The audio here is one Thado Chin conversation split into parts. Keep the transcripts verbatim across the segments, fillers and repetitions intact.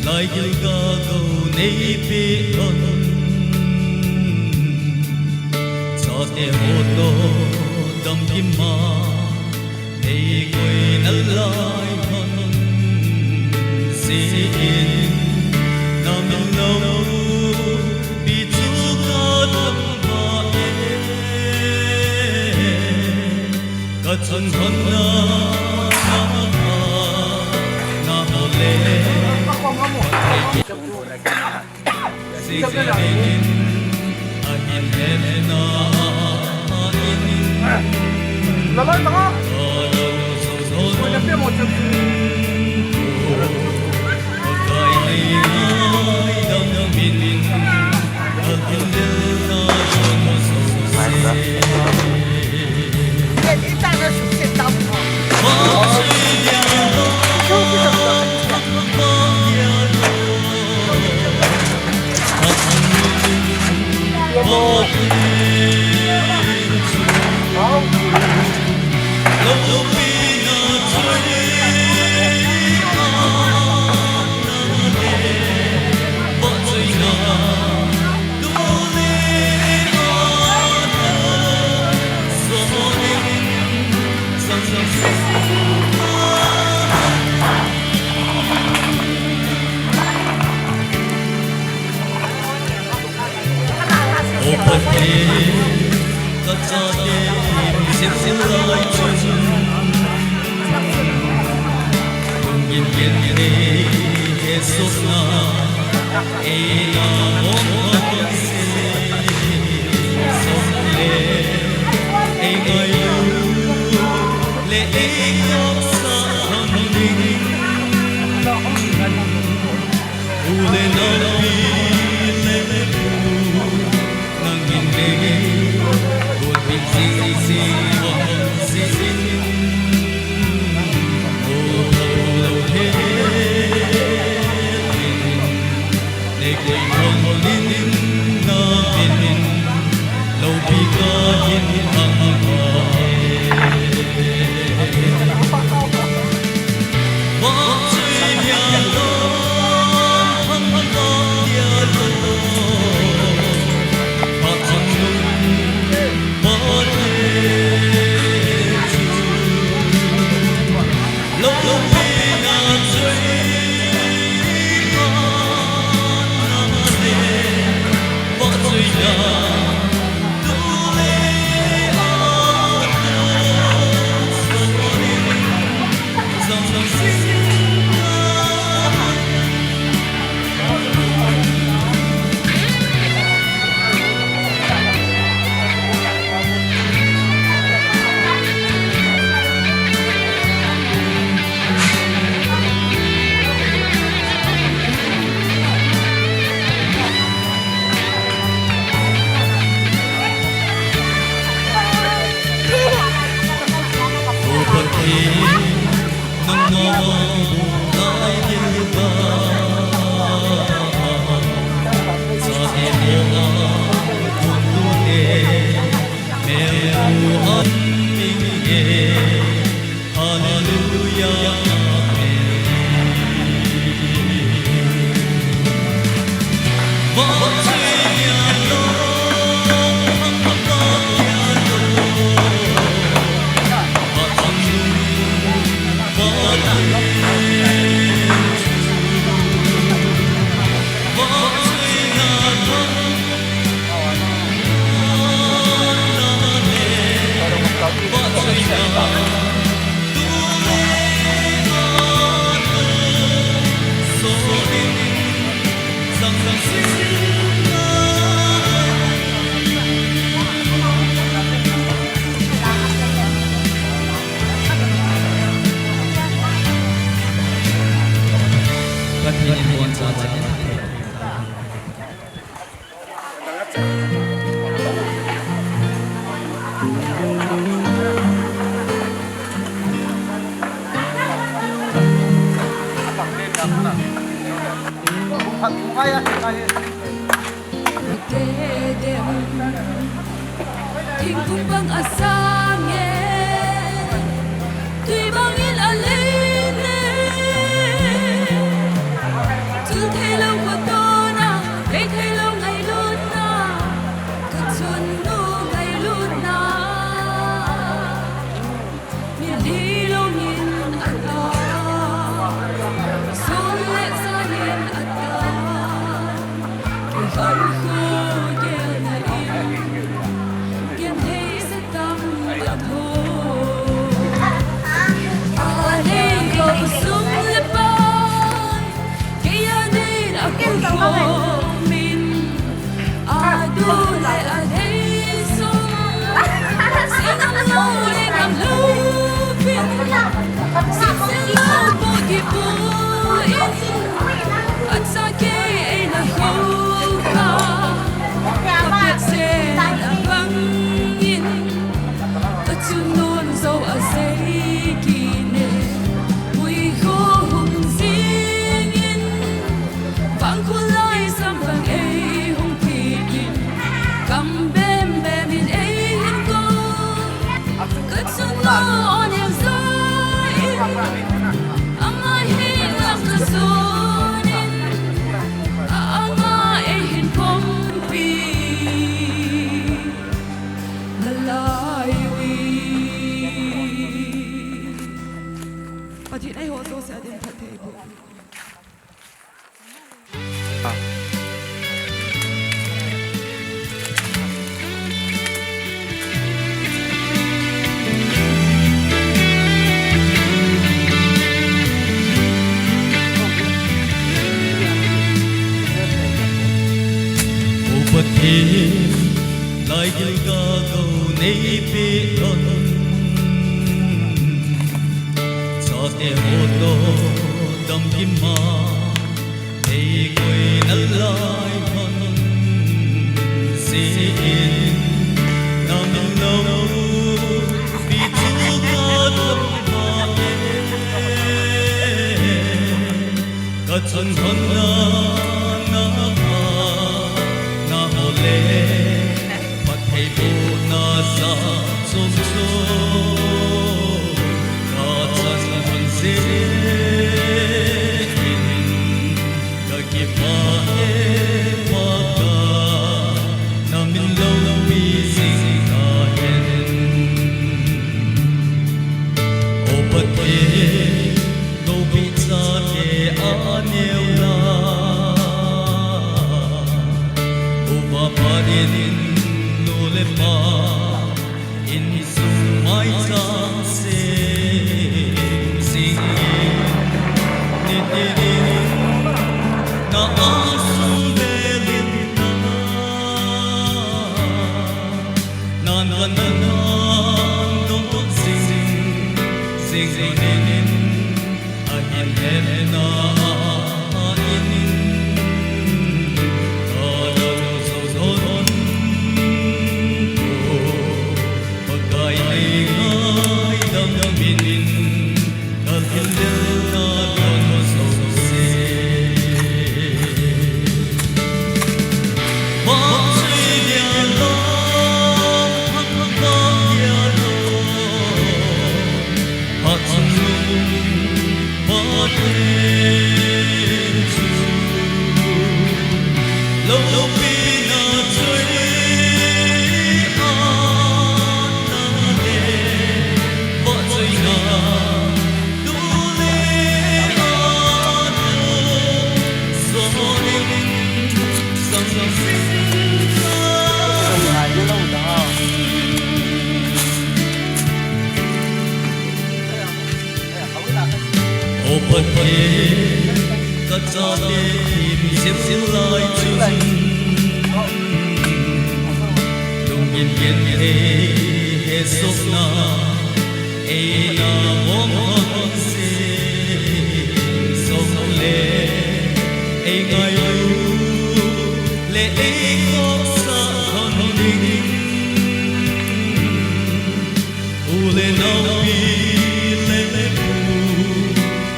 Lai gilga ko nei pe lhon, chate ho toh damkim a nei koi nalai lhon, jeh in na min loupi chu ka thangvah e. Ka chun hon na, na, na ho le, ka thei ki. Jing jing in, a hin het na, a in. La la la. Ka lo so so. Ko na pe mo chap. Thingkung bang a sang e, tui bangin a lei ne. Pathen in eiho jouse a din phatthei boh. O Pathen, laigil gagou neipeh lhon, chate ho toh damkim a eikoi nalai lhon jeh in, na min loupi chu kathangvah e. Kachung lhonna, naphatna ho le phattheibohna jat chom chom kachan lhon jeh in, kakipah e Pakai, na min loupi jing tahen. O Pathen, loupina chate aneo lai, upa pa in, nu le pa in, insung maicham sem jing in, nitin in na angsung vel in, na, nan kan na nan dong tut jing, jing in, ahin hetna in, ka dong jou lhon, o Pakai nei ngaidam in, ka thil del na lhon jouse. O Pathen, kachate thim jep jing lai chun, lungin genthei hesopna eina bol lhon jing jongle, eingailu le eikhohsah lhon ding, u le nao, pi le pu,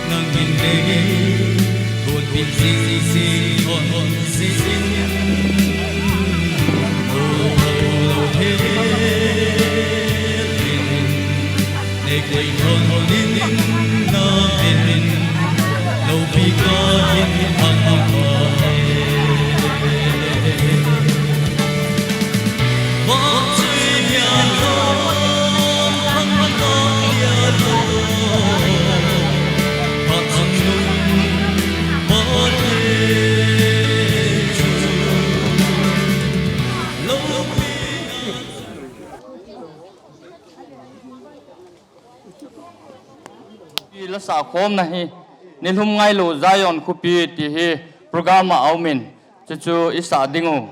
nangin nei gonpeh jing jing lhon jeh in, o, o, o, he, he, he, nei koi lhon in, na min loupi kahin thangvah e. Pi lasa khomna hi, Nilhum Ngailu Zion Khopi ti hi program a aumin, chuchu isah ding u.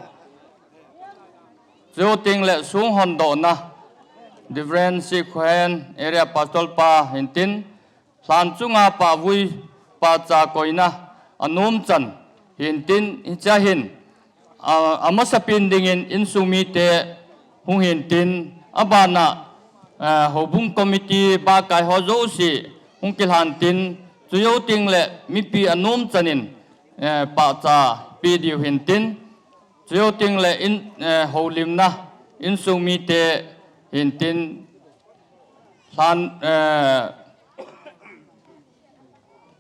Chu ting le sung hondohna, Reverend Sikhohen Area Pastor pa hintin, lhan chunga pavui pacha koina anom chan hintin, hichea hin, a, amasapin dingin insung mite hung hintin, abana, eh, houbung committee bakai ho jouse hung kilhantin, chujo ting le mipi anom chanin, eh, pacha pe diu hintin, chujo ting le in, eh, houlimna insung mite hintin, lhan, eh,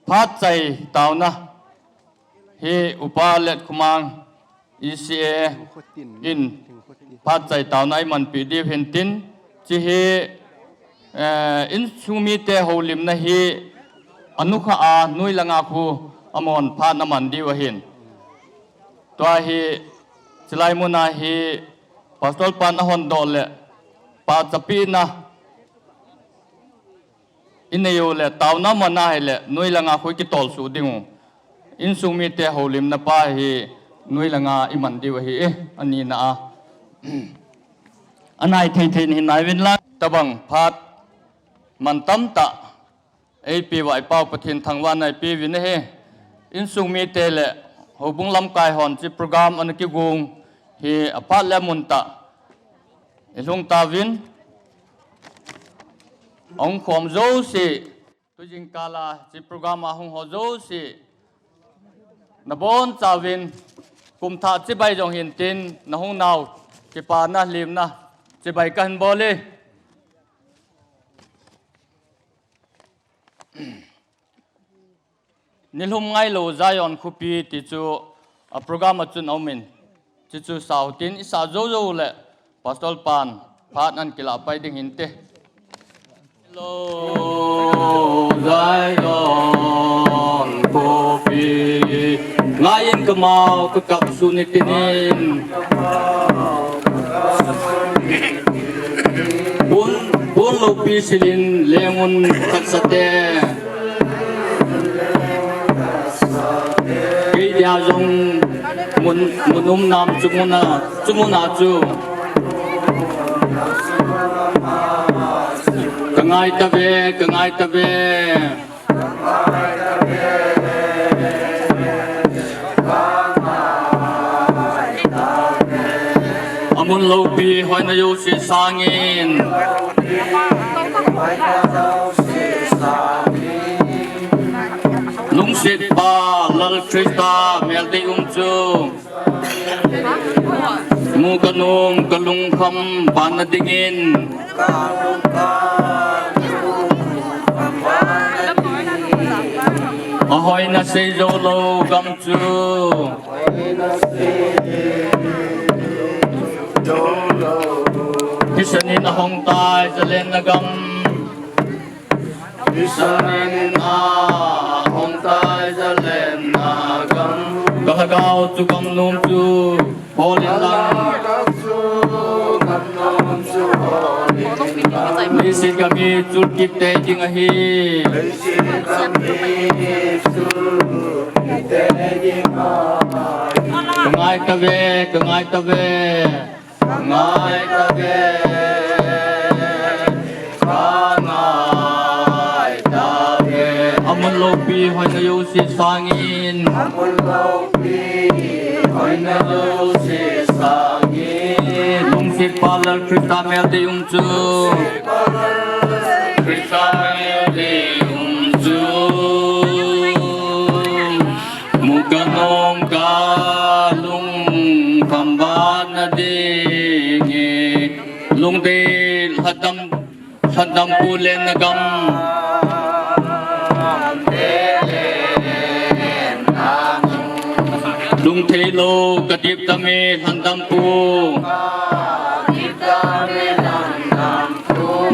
phat chai taona hi Upa Letkhomang E C A in phat chai taona imanpi diu hintin, chi hi, eh, insung mite houlimna hi anukha a noi langa khu amahon phat aman diu ahin. Tua hi chilai muna hi Pastor pan ahondoh le pacha pena inei u le taona mana hile noi langa khu kitol suh ding u. Insung mite houlimna pa hi noi langa iman diu ahi e, anina a. Anai thei thei in hin nai uvin lang. Tabang phat man tamtah eipeuva i Pau Pathen thangvahna ipeuvin ahi. Insung mite le houbung lamkai hon chi program ana kigon hi aphat le amun tah ilhung tauvin. Ahung khom jouse, tujingkal a chi program a hung ho jouse, nabonchauvin kumthah chibai jong hintin, nahung nau kipana limna chibai kahin bol e. Nilhum Ngailu Zion Khopi ti chu a program a chun aumin, chuchu sau tin isah jou jou le Pastor pan phat ana kilah pai ding hinte. Lo Zion Khopi, ngaiyin kamau kakap suh ni tinin. Bun, bun loupi silin lengun khatsate. Kei dia jong mun, mun um nam chu muna, chu muna chu. Ka ngai tave, ka ngai tave. Amun loupi hoina jouse sangin. Lungsetpa Lal Christa mel dei um chu. Mu kanom kalungkham bana dingin. Ahoina sei jou lou gam chu. Hisanin ahong tai zalenna gam. Hisanin ahong tai zalenna gam. Ka lhagao chu gam nom chu. Holin lang. Leiset gam hi chulkit tei ding ahi. Ka ngai tave, ka ngai tave. Ka ngai tave. Ka ngai tave. Amun loupi hoina jouse sangin. Amun loupi hoina jouse sangin. Lungsetpa Lal Christa mel dei um chu. Christa mel dei um chu. Mu kanom kalungkham bana dingin. Lungdei lhadam, lhadam pu lenna gam. Lungthei lou kadip tame lhadam pu.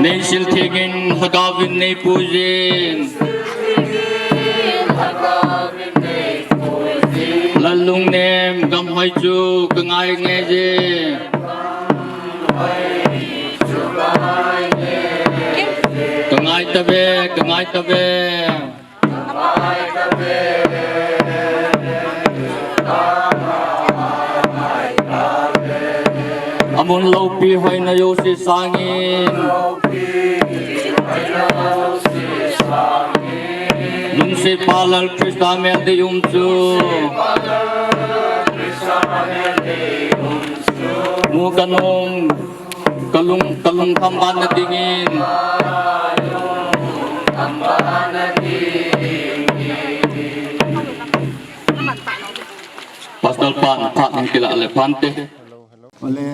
Neisil thengin lhagaovin neipuijin. Lal lungnem gam hoi chu ka ngai ngai je. Ka ngai tave, ka ngai tave. Amun loupi hoina jouse sangin. Lungsetpa Lal Christa mel dei um chu. Mu kanung, kalung, kalung thambana dingin. Pastor pan, pan kila le pante. Ole,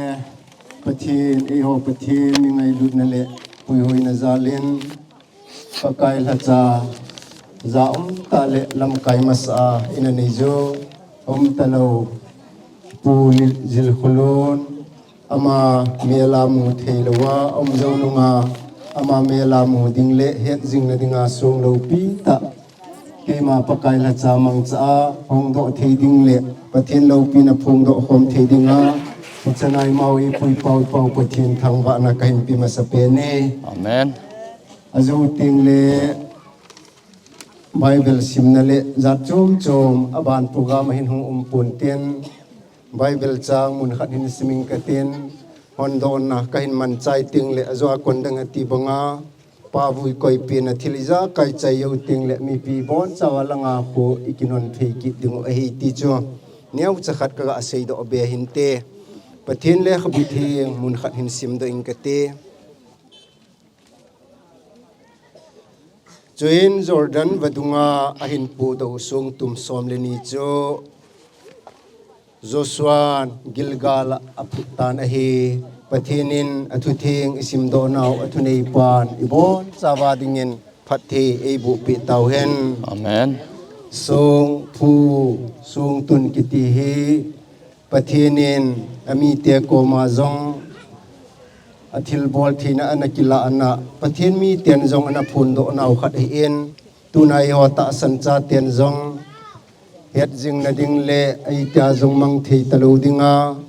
Pathen, eiho Pathen, mi ngailutna le puihuina jalin, Pakai lhacha, ja umtah le lamkai masa a ina nei jo, umtalou, Pu Lil-, Jilkhulun, ama mela mu thei louva, um jou nunga, ama mela mu ding le, het jingna dinga song loupi tah. Keima Pakai lhacha mangcha a, hongdoh thei ding le, Pathen loupina phongdoh khom thei dinga, hichan a eimau eipui pau pau Pathen thangvahna kahin pe masapen e. Amen. Ajou teng le, Bible simna le jat chom chom aban program ahin hung um pon tin, Bible chang mun khat hin sim ing katin, hondohna kahin manchai teng le ajou a kon dang ati banga, Pa vui koipina thil ijakai chai jou teng le mipi bonchauva langa khu ikinon thei kit diu ahi ti chu neocha khat kaga seidoh be hinte. Pathen lekhabu theng mun khat hin simdoh ing kate. Chuin Jordan vadunga ahin pudoh u song tum som le ni chu Joshua'n Gilgal a aphut tan ahi. Pathen in athutheng isimdoh nau athuneipan ibonchauva dingin phatthei eiboh peh tauhen. Amen. Song phu, song tun kiti hi Pathen in amite koma jong athilbol theina ana kilah ana, Pathen miten jong ana phondoh nau khat ahin, tuna eiho tahsan chaten jong het jingna ding le eitia jong mang thei talou dinga,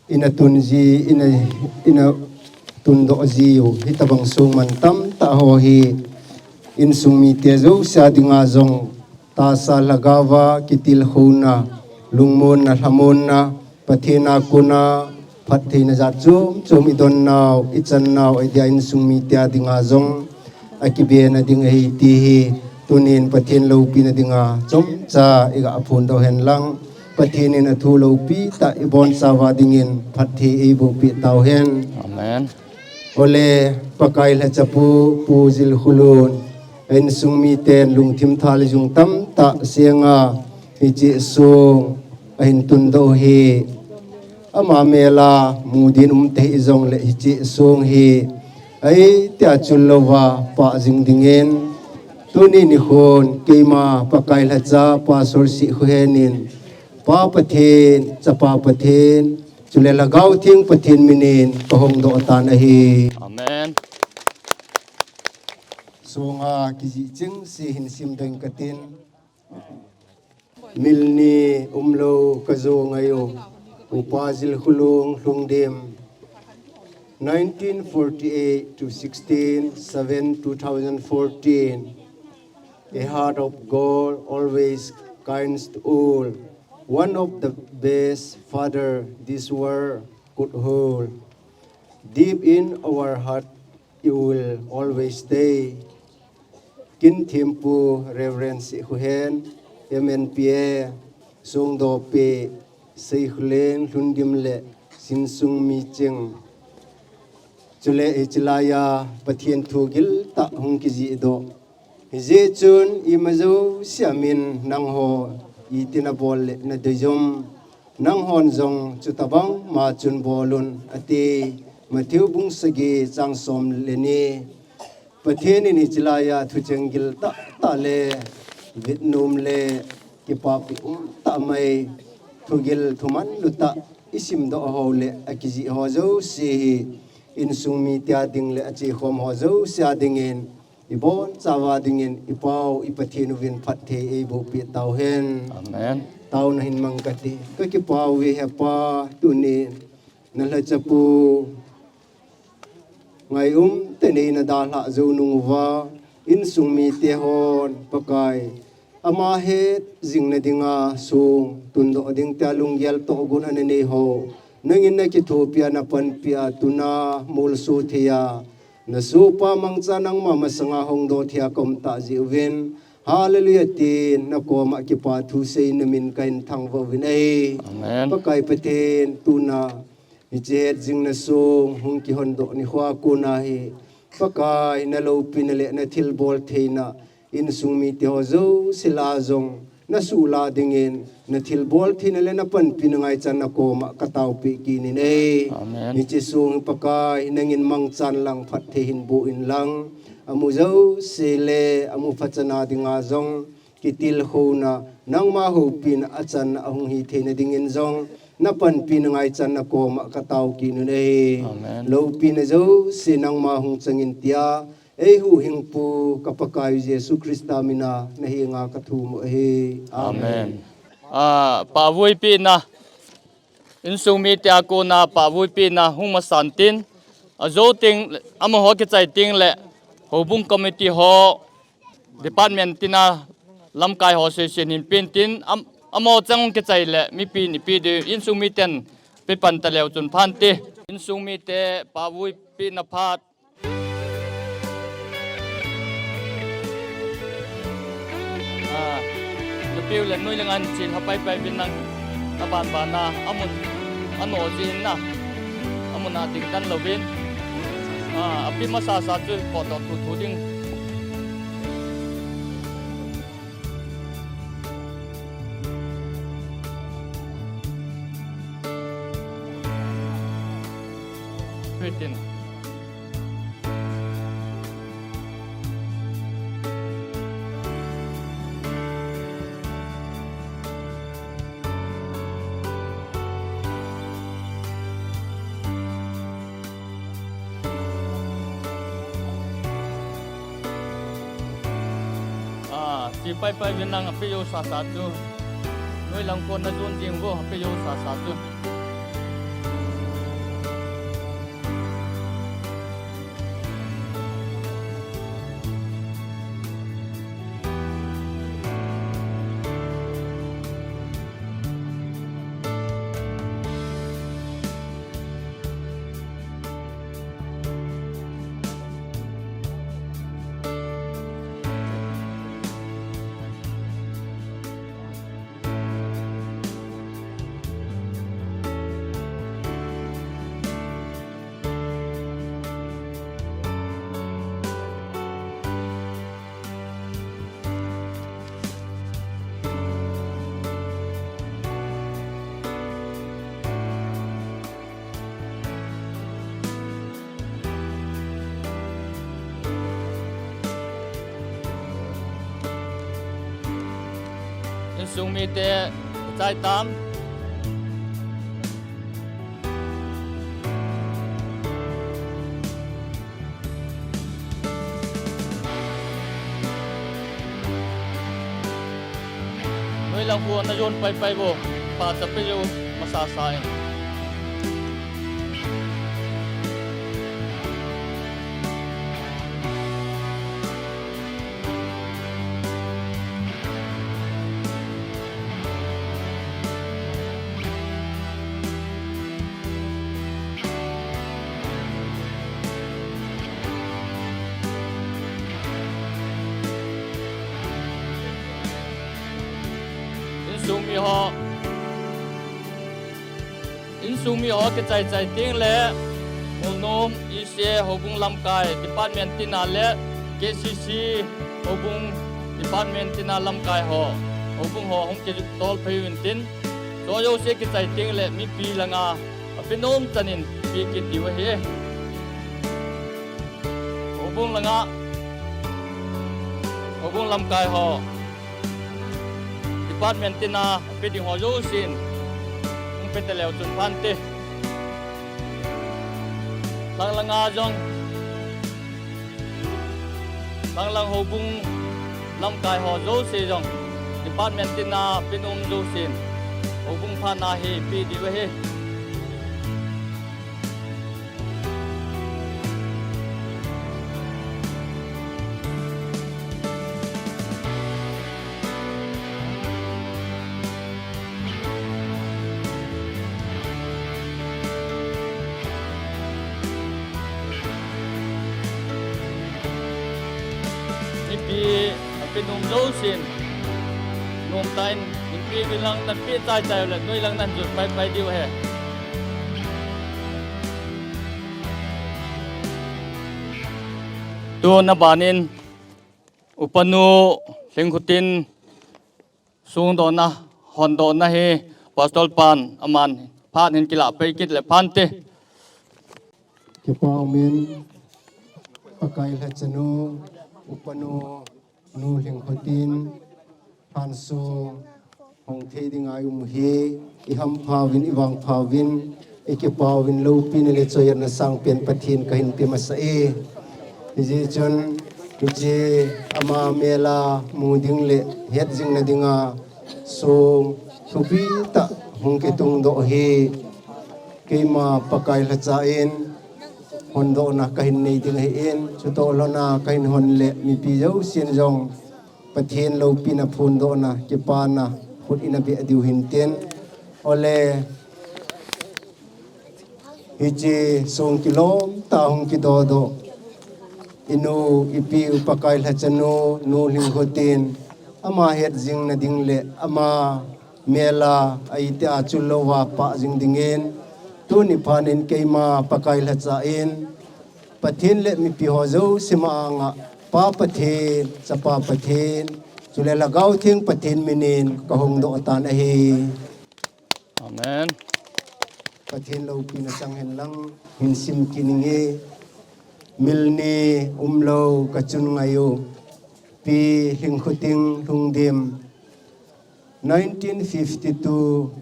ina tun ji, ina, ina tundoh jiu, hitabang song man tamtah ho hi, insung mite jousea dinga jong, tahsa lhagaova kitilkhouna, lungmonna, lhamonna, Pathen a kona phattheina jat chom chom idon nau, ichan nau, adia insung mite a dinga jong akibena ding ahi ti hi, tunin Pathen loupina dinga chomcha iga phondoh hen lang, Pathen in athu loupi tah ibonchauva dingin phatthei eiboh peh tauhen. Amen. Ole, Pakai lhacha pu, Pu Jilkhulun, insung miten lungthim thal jung tamtah senga hiche song ahin tundoh hi. Ama mela mu din um thei jong le hiche song hi eitia chul louva pah jing dingin, tuni nikhon keima Pakai lhacha Pastor Sikhohen in, Pa Pathen, Chapa Pathen, chule Lhagao Theng Pathen minin kahongdoh tan ahi. Amen. Songa kijih chengse hin simdoh ing katin. Mil ni umlou kajo ngai u, Upa Jilkhulun Lhungdim. Nineteen forty-eight to sixteen seven two thousand fourteen. A heart of gold always kinds to all. One of the best father this world could hold. Deep in our heart, you will always stay. Kin thempu Reverend Sikhohen, M N P A, Songdopi, Seikholeng, Lhundim le Sinsung Miching. Chule hiche laiya Pathen thu giltah hung kijihdoh. Hijeh chun ima jousea min nangho iti nabol le nadei jom. Nanghon jong chutabang ma chun bolun ati. Matthew bung sagi chang som le ni. Pathen in hiche laiya thucheng giltah tah le vetnom le kipapi umtah mai thugil thumanlu tah isimdoh ho le akijih ho jouse hi insung mite a ding le achekhom ho jouse a dingin ibonchauva dingin ipau i Pathen uvin phatthei eiboh peh tauhen. Amen. Taona hin mang kate. Kakipah uve hepa tuni nalhachapu ngai um tah in eina dalhah jou nung uva, insung mite hon Pakai, ama het jing nadinga song tundoh ding tia lunggel tohgon ana nei ho, nangin nakithopi a napanpi a tuna molso thei a, nasohpa mangcha nangma masanga hongdoh thei a kaum tah jeh uvin, Hallelujah tin nakoma kipa thu seiyin namin kahin thangvah uvin ahi. Amen. Pakai Pathen, tuna hiche het jing na song hung kihondoh nikho a kona hi, Pakai, naloupina le nathilbol theina, insung mite ho jouse lah a jong nasuhlah dingin, nathilbol theina le napanpina ngaichan nakoma kataopeh kit in ahi. Amen. Hiche song Pakai, nangin mangchan lang phatthei hin boh in lang, amu jouse le amu phatchomna dinga jong kitilkhouna, nangma houpina achan ahung hi theina dingin jong, napanpina ngaichan nakoma katao kit un ahi. Amen. Loupina jouse nangma hung chang in tia, eihuhhingpu ka Pakai Jesu Christa mina nahenga kathum u ahi. Amen. Amen. Ah, pahvuipina. Insung mite a kona pahvuipina hung masan tin, ajou teng, amaho kichai teng le, houbung committee ho, department tina lamkai ho seisin hin pen tin, am-, amaho chang kichai le, mipi in ipi diu, insung miten pepan taleu chun phante. Insung mite pahvuipina phat. Ah, nupi u le noi le ngan chil ha pai pai vin lang, aban ban a, amun, ano jin na, amun a ding dan louvin. Ah, api masa sa chu potdoh thu thu ding. Fitin. Ah, chi pai pai vin lang ape jo sa sa chu. Noi lang kon na jon jing vo ape jo sa sa chu. Insung mite chai tam. Noi lang khu na jon pai pai vo, pa ta pe jo masa sa in. Insung mi ho. Insung mi ho kichai chai teng le, Ngulnom E C A houbung lamkai department tina le, K C C houbung department tina lamkai ho, houbung ho hung kitol phei uvin tin, cho jouse kichai teng le, mipi langa, ape nom chan in pe kit diu ahi. Houbung langa, houbung lamkai ho, department tina pe ding ho jousen, hung pe taleu chun phante. Lang langa jong, lang lang houbung lamkai ho jouse jong, department tina pe nom jousen, houbung phatna hi pe diu ahi. Pinum jousen, nom tah in, inpi uvin lang, nanpi chai chai uleh, noi lang nan jot pai pai diu ahi. Tun aban in, Upanu Lhingkhutin songdohna, hondohna hi Pastor pan aman phat hin kilah pai kit le phante. Kipa umin, Pakai lhachanu, Upanu, Nu Lhingkhutin, phat sung hong thei dinga i um hi, i hampha uvin, i vangpha uvin, i kipa uvin, loupina le choiatna sangpen Pathen kahin pe masa e. Hijeh chun, hiche ama mel a mu ding le het jing na dinga song thupi tah hung kitung doh hi, keima Pakai lhacha in hondohna kahin nei ding ahin, chutoh lhona kahin hon le mipi jousen jong Pathen loupina phondohna, kipana khut in abeh diu hintin. Ole, hiche song kilom tah hung kidodoh, i nu, i pi u Pakai lhachanu, Nu Lhingkhutin, ama het jing na ding le ama mel a, ahi tia chul louva pah jing dingin, tuni phat in keima Pakai lhacha in, Pathen le mipi ho jouse ma anga, Pa Pathen, Chapa Pathen, chule Lhagao Theng Pathen minin kahong doh tan ahi. Amen. Pathen loupina chang hen lang, hin sim kit inge. Mil ni umlou kachun ngai u. Pi Lhingkhutin Lhungdim. Nineteen fifty-two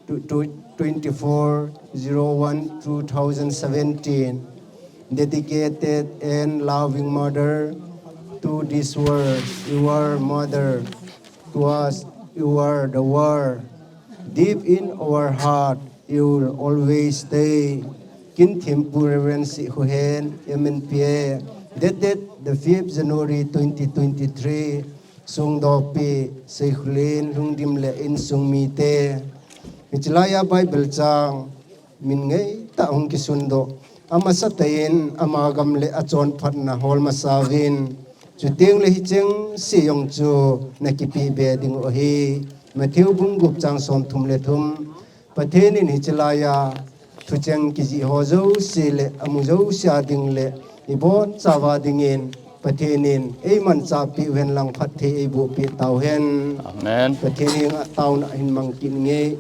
to, to twenty-four zero one two thousand seventeen. Dedicated and loving mother to this world. You are mother to us. You are the world. Deep in our heart, you will always stay. Kinthempu Reverend Sikhuhen, M N P A. Dated the fifth January twenty twenty-three. Songdohpi, Seikhulen, Lhungdim le insung mite. Hichelai a Bible chang min ngeitah hung kisundoh. Amasa tah in ama gam le achonphatna hol masa uvin. Chuteng le hicheng se jong chu na kipe be ding u ahi. Matthew bung gup chang somthum le thum. Pathen in hichelai a thucheng kijih ho jouse le amu jouse a ding le ibon chauva dingin Pathen in eimanchah peh uhen lang phatthei eiboh peh tauhen. Amen. Pathen henga taona hin mang kit inge.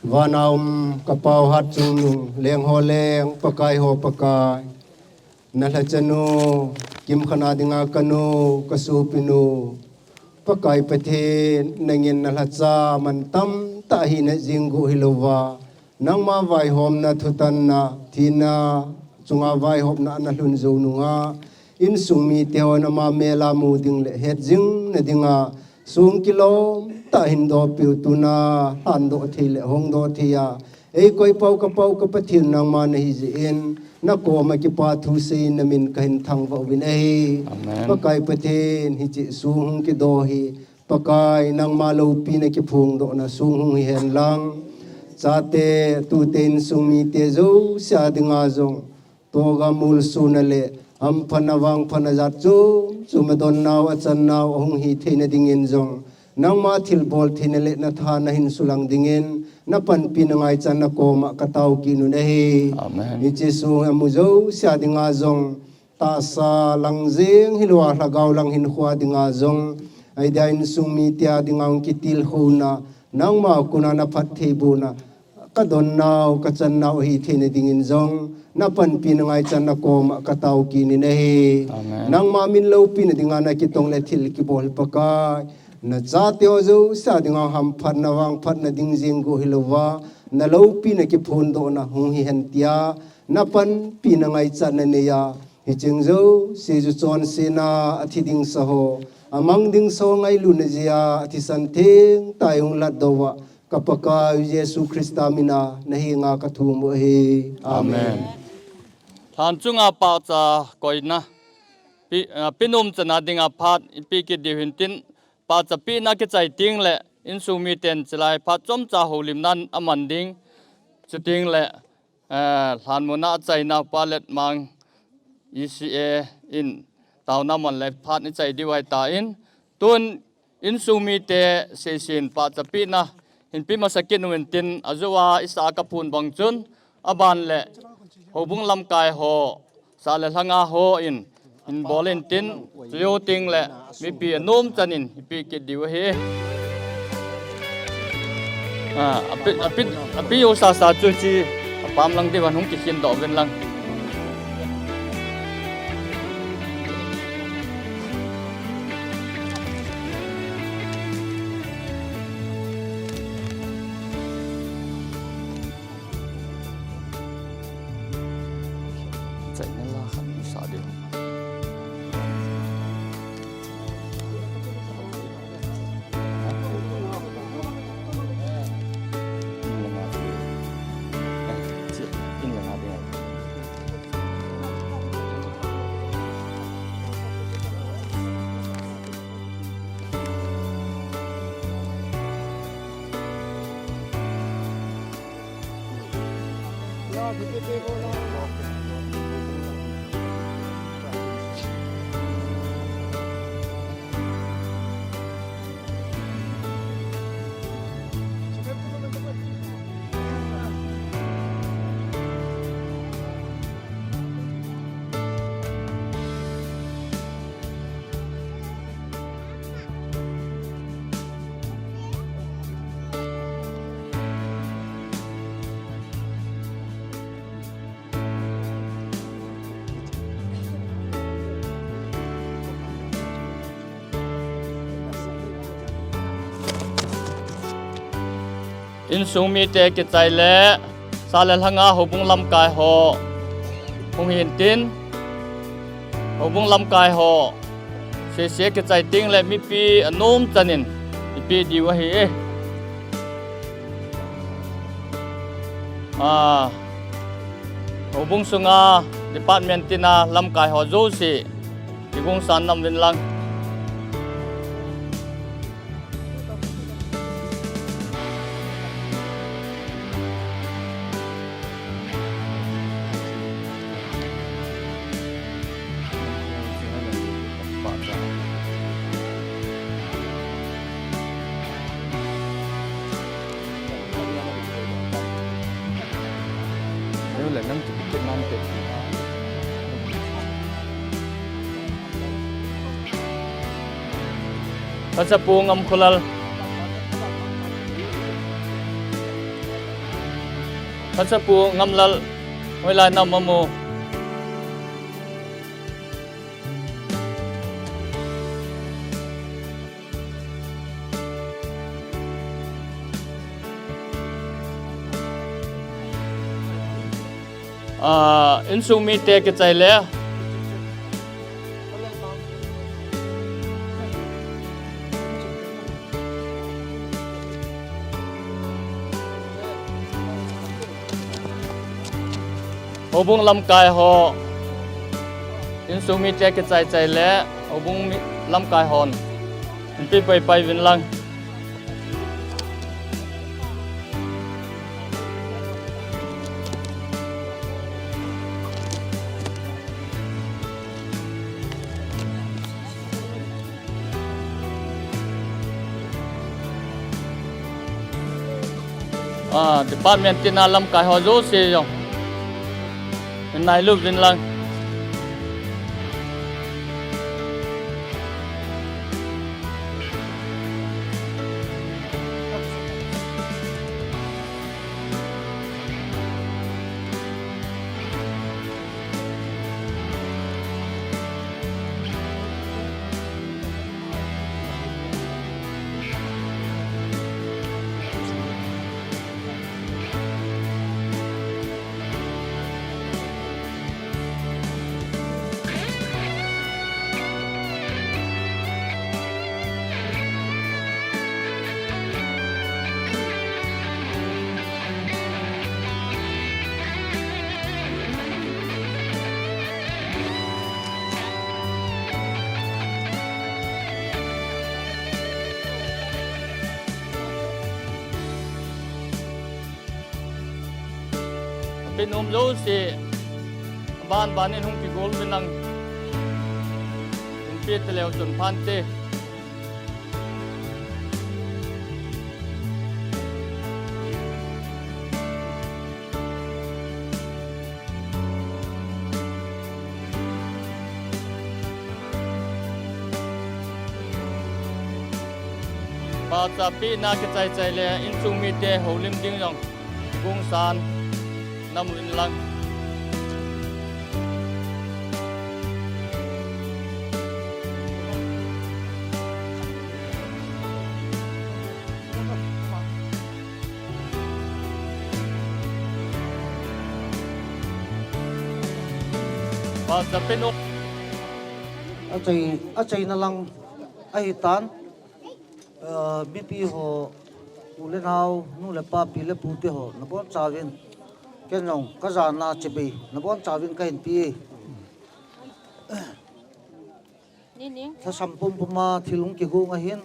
Vana um ka Pa u Hatchungnung, leng ho leng, Pakai ho Pakai. Na lhachanu, kimkhat a dinga kanu, kasopinu. Pakai Pathen, nangin na lhacha man tamtah hina jing gu hilouva. Nangma vaihomna thutanna, thina chunga vaihopna ana lhun jou nunga. Insung mite hon ama mel a mu ding le het jing na dinga. Song kilom tah hin dohpiu tuna, lhandoh thei le hongdoh thei a. Eikoi pau ka Pau ka Pathen nangma nahi jeh in, nakoma kipa thu seiyin namin kahin thangvah uvin ahi. Amen. Pakai Pathen hiche song hung kidoh hi, Pakai nangma loupina kiphongdohna song hung hihen lang. Chate, tute insung mite jouse a dinga jong. Toga molsona le, hamphatna vangphatna jat chom chom a donnau, achannau, ahung hi theina dingin jong. Nangma thilbol theina le na tha nahin sulang dingin, na panpi na ngaichat na koma ka tao kit un ahi. Amen. Hiche song a mu jouse a dinga jong, tahsa lang jeng hilouva lhagao lang hinkho a dinga jong, ahi dia insung mite a dinga hung kitilkhouna, nangma kona na phattheibohna, ka donnau, ka channau ahi theina dingin jong, na panpi na ngaichat na koma ka tao kit in ahi. Amen. Nangma min loupina dinga na kitong le thil kibol Pakai. Na chate ho jouse a dinga hamphatna vangphatna ding jeng gu hilouva, na loupina kiphondohna hung hihen tia, na panpi na ngaichat na neiya, hicheng jouse chu chonsetna a thi ding sa ho, a mang ding sa ho ngailutna jeh a, a thisan thengtah a hung latdoh uva, ka Pakai Jesu Christa mina na henga ka thum u ahi. Amen. Amen. Lhan chunga pahcha koina, pi-, ah, pinum chana dinga phat ipi kit diu hintin, pahcha pina kichai teng le, insung miten chulai phat chomcha houlimna aman ding, chuteng le, eh, lhan muna achaina Pa Letmang E C A in taona man le phat ichai diu ahitan, tun insung mite seisin pachatpina hinpe masa kit uvin tin, ajou a isa kaphun bang chun, aban le houbung lamkai ho, sa le lhanga hon, hin bol in tin, chu jou teng le mipi anom chan in ipi kit diu ahi. Ah, api, api, api jou sasa chu chi, apam lang diu vang hung kikhin doh uvin lang. Chaina la khat sa diu. Insung mite kichai le, sa le lhanga houbung lamkai ho hung hin tin, houbung lamkai ho sese kichai teng le mipi anom chan in ipi diu ahi e. Ah, houbung sunga department tina lamkai ho jouse, kigong san nam uvin lang. Khansapu Ngamkholal. Khansapu Ngamlal. Hoilai nam amu. Ah, insung mite kichai le. Houbung lamkai ho, insung mite kichai chai le, houbung mi, lamkai hon, inpi pai pai uvin lang. Ah, department tina lamkai ho jouse jong. Nai lut uvin lang. Ape nom jouse, aban ban in hung kigol uvin lang. Pi te leu chun phante. Pacha pi na kichai chai le insung mite houlim ding jong kung san namu in lang. Pacha pi nu. Achai, achaina lang ahitan. Eh, mipi ho, u le nao, nu le pa, pi le pu te ho, nabonchauvin. Ken jong, kajana chibai, nabonchauvin kahin ti. Ni ning. Thasam pumpuma thil hung kigong ahin,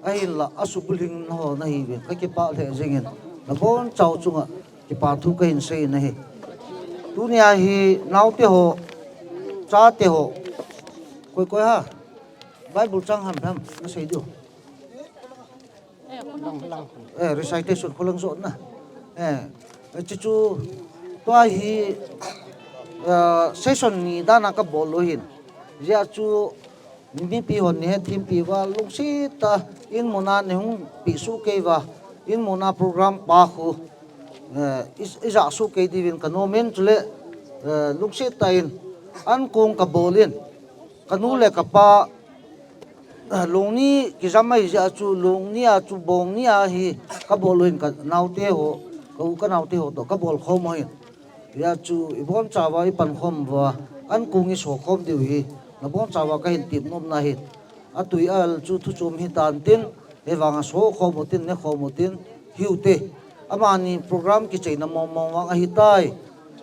ahinla, asubulhing na ho nahiuvin, kakipah lheh jingin, nabonchau chunga, kipa thu kahin seiyin ahi. Tunia hi, naote ho, chate ho, koi koi ham, Bible chang ham ham, nasei diu. Eh, recitation kholang jotna. Eh, chuchu, tua hi, eh, session ni dana kabol u ahin. Hijeh chun, mipi hon nei hetthempi uva, lungset tah in muna nei hung peh soh kei uva, in muna program pa khu, eh, i, ija soh kei diuvin kanom in chule, eh, lungset tah in, ankong kabol in, kanu le kapa, Ah, lungni kijam ahijeh chun, lungni a chu bongni a hi kabol u ahin kanaote ho, ka u kanaote ho toh kabol khom u ahin. Hijeh chun, ibonchauva ipankhom uva, ankong iso khom diu hi, nabonchauva kahin tep nomna ahin. Atui al chu thuchom hitan tin, hivanga so khom u tin, ne khom u tin, hiu te. Amani program kicheina mong mong vang ahitai.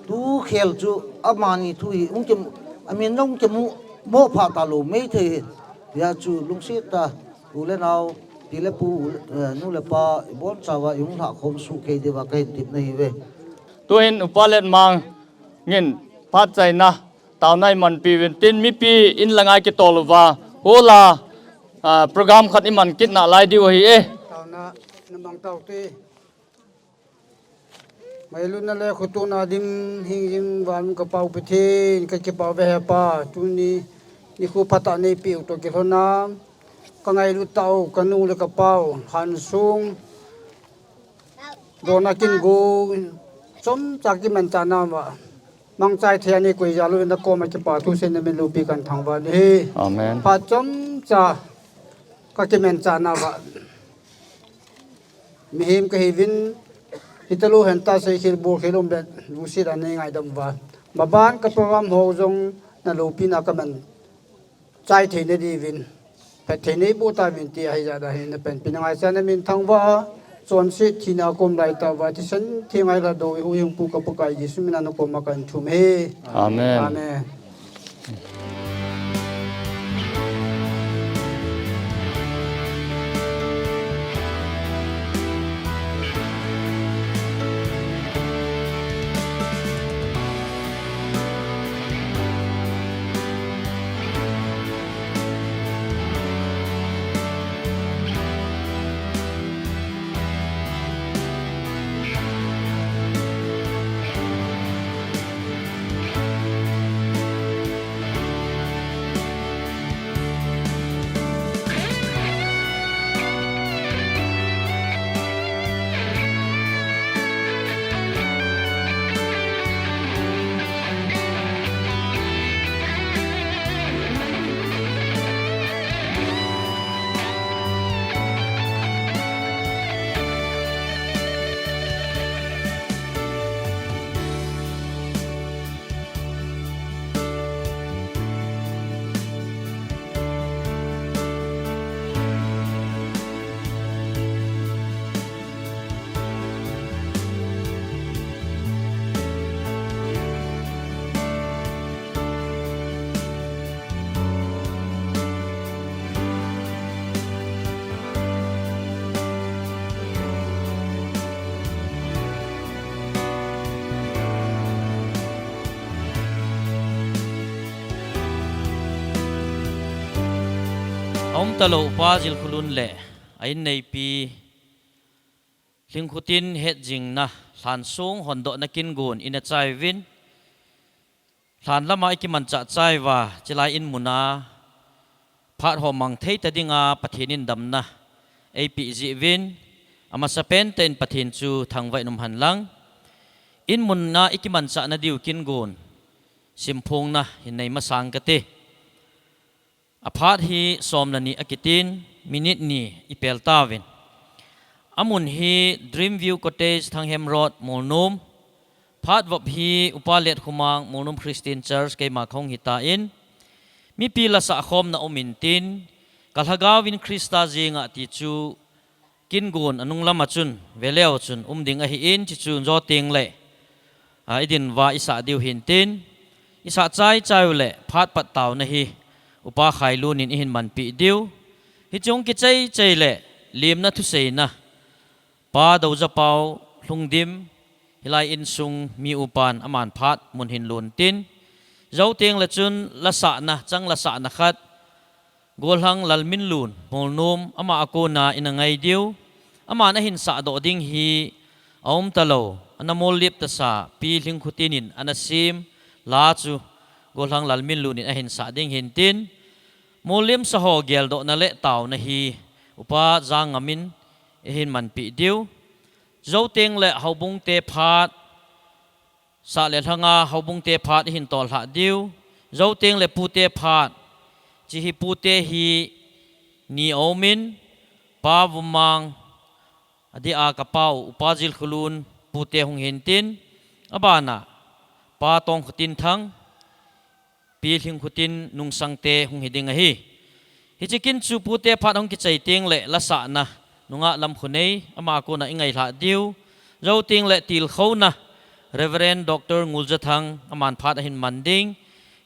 Tu khel chu amani thu hi, hung kim, amin jong kimu mo pha talou maithei hi. Hijeh chun lungset tah, u le nao, pi le pu, u le, eh, nu le pa, ibonchauva, ihung lhah khom soh kei diuva, kahin tep nahiuve. Tuhin Upa Letmang in phat chaina, taona imanpi uvin tin mipi in langa kitol uva, hola, ah, program khat iman kit nalai diu ahi e. Taona, namang tao te. Ngailutna le khotohna dim hingjing van ka Pa u Pathen, kakipah uve he Pa, tuni nikho phatah neipeh u toh kilhonna, kangailut tau, kanu le kapa u, Hansung, Dona Kingo, chomcha kimanchah nauva, mangchai thei a neikoi jal uvin nakoma kipa thu seiyin namin loupi kahin thangvah in ahi. Amen. Phat chomcha kakimanchah nauva. Mihem kahiuvin, hitalou hentah seikhel bolkhel um le, lungset a neingaidam uva. Maban ka program ho jong naloupina kamanchai theina diuvin, phatthei neiboh tauvin tia hijat a hi napanpina ngaichat namin thangvah a, chonset thina akom laitah uva, thisan theng a ilhatdoh u ihuhhingpu ka Pakai Jesu mina nakoma kahin thum e. Amen. Amen. Aumtalou Upa Jilkhulun le a inneipi Lhingkhutin hetjingna lhansong hondohna kingon ina chaiuvin, lhan lama ikimanchah chaiuva, chulai inmuna phat ho mang thei ta dinga Pathen in damna eipeh jeh uvin, amasa pentah in Pathen chu thangvah in umhen lang. Inmuna ikimanchahna diu kingon simphongna hin nei masang kate. Aphat hi som le ni akitin, minute ni ipel tauvin. Amun hi Dream View Cottage, Thanghem Road, Molnom. Phat vop hi Upa Letkhumang, Molnom Christian Church, keima kahung hitan, mipi lasah khomna um intin, ka lhagaovin Christa jenga ti chu kingon anung lama chun, veleu chun um ding ahin, chuchu jou tengle, a, idin uva isah diu hintin, isah chaichai uleh phat pat taona hi Upa Khailun in ihin manpeh diu. Hiche hung kichai chai le lemna thuseina, Pa Doujapao Lhungdim, hilai insung mi upan aman phat mun hin lon tin, jou tengle chun lasahna, chang lasahna khat, Golhang Lalminlun, Molnom, ama a kona ina ngai diu. Aman ahin sahdoh ding hi aumtalou, ana mollep tasa Pi Lhingkhutin in ana sem la chu Golhang Lalminlun in ahin sah ding hintin, mollemsa ho geldohna le taona hi Upa Jangngam in ihin manpeh diu. Jou tengle houbung te phat, sah le lhanga houbung te phat ihin tollhah diu. Jou tengle pute phat, hiche hi pute hi ni aumin, Pa Vumang, adeh a kapa u Upa Jilkhulun, pute hung hintin, abana Pa Tongkhotinthang, Pi Lhingkhutin nungsang te hung hiding ahi. Hiche kin chu pute phat hung kichai tengle lasahna, nungah Lamkhonei, ama a kona ingailhah diu. Jou tengle tilkhouna, Reverend Doctor Nguljathang, aman phat ahin man ding.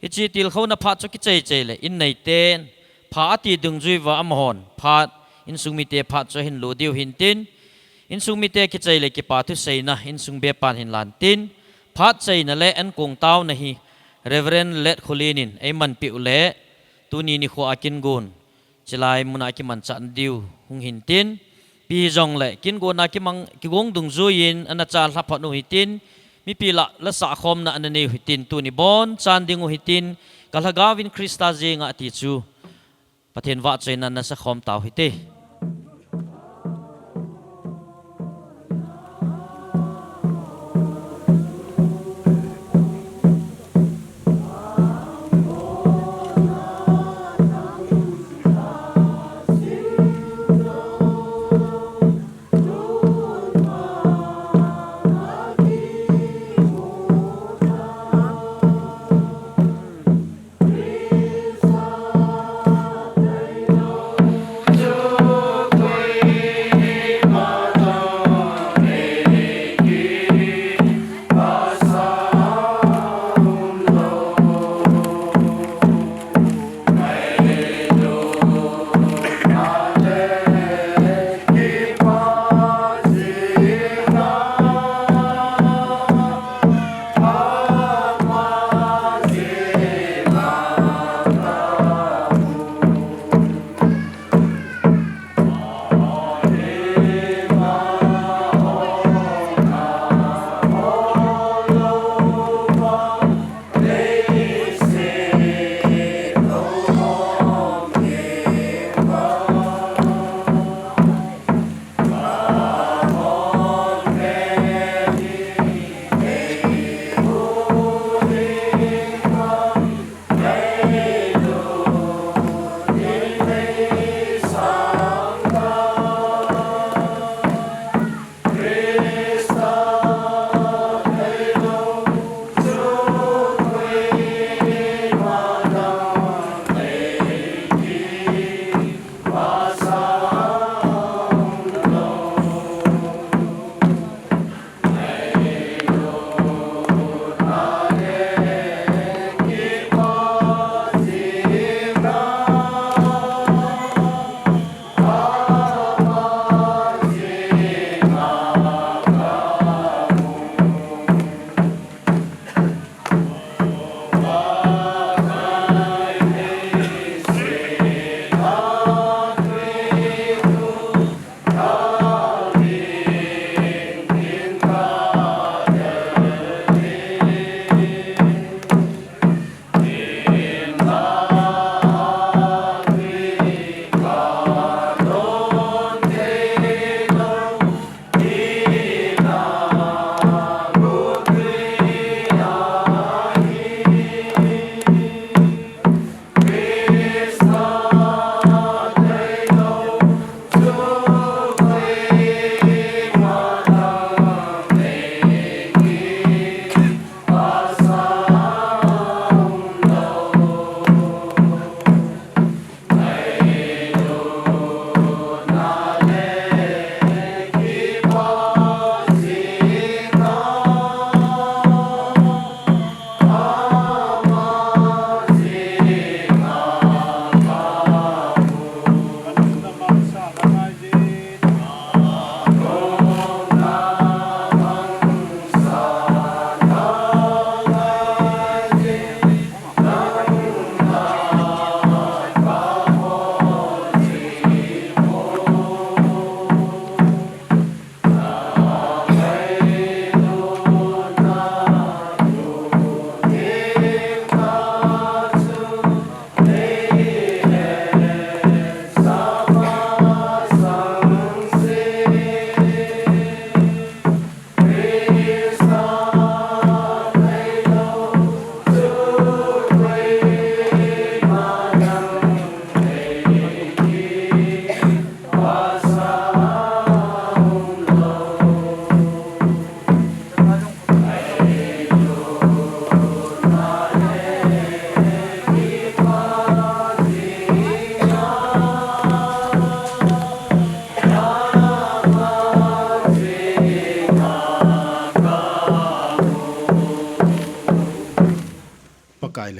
Hiche tilkhouna phat chu kichai chai le inneiten pha ati dungjuiva amahon phat, insung mite phat chu ahin lo diu hintin, insung mite kichai le kipa thuseina insung bepan hin lan tin, phat chaina le ankong taona hi Reverend Letkholen in eimanpeh uleh, tuni nikho a kingon chulai muna kimanchah diu hung hintin, pi hijongle kingona kimang, kigong dungjuiyin ana chalha phot u hitin, mipi lah lasah khomna ana nei u hitin, tuni bonchan ding u hitin, ka lhagaovin Christa jenga ti chu Pathen vahchoina nasa khom tau hite.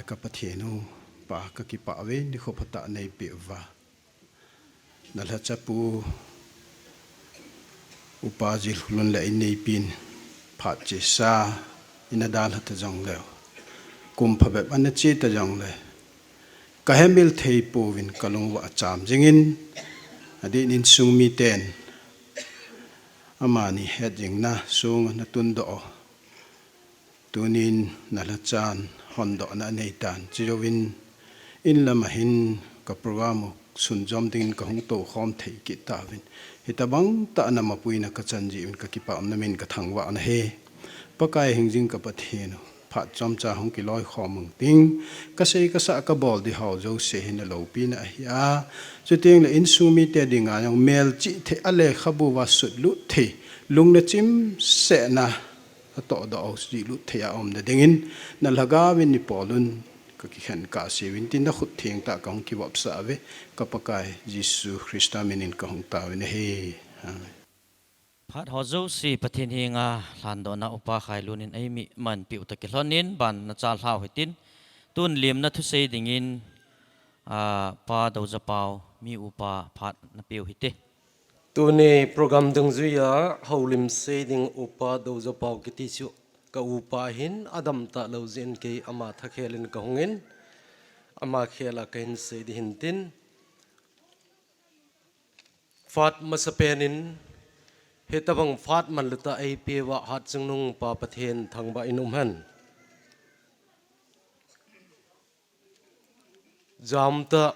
Ka Pathen u, Pa, ka kipah uve, nikho phatah neipeh uva. Na lhacha pu, Upa Jilkhulun le inneipin phat chesa ina dalha ta jongleu, kum phabep ana che ta jongle, ka hemil thei pouvin ka lung uva acham jingin, adeh in insung miten amani hetjingna sung ana tundoh u. Tunin na lhachan hondohna aneitan, chujouvin inlam a hin ka program u sunjom dingin ka hung toukhom thei kit tauvin. Hitobang tah na mapuina ka chan jeh uvin ka kipah umna min ka thangvah nahi. Pakai hingjing ka Pathen u, phat chomcha hung kiloikhom ung ting, ka sei ka sa ka bol ding ho jouse hi na loupina ahi a. Chuteng le insung mite dinga jong melchih thei a lekhabu uva sutlut thei, lungna chimsetna atohdoh u sutlut thei a umna dingin, na lhagaovin nei bolun, ka kikhen kahseuvin tin na khut theng tah ka hung kivopsah uve, ka Pakai Jesu Christa minin ka hung taovin ahi. Amen. Phat ho jouse Pathen henga lhandohna Upa Khailun in eimi manpeh u toh kilhonin ban na chalhau hitin, tun lemna thusei dingin, a, Pa Doujapau, mi upa phat na peu hite. Tuni program dungjuia houlim sei ding Upa Doujapau kiti chu ka upa ahin, adam talou jeh in kei ama thakhel in ka hungin, ama khel a ka hin sei ding hintin. Phat masapen in, hitobang phat manlutah eipeuva Hatchungnung Pa Pathen thangvah in umhen. Jamtah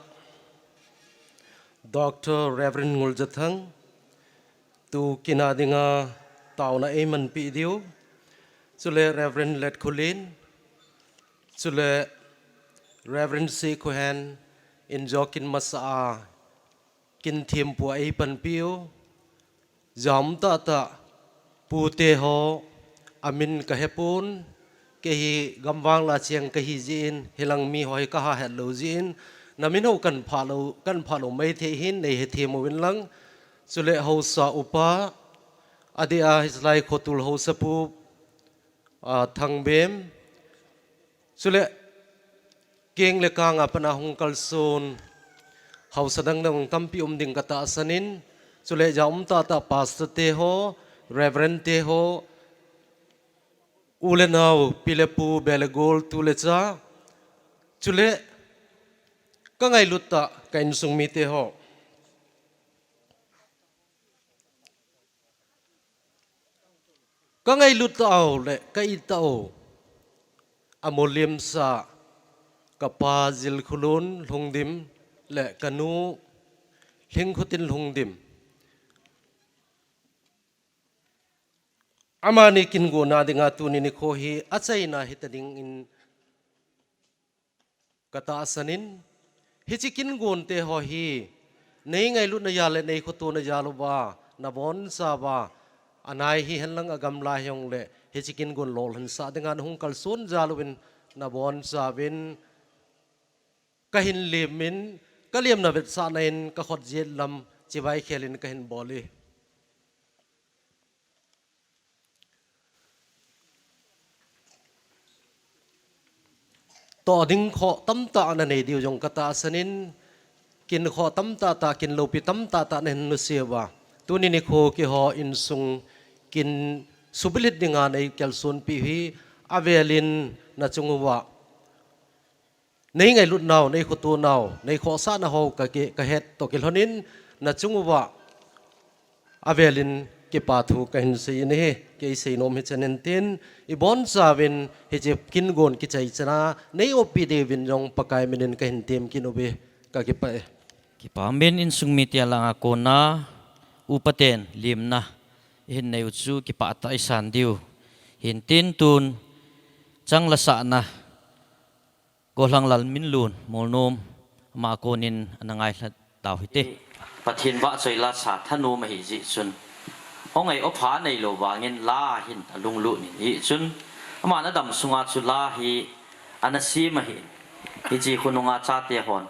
Doctor Reverend Nguljathang, tu kin a dinga taona eimanpeh diu, chule Reverend Letkhulin, chule Reverend Sekhohen in jo kin masa a kin thempua eipanpiu, jamtah tah pute ho, amin ka hepon, kei hi gamvang la cheng ka hi jeh in, hilang mi ho hi ka hahet lou jeh in, na min ho kan phah lou, kan phah lou maithei hin nei hethem uvin lang, chule haosa upa, adeh a hiche lai khotul haosapu, a, Thangbem, chule keng le kang a pat a hung kalson haosa dang dang tampi um ding ka tahsan in, chule ja um tahtah pastor te ho, reverend te ho, u le nao, pi le pu, be le gol, tu le cha, chule ka ngailut tah ka insung mite ho. Ka ngailut tah u le ka it tah u, amolhemsa ka pa Jilkhulun Lhungdim le ka nu Lhingkhutin Lhungdim, amani kin gonna dinga tuni nikho hi achaina hita dingin ka tahsan in, hiche kin gon te ho hi nei ngailutna jal le nei khotona jal uva na bonchauva, anai hihen lang agamla hijongle hiche kin gon lolhinsah dinga na hung kalson jal uvin na bonchauvin, ka hin lem in, ka lemna vetsahna in ka khut jet lam chibai khel in ka hin bol e. Toh ding khoh tamtah na nei diu jong ka tahsan in, kin khoh tamtah tah, kin loupi tamtah tah na hin nusia uva, tuni nikho keiho insung kin subilhit dinga nei kalsonpi hi avel in na chung uva nei ngailutnau, nei khotonau, nei khohsahna ho ka ke, ka het toh kilhon in na chung uva avel in kipa thu ka hin sei in ahi, kei seinom hichan in tin, i bonchauvin hiche kin gon kichai chan a nei oppi diuvin jong Pakai min in ka hin tem kit uve, ka kipah e. Kipah min, insung mite langa kona upa ten lemna i hin nei u chu kipah tah i san diu hin tin, tun chang lasahna Gollhang Lalminlun Molnom, ama konin ana ngailha tau hite. Pathen vahchoi la sa thanom ahi jeh chun, o ngai o pha neilou vangin la hin alunglut in, hijeh chun aman adam sunga chu la hi ana sem ahi. Hiche khonunga chate hon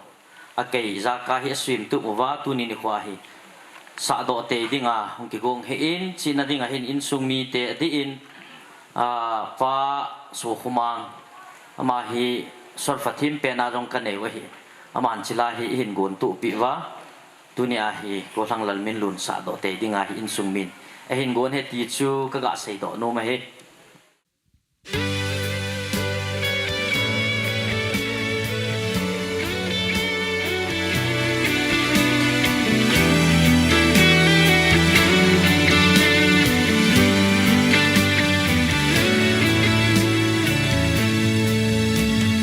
akei jaka hi asem tup uva, tuni nikho hi sahdoh tei dinga hung kigong hih in, chihna dinga hin insung mite adeh in, a, Pa Sokhumang, ama hi Solfa thim pena jong kanei u ahi. Aman chila hi ihin gon tupi uva. Tunia hi Golhang Lalminlun sahdoh tei dinga hi insung min ahin gon ahi ti chu kaga seidoh nom ahi.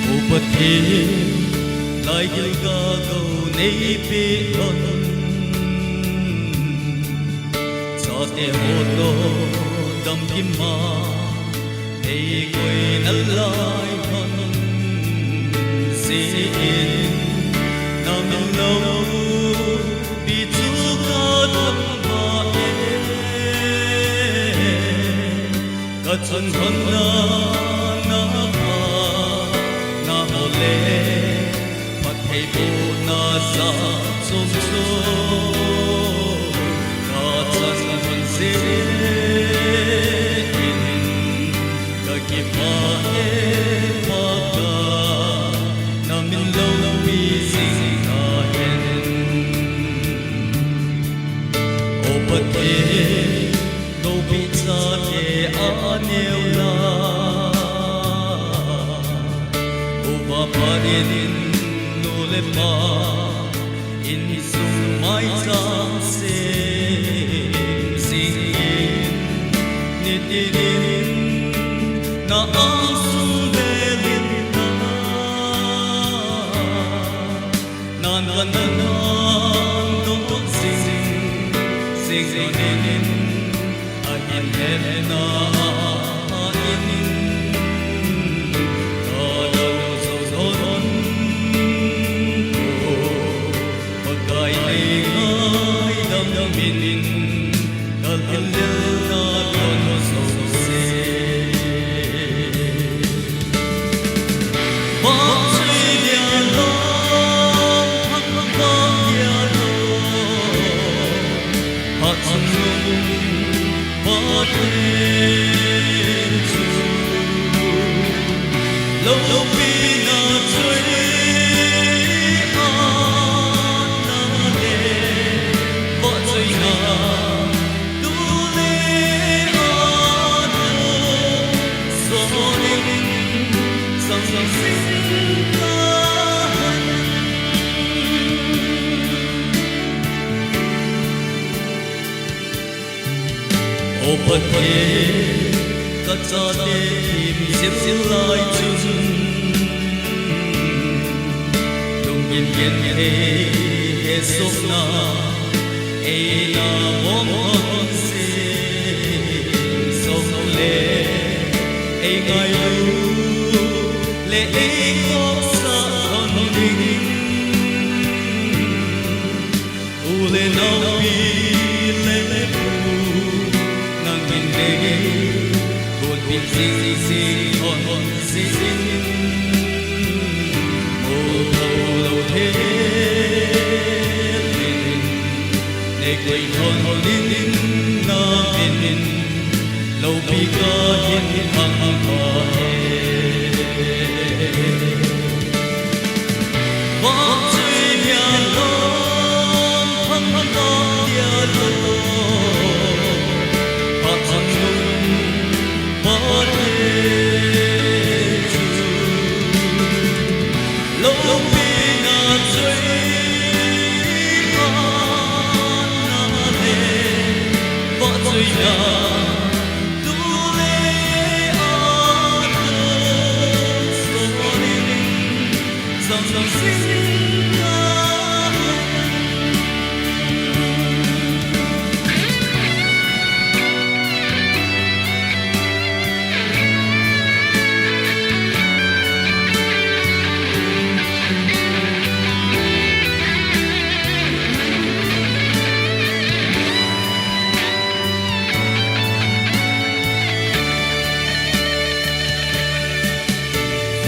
O Pathen, laigil gagou neipeh un. Chate ho toh damkima neikoi nalai hon. Jeh in namin loupi chu kathangvah e. Kachung hon na, na pha, na ole, phattheibohna sa chom chom. Kachung hon jeh in, kakipah e Pakai, namin loupi jing tahen. O Pathen, loupina chate aneo lai, uva pha in nu le pa, insung maicham sem jing in, nitin in na angsung vel in na. Nan kanan nung jing, jing in, ahin hetna in, ka lou jou thon, Pakai nei ngaidam in, ka lhillelna thon jouse. O Pathen, kachate thim jep lai chun, lungin genthei hesohna eina bol hon jing jongle, eingailu le eikhohsah hon dingin, u le nao, pi le pu, nangin nei gonpeh jing jing hon jing in, mo lou thei in, neikoi hon dingin, namin loupi kahin thangvah e.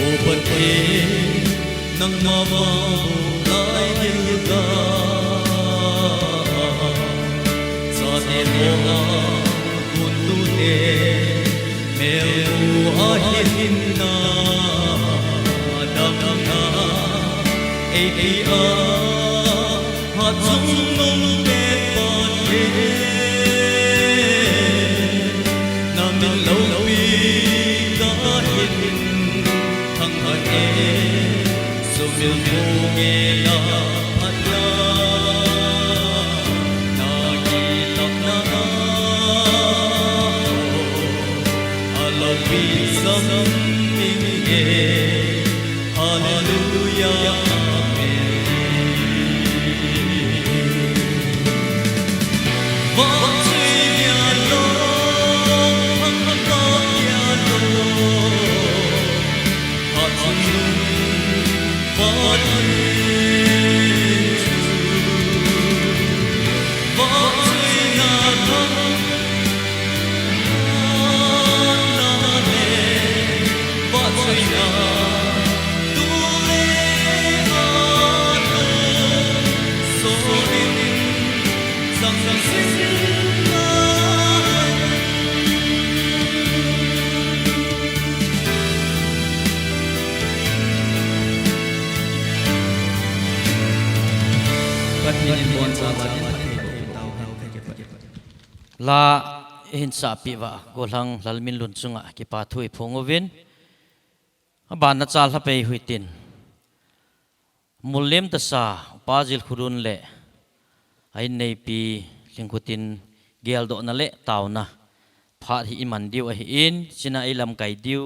O Pathen, nangma vang lai hilga, chate hoa guntu te, mel u ahin na, dam Hallelujah, amen. Pathen in boncha ban in phatthei boh in tao hen. La i hin sahpeh uva, Golhang Lalminlun chunga kipa thu i phong uvin. Aban a chal lha pei hitin. Mullem tasa, Upa Jilkhulun le a inneipi Lhingkhutin geldohna le taona phat hi i man diu ahin, chuna i lamkai diu,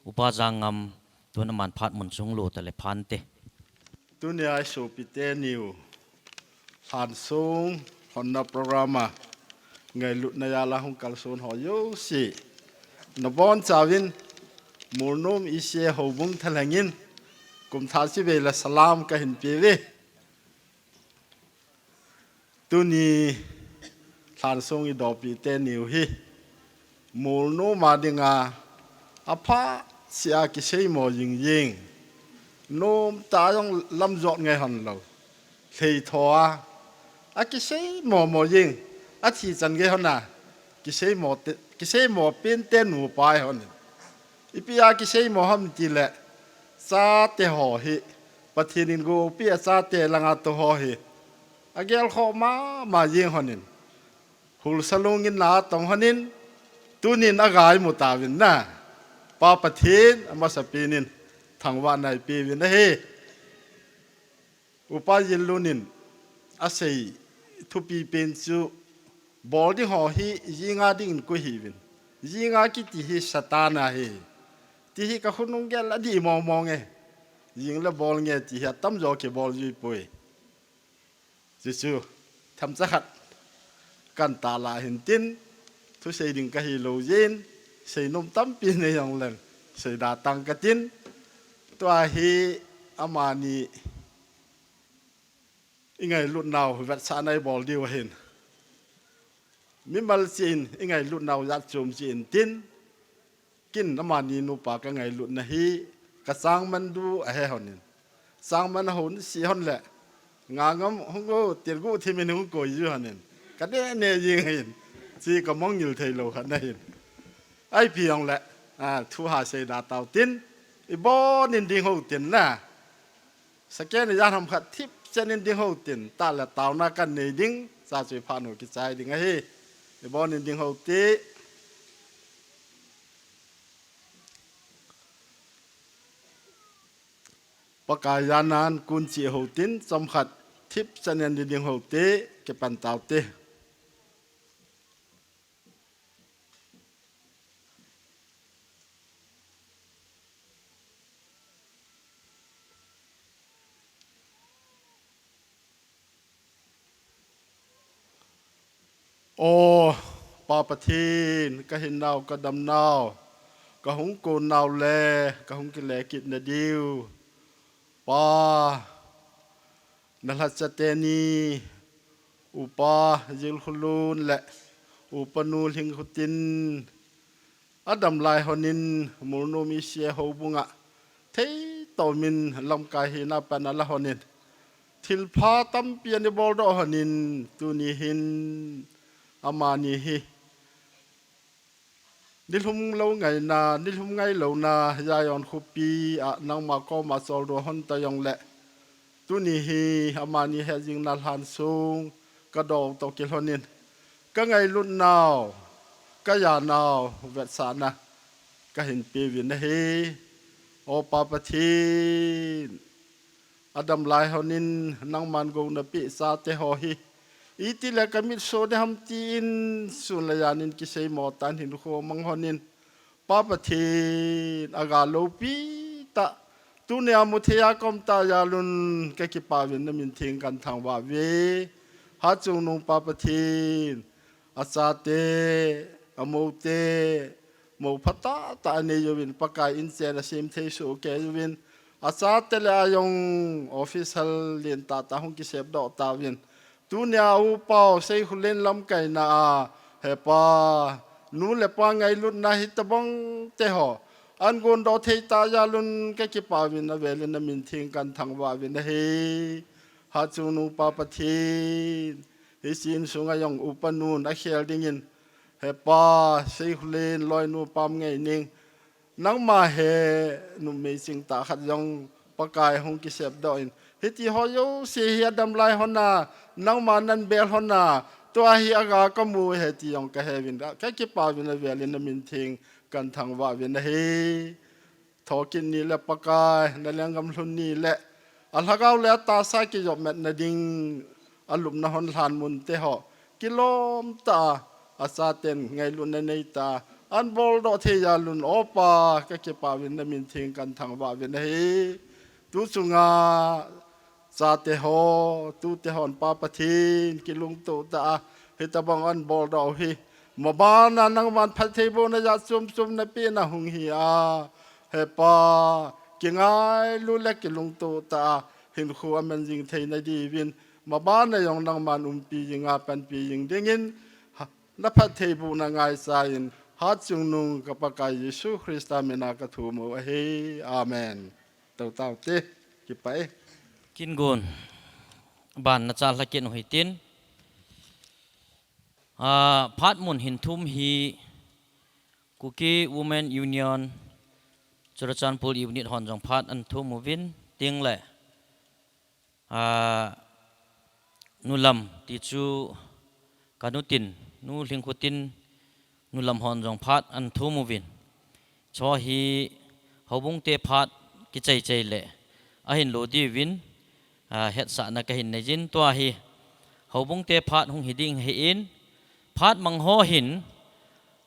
Upa Jangngam, tun aman phat mun chung lut a le phante. Tunia i sopite niu, Lhansong honna program a ngailutna jal a hung kalson ho jouse, nabonchauvin, Molnom E C A Houbung thalheng in, kumthah chibai le salam kahin peuve. Tuni Lhansong i dopite niu hi, Molnom a dinga, apha sia kiseimo jing jing. Nomtah jong lamjot ngai hon lou. Lheitho a, akiseimo mo jing. Athi chan gei hon a, kiseimo te, kiseimo pente nupa i hon in. Ipi a kiseimo ham tile, chate ho hi, Pathen in gopia chate langa tou ho hi, agelkhoh mama jing hon in. Hulsa lungin na atong hon in, tunin agaimu tauvin na. Pa Pathen, amasapen in, thangvahna i peuvin ahi. Upa Jillun in asei thupi pen chu, bol ding ho hi jinga dingin koi hiuvin. Jinga kiti hi Satan ahi. Ti hi ka khonung gel a dih mong mong e. Jing le bol nge ti hi atamjo kibol jui poi. Chuchu, themcha khat kahin tahlah hin tin, thusei ding kahilou jeh in, seinom tampi nei jongleng, seida tang katin, tua hi amani i ngailutnau vetsahna i bol diu ahin. Mimal cheh in i ngailutnau jat chom cheh in tin, ken amani nupa ka ngailutna hi ka changman du ahe hon in. Changman ahon si hon le, Ngangam hung o, Tirgu thim in hung koi ji hon in. Ka neh neh jing in. Chi ka mong ngil thei lou khat na hin. Ipi jongle, a, thu ha seida tau tin, i bon in ding hou tin na. Second ijat ham khat thip chen in ding hou tin, tah le taona kan nei ding, cha chu i phat u kichai ding ahi. I bon in ding hou te. Pakai janan kun cheh hou tin, chomkhat thip chen in ding hou te, kipan tau te. O, Pa Pathen, ka hinnau, ka damnau, ka hung konnau le ka hung kile kitna diu, Pa, na lhacha teni, Upa Jilkhulun le Upa Nu Lhingkhutin, adam lai hon in, Molnom ECA houbung a thei tomin lamkai hina pan ala hon in, thilpha tampi ana boldoh hon in, tuni hin amani hi nilhum lou ngaina, nilhum ngailouna, Zion khopi a nangma koma choldo hon ta jongle, Tuni hi amani hejingna lhan sung ka dou toh kilhonin, ka ngailut nau, ka ja nau vetsahna ka hin peuvin ahi. O Pa Pathen, adam lai honin nangman gou napeh chate ho hi, itile ka mitso ding ham tin sun le jan in kisei mo tan hinkho mang honin, Pa Pathen, aga loupi tah, tunia muthei a ka um tah jal un ka kipah uvin na min theng kan thangvah uve. Hatchungnung Pa Pathen, achate, amoute, mou phatah tah anei uvin, Pakai in chen asem thei soh kei uvin, achate le a jong official lentah tah hung kisepdoh tauvin, tunia upa u Seikholen lamkaina a, he Pa, nu le pa ngailutna hitobang te ho an gondoh thei tah jal un ka kipah uvin, avel in na min theng kan thangvah uvin ahi. Hatchungnung Pa Pathen, hiche insunga jong upa nun akhel dingin, he Pa, Seikholen loinu Pamngaining, nangma he numei chingtah khat jong Pakai hung kisepdoh in, hiti ho jouse hi adam lai hon a, nangma nan bel hon a, tua hi aga ka mu e ti jong ka he uvin, ka kipah uvin, avel in na min theng kan thangvah uvin ahi. Thokit ni le Pakai, na lenggam lhun ni le, alhagao le atahsa kijopmatna ding, alupna hon lhan mun te ho, kilom tah a, achaten ngailutna nei tah a an boldoh thei jal un, O Pa, ka kipah uvin na min theng kan thangvah uvin ahi. Tu chunga chate ho, tute hon Pa Pathen, kilungto tah a, hitobang an boldoh u hi, mabana nangman phattheibohna jat chom chom napeh na hung hi a, he Pa, kingailu le kilungto tah a, hinkho aman jing theina diuvin, mabana jong nangman umpi jing a panpi jing dingin, ha, na phattheibohna ngaichan, hatchungnung ka Pakai Jesu Christa mina ka thum u ahi. Amen. Tou tau te, kipah e. Kingun, ban na chal lhakin u hitin. Ah, phat mun hin thum hi Kuki Women Union, Churachandpur Unit hon jong phat an thum uvin, tin le, ah, Nu Lam ti chu ka nu tin, Nu Lhingkhutin, Nu Lam hon jong phat an thum uvin. Chu hi houbung te phat kichai chai le ahin lo diuvin, ah, hetsahna ka hin nei jin, tua hi houbung te phat hung hi ding ahin, phat mang ho hin,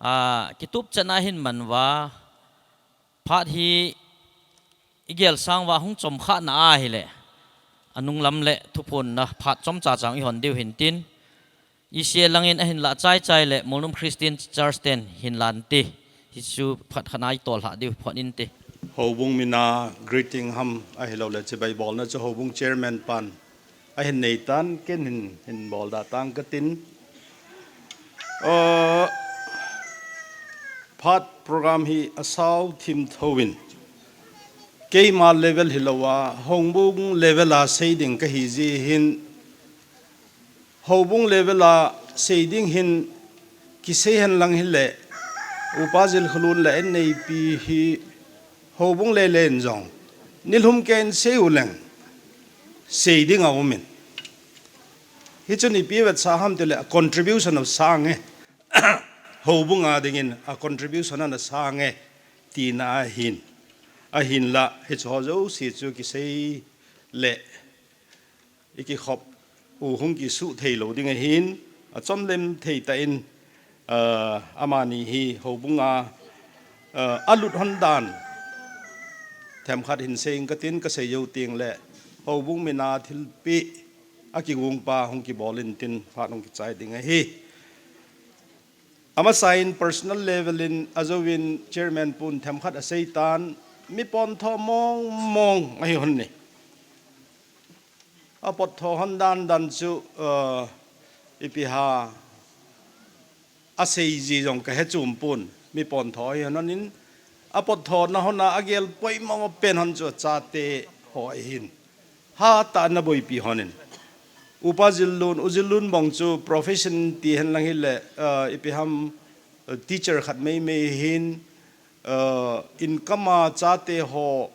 ah, kitup chan a hin man uva, phat hi i gel sang uva hung chom khah na ahile, anung lam le thuphon na phat chomcha chang i hon diu hin tin, E C A langin ahin lah chai chai le Molnom Christian Church ten hin lan ti. Hichu phat khat a i tol lhah diu phot in ti. Houbung mina greeting ham ahilou le chibai bolna chu houbung chairman pan ahin nei tan, ken hin, hin bol da tang ka tin. Uh, phat program hi asao thim tho in, keima level hilou a, houbung level a sei ding ka hi ji hin, houbung level a sei ding hin kisei hen lang hile, Upa Jilkholun le Neipi hi houbung le len jong, nilhum kei in sei u leng, sei ding a um in. Hichun ipi vetsah ham tile, contribution of sang e. Houbung a dingin a contribution ana sang e, tina ahin. Ahinla, hichu ho jouse chu kisei le i kikhop u hung kisuh thei lou ding ahin, achom lem thei tah in, ah, amani hi houbung a, ah, alut hon dan themkhat hin sei ing ka tin, ka sei jou teng le houbung mina thilpeh a kigong pa hung kibol in tin phat hung kichai ding ahi. Amasa in personal level in ajouvin chairman pun themkhat asei tan, mi pontho mong mong ahi hon ni. A pontho hon dan dan chu, uh, ipi ham asei ji jong ka he chom pon, mi pontho hi hon in, a pontho na hon a agel poimo pen hon chu achate ho ahin. Hatah in ana boipi hon in. Upa Jillun, U Jillun bang chu profession ti hen lang hile, uh, ipi ham, uh, teacher khat mei mei hin, uh, income a chate ho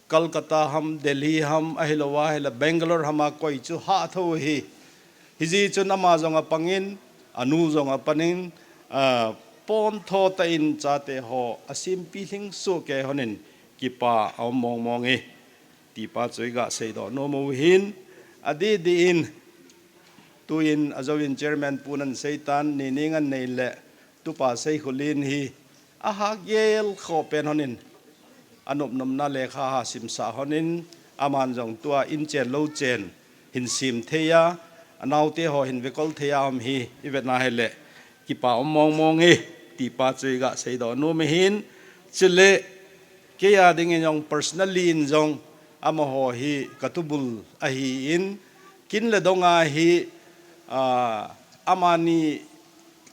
Calcutta ham, Delhi ham, ahilou ahile Bangalore ham a koi chu hah tho hi. Hijeh chun ama jong apangin, anu jong apanin, ah, pontho tah in chate ho asimpi lhingsoh kei honin kipa aum mong mong e. Tipa chu iga seidoh nom u hin, adih dih in, tuin ajouvin chairman pun ahin seitan, ni ning ahin nei le, tupa Seikhulin hi, ahagel khoh pen honin, anop nopna lekha ha simsah honin, aman jong tua in chen lou chen, hin sem thei a, anaote ho hin vekol thei a um hi, ivet na hile, kipa um mong mong e, tipa chu iga seidoh nom ahin, chule, kei a dingin jong personally in jong, amaho hi katubul ahin, kin le dong a hi, ah, amani,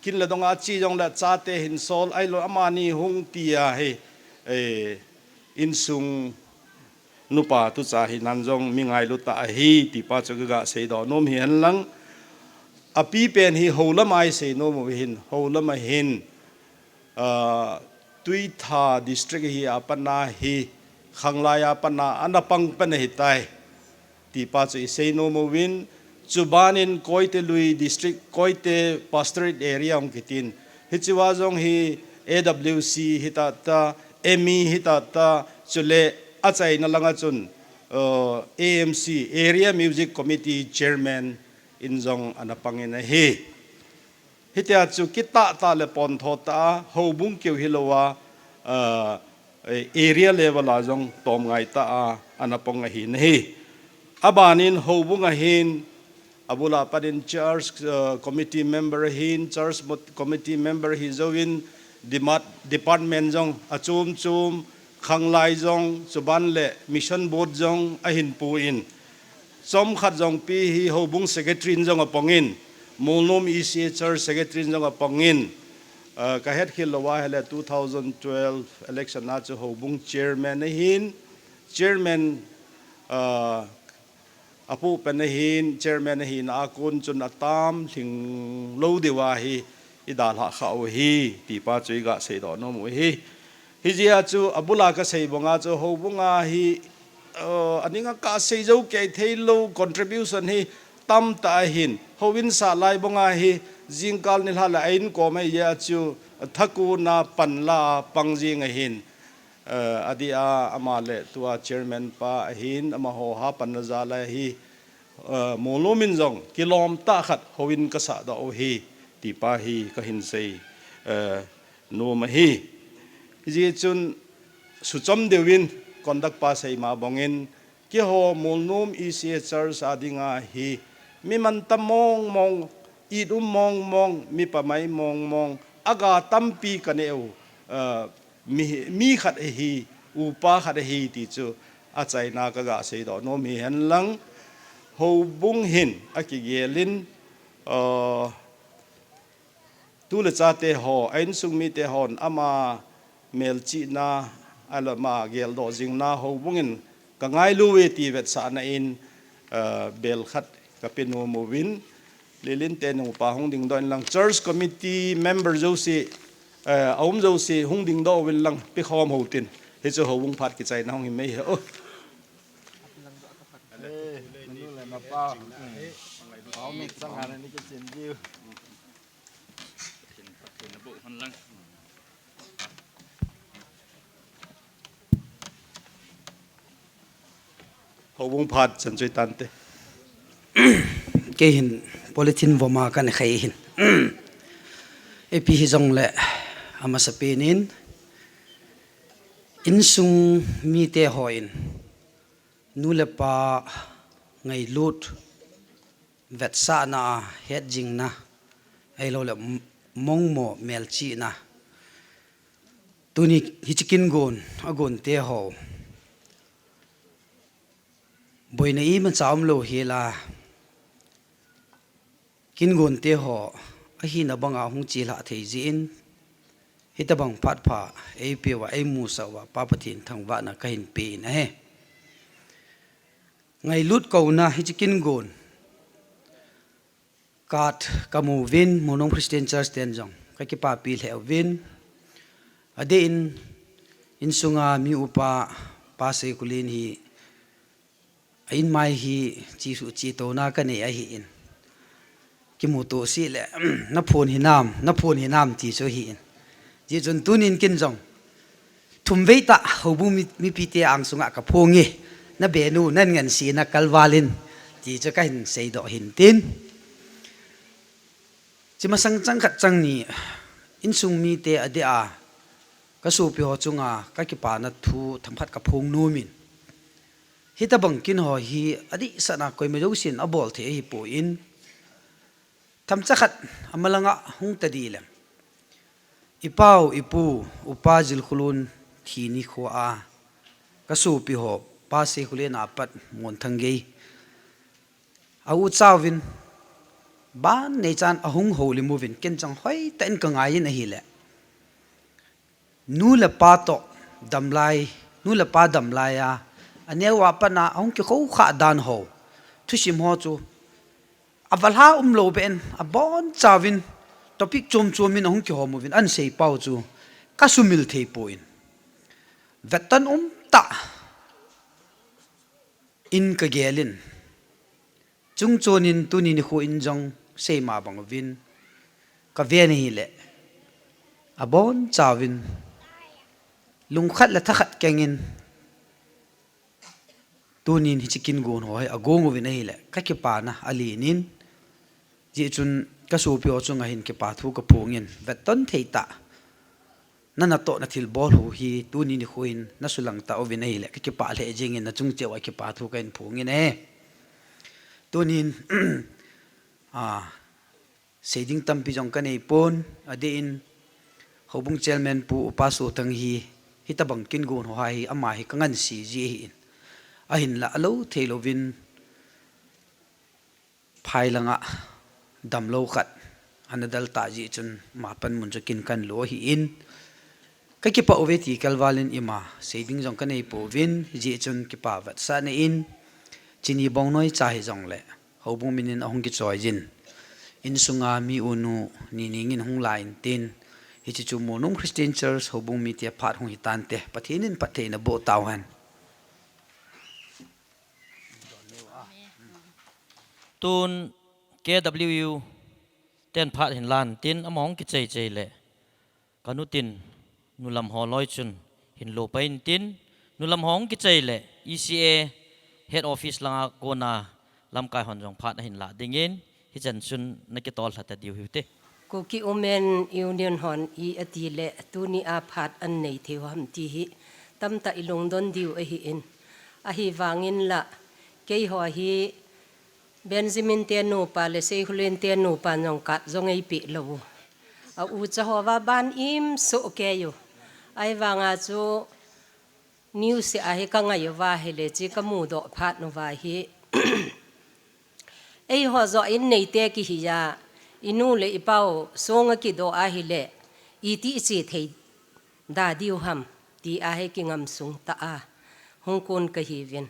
kin le dong a chi jongle chate hin sol, ahilou amani hung tia hi, eh, insung nupa tucha hinan jong mi ngailut tah ahi, tipa chu kaga seidoh nom hi henlang. Api pen hi houlam a isei nom u hin, houlam a hin, ah, Tuitha district hi apat na hi, khanglai apat na, ana pang pen ahitai. Tipa chu isei nom uvin, chubanin Koite Lui district, Koite pastorate area hung kitin. Hichea jong hi A W C hita ta, M E hita ta, chule achaina langa chun, uh, A M C, Area Music Committee Chairman in jong ana pangin ahi. Hitia chu kitah tah le pontho tah a, houbung keu hilou a, ah, area level a jong tomngai tah a, ana pang ahi nahi. Abanin houbung a hin, abul a panin church, ah, committee member ahin, church mot-, committee member hijouvin, demat-, department jong achom chom, khanglai jong, chuban le mission board jong ahin pu in. Chomkhat jong pi hi houbung secretary in jong apang in, Molnom E C A church secretary in jong apang in, ah, kahet khel lou a hile two thousand twelve election a chu houbung chairman ahin, chairman, ah, apu pen ahin, chairman ahina a kon chun atam lhing lou diu ahi, idalhah kha u hi, tipa chu iga seidoh nom u hi. Hijeh a chu abul a kasei banga chu houbung a hi, uh, aning a kasei jou kei thei lou contribution hi tamtah ahin. Houin sah lai banga hi jingkal nilhah le a inkom a hijeh a chu thakuna panla a pang jing ahin. Uh, adih a ama le tua chairman pa ahin, amaho hapanna jal a hi, uh, Molnom in jong kilom tah khat houin kasah doh u hi, tipa hi kahin sei, uh, nom ahi. Hijeh chun suchom deuvin conduct pa seima bangin, keiho Molnom E C A Church a dinga hi mi mantam mong mong, it um mong mong, mi pamai mong mong, aga tampi kanei u, uh, mi, mi khat ahi, upa khat ahi ti chu achaina kaga seidoh nom hi henlang, houbung hin akigelin, uh, Tu le chate ho, a insung mite hon ama melchihna, alama geldoh jingna houbung in kangailu uve ti vetsahna in, eh, bel khat kape nom uvin, Lilin te nupa hung dingdoh in lang church committee member jouse, eh, aum jouse hung dingdoh uvin lang pekhom hou tin. Hichu houbung phat kichaina hung hi mai hi. Oh. Eh, nanu le napa. Pau mit sanga nani kichen diu. Houbung phat chan chu itante. Kei hin polythene voma kana khai hin. Ipi hijongle amasapen in insung mite hon nu le pa ngailut vetsahna a hetjingna, ahilouleh m-, mongmong melchihna. Tuni hiche kin gon, agon te ho. Boina imacha umlou hela. Kin gon te ho, ahina banga hung chelhah thei jeh in. Hitabang phat pha, eipeuva, eimusah uva, Pa Pathen thangvahna kahin pe in ahi. Ngailut kouna hiche kin gon. Card kamu uvin, Molnom Christian Church ten jong kakipapi lheh uvin. Adeh in, insunga mi upa Pa Seikulin hi a in mai hi chi su chi to na ka nei ahi in. Kimu to si le na phone hi nam, na phone hi nam ti chu hi in. Ji chun tunin kin jong thum vei ta hobu mi, mipi te ang sunga ka phone nge na benu nan ngan si na kalvalin ti chu ka hin sei do hin tin. Chi masang chang khat chang ni insung mi te a de a ka supi ho chunga ka kipana thu thamkhat ka phung numin. Hita bangkin ho hi a di sana koi ma josin a bol the hi po in. Thamcha khat a malanga hung ta di lem. I pau, i pu, upa Zilkhulun thi ni khua a ka supi ho pa Seikhulin a pat Mon Thang Gei. A u chauvin ban nei chan a hung ho limuvin ken chang hoi ta in ka ngai in ahi le. Nu le pa to damlai, nu le pa damlai a, a neu a pana a hung ki kho kha dan ho. Thusim ho chu a valha um lo ben a bon chauvin topic chom chom in a hung ki hom uvin an sei pau chu ka sumil thei po in. Vetan um ta in ka gelin. Chung chunin tuni ni khu in jong sei ma bang uvin ka ve ni le a bon chauvin lungkhat le thakhat kengin tunin hi chikin gun ho hi a gung uvin ahi le ka kipana a linin ji chun ka supi ho chunga hin kipa thu ka phungin veton thei ta. Na na to na thil bol hu hi tuni ni khu in na sulang ta uvin ahi le ka kipa le jingin na chung cheu a kipa thu ka in phungin e. Tunin a seiding tampi jong ka nei pon a de in hobung chairman pu upa Suthang hi hita bangkin gun ho hi ama hi ka ngan si ji hi in. A hin la a lo thei lovin phai langa damlo khat ana dal ta ji chun ma pan mun chu kin kan lo hi in. Ka kipa uve ti kalvalin ima seiding jong ka nei po vin ji chun kipa vat sa na in chini bong noi cha hi jong le hobung minin a hung ki choi jin. In sunga mi unu ni ningin hung la in tin hi chi chu Monung Christian Church hobung mi te phat hung hi tan te Pathin in phat thei na bo tau han. Tun K W U ten phat hin lan tin ama hong kichei chei le ka nu tin nulam ho loi chun hin lo pai in tin nulam ho hong kichei le E C A head office langa kona lamkai hon jong phat a hin la dingin hi chan chun na kitol hla ta diu hiu te. Kuki Women Union hon i ati le tuni a phat an nei thei ham ti hi tamta i lungdon diu ahi in. Ahi vangin la kei ho hi Benjamin te nupa le Seihulen te nupa nong kat zong ei pi lo. A u cha ho va ban im so ke yu. Ai vanga chu news a hi ka ngai va hi le chi ka mu do phat nu va hi. Ei ho zo in nei te ki hi ya. I nu le i pau song a ki do a hi le i ti i chi thei da diu ham ti a hi ki ngam sung ta a hung kun ka hi vin.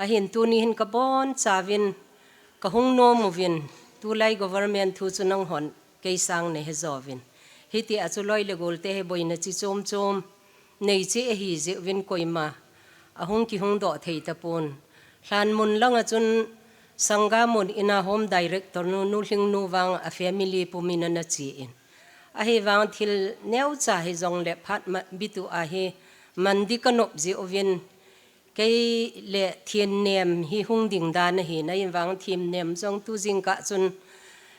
A hin tuni hin ka bon cha vin ka hung no mu vin tu lai government thu chu nang hon kei sang ne he zo vin. Hiti a chu loi le gol te he boina chi chom chom nei chi a hi zi vin koima a hung ki hung do thei ta pun. Hlan mun langa chun Sangga mun ina home director nu, nu hling nu vang a family pumin ana chi in. Ahi vang thil neu cha hi zong le phat ma, bitu a hi man di ka nop zi uvin kei le thien nem hi hung ding dan ahi na in vang thiem nem zong tu zing ka chun,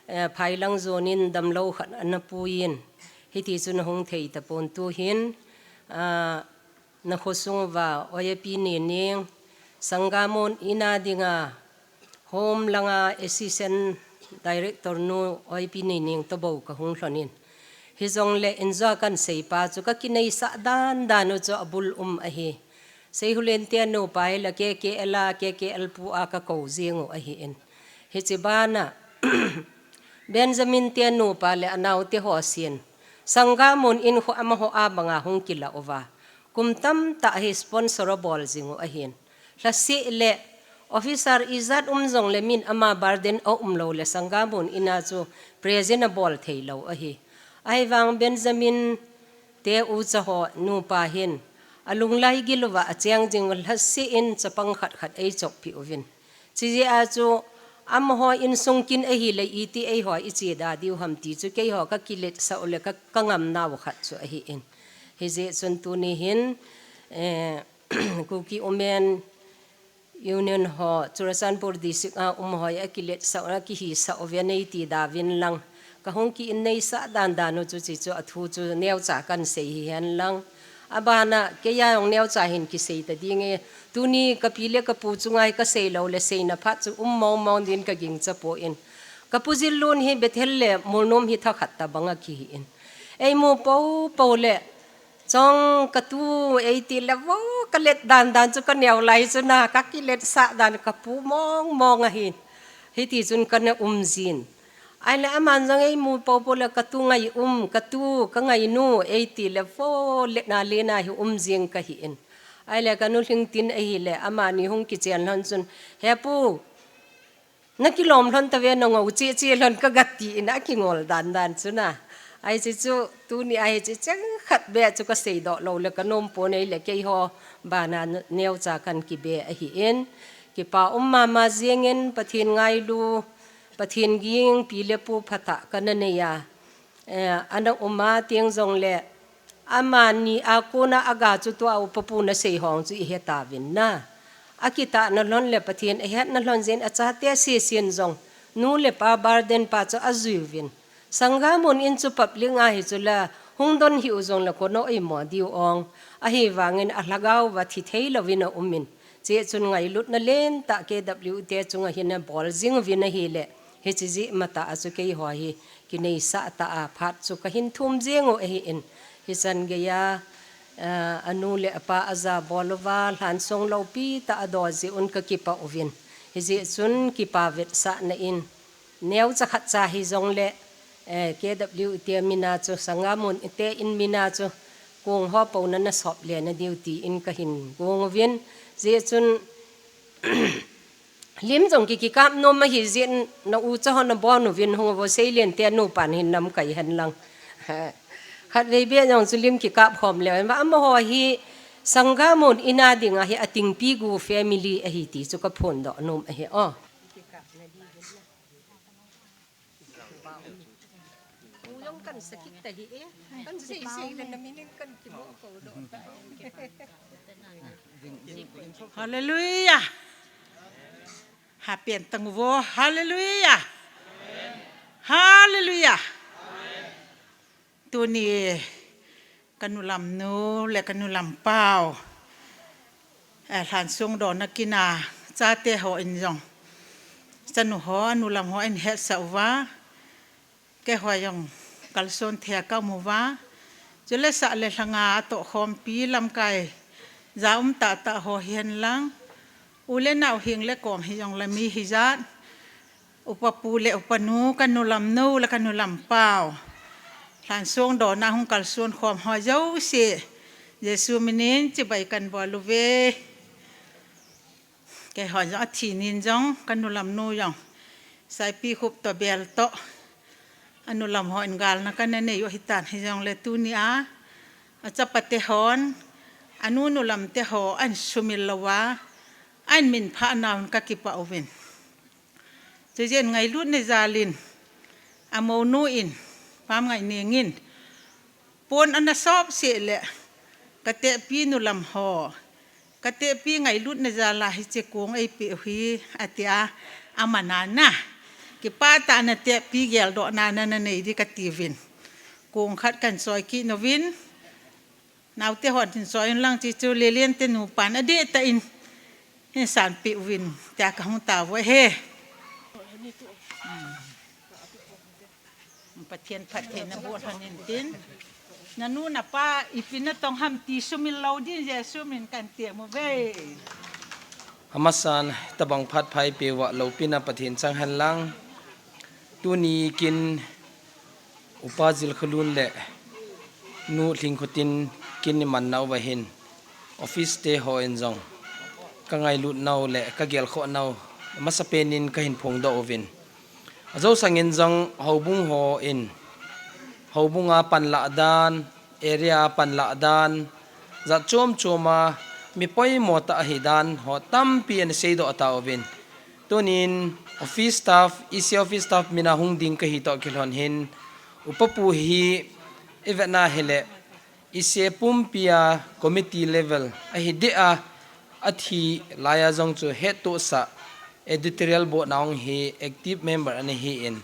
eh, phai lang zonin dam lo khat ana pu in hiti chun hung thei ta pun tu hin, ah, na khosung va oipi ni ning Sangga mun ina dinga home langa assistant director nu oipi ni ning to bo ka hung hlonin. Hi zong le in zo kan sei pa chu ka kinei sa dan dan u chu a bul um ahi. Seihulen te nupa hi la K K L a, K K L pu a ka ko zing u ahi in. Hi chi bana Benjamin te nupa le a nau te ho sin. Sangga mun in khu ama ho a banga hung kila uva. Kum tam ta hi sponsor a bol zing u ahin. Hla si le officer i zat um zong le min ama burden a um lo le Sangga mun ina chu present a bol thei lo ahi. Ahi vang Benjamin te u cha ho nupa hin Alunglai gil uva acheng jing u lhase in chapang khat khat eichop pi uvin. Chijeh a chu amaho insung kin ahile iti eiho iche da diu ham ti chu keiho kakilet sah u le ka, kangam nau khat chu ahi in. Hijeh chun tuni hin, eh, Kuki Women Union ho, Churachandpur District a um ho, akilet sah, akihi sah uve nei ti da uvin lang. Kahung ki in nei sah dan dan u chu chi chu athu chu neocha kan sei hi hen lang. Abana, keiya jong neocha hin kisei ta ding e. Tuni kapi le kapu chunga hi kasei lou le seina phat chu um mong mong din kaging cha poi. Kapu Jillun hi Bethel le Mulnom hi thakhat ta banga kihi in. Eimu po po le, Chong katu eiti le vo, kalet dan dan chu kaneo lai chu na, kakilet sah dan kapu mong mong ahin. Hiti chun kana um jin. Ahile aman jong eimu po po le katu ngai um, katu kangai nu eiti le vo, letna lena hi um jing kahi in. Ahile kanu Lhingtin ahile amani hung kichen lhon chun, "He pu, nakilom lhon tave, nangou cheh cheh lhon," kaga ti in akingol dan dan chu na. Ahi chu, tuni ahi chu cheng khat beh chu kasei doh lou le kanom pon ahile keiho bana neocha kan kibe ahi in. Kipa um mama jing in Pathen ngailu, Pathen ging pi le pu phatah kana nei a. Eh, ana um a teng jong le, amani a kona aga chu tua upa pu nasei hong chu ihe tauvin na. Akitahna lhon le Pathen ahetna lhon jeh in achate sesen jong, nu le pa burden pa chu ajui uvin. Sangam mun in chu public nga hi chu la, hung don hih u jong le kono eimo diu ong. Ahivangin alhagao va thi thei louvin aum in. Chejeh chun ngailutna lentah K W te chunga hin abol jing uvin ahile, hiche jeh matah a chu keiho hi kineisah tah a phat chu kahin thum jing u ahi in, hichan geiya, ah, anu le apa aja bol uva, lhansong loupi tah a do jeh un kakipah uvin. Hijeh chun kipa vetsahna in, neocha khat cha hi jong le, eh, K W te mina chu, Sangam mun te in mina chu, kong ho pouna nasop le na diu ti in kahin gong uvin. Jeh chun, lim jong ki, kikap nom ahi jeh in, na ucha ho nabon uvin hung uvo, Seilen te nupan hin namkai hen lang. Khatvei beh jong chu lim kikap khom le, amaho hi Sangam mun ina dinga hi atingpi gu family ahi ti chu kaphondoh nom ahi o. U jong kan sakit ta hi e. Kan sei sei le na min in kan kimu ko doh ta. Hallelujah. Hapen tang uvo. Hallelujah. Hallelujah. Tuni kanu lamnu le kanu lampau, eh, lhansong dona kina chate ho in jong, chanu ho, anu lam ho in hetsah uva, keiho jong kalson thei a kaum uva, chule sah le lhanga tohkhompi lamkai ja um tah tah ho hihen lang, u le nao hing le kom hijong le mi hijat, upa pu le upa nu, kanu lamnu le kanu lampau, lhansong dona hung kalson khom ho jouse, Jesu minin chibai kan bol uve. Keiho jong athi nin jong kanu lamnu jong, Saipikhup toh Bel toh, anu lam ho in galna kana nei u ahitan, hijong le tuni a, achapa te hon, anu nu lam te ho ahin sumil louva, ahin minphah nauvin kakipah uvin. Chujeh in ngailutna jal in, amounu in, Pamngaineng in, pon ana sop seh le, katehpi nu lam ho, katehpi ngailutna jal a hiche kong eipeh u hi, atia, aman ana, kipah tah a natehpi geldohna nanei di kati uvin. Kong khat kan choi kit nauvin, naote hon hin choi un lang, chuche chu Lelen te nupan adeh tah in hin sanpeh uvin, tia kahung tao uve. Pathen phattheina boh lhon in tin, nanu napa ipi natong ham ti sumil lou din Jesu min kan tem uve. Amasan, tabang phat pha eipeh uva loupina Pathen chang hen lang. Tuni kin Upa Jilkholun le Nu Lhingkhotin kin iman nau va hin, office te ho in jong kangailut nau le kagelkhoh nau masapen in kahin phongdoh uvin. Ajou sangin jong houbung ho in, houbung a panlah dan, area a panlah dan, jat chom chom a mi poimo tah ahi dan ho tampi ana seidoh tauvin. Tunin office staff, E C office staff mina hung ding kahi toh kilhon hin, upa pu hi i vetna hileh, E C pumpia committee level ahi deh a, athi laia jong chu hettohsah editorial board na hung hi active member ana hi in,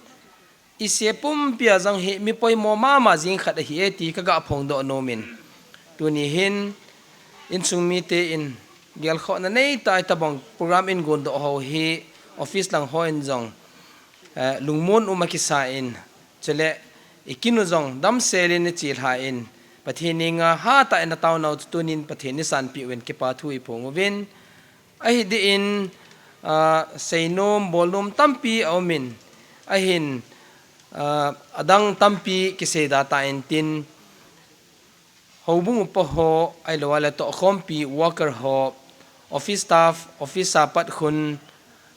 E C pumpia jong hi mi poimo mama jing khat ahi e ti kaga phongdoh nomin. Tuni hin insung mite in gelkhohna neitah a itobang program in gondoh ho hi office lang hon jong, eh, lungmon um akisa in, chule i kin u jong damsel in i chilha in, Pathen henga hatah in ataonau chu tunin Pathen in eisanpeh uvin kipa thu iphong uvin. Ahi deh in, ah, seinom, bolnom tampi aumin, ahin, ah, adang tampi kiseida tan tin, houbung upa ho, ahilouleh tohkhompi worker ho, office staff, office a pat khun,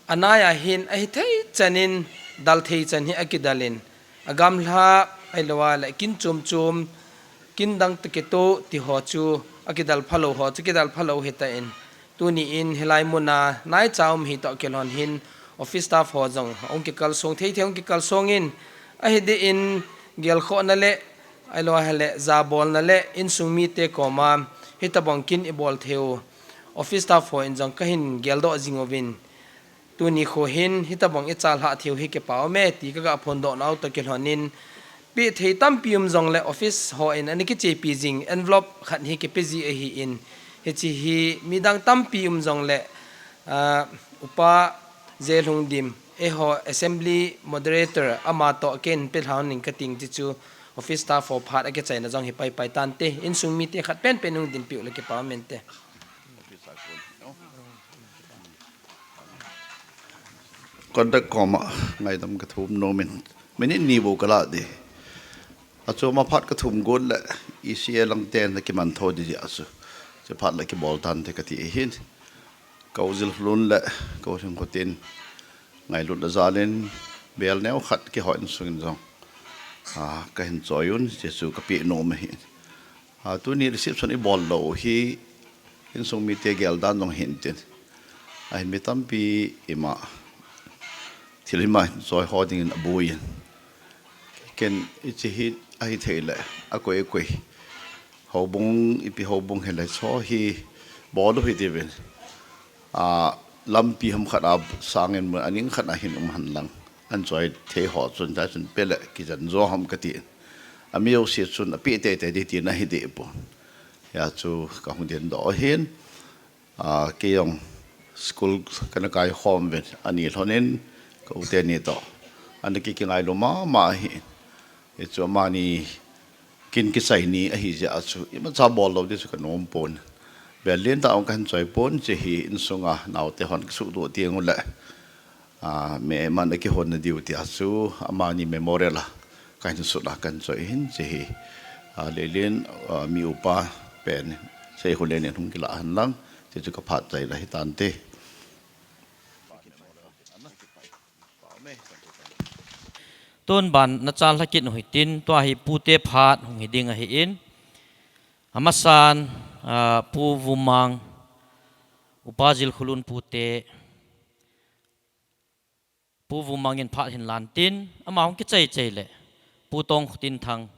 anaiya hin ahithei chan in, dalthei chan hi akidal in, agamla, ahilouleh kin chom chom, kin dang tah kitoh ti ho chu, akidal phalou ho chu, kidal phalou hitan. Tuni in hilai muna naicha um hi toh kilhon hin office staff ho jong hung kikalsong thei thei hung kikalsong in, ahi deh in gelkhohna le, ahilouleh jabolna le insung mite koma hitobang kin ibol theiu office staff hon jong kahin geldoh jing uvin. Tuni kho hin hitobang ichalhah theiu hi kipa ume ti kaga phongdoh nau toh kilhon in, pehthei tampi um jongleh office hon ana kichepi jing envelope khat hi kipe ji ahi in, hiche hi midang tampi um jongleh, ah, Upa J Lhungdim, eiho assembly moderator ama toh ken pelhang ning kating ti chu office staff ho phat akichaina jong hi paipai tante, insung mite khat penpen hung dinpeh u le kipa umente. Conduct koma ngaidam kathum nomin. Minute ni bou kalah ding. Achom a phat kathum got le E C A lang ten le kiman tho ding ahi chu. Chuphat le kibol tante kati ahin. Ka u Jilkhulun le ka u Lhingkhotin ngailut le jalin bel neo khat kihou insung in jong, ah, kahin choi un, hiche chu kapeh nom ahi. Ah, tuni reception ibol lou hi, insung mite geldan jong hintin. Ahin mi tampi ima, thil ima hin choi ho dingin aboi in. Ken hiche hi ahithei le, akoi akoi. Houbung, ipi houbung hileh chu hi, bol u hitiuvin. Ah, lampi ham khat a sangin mun, aning khat a hin um hen lang. An choi thei ho chun, ta chun pe le, kijen jo ham kati. Ami jouse chun, apeh teitei ding tina hi deh pon. Hia chu kahung dindoh ahin, ah, kei jong school kana kai khom uvin, ani lhonin, ka u teni toh. Ana ki, kingailu mama ahi. Hichu amani kin kichai ni ahi jeh a chu, imacha bol lou ding chu kanom pon. Bel lentah jong kahin choi pon, hiche hi insunga naote hon kisuhdoh teng uleh, ah, mi man akihonna diu tia chu, amani memorial a kahin sut a kahin choi ahin hiche hi. Ah, Leilin, ah, mi upa pen, Seikholen in hung kilah hen lang, hiche chu kaphat chai la hitante. Tun ban nachal lhah kit u hitin, tua hi pute phat hung hi ding ahin. Amasan, ah, Pu Vumang, Upa Jilkhulun pute, Pu Vumang in phat hin lan tin, ama hung kichai chai le, Pu Tongkhotinthang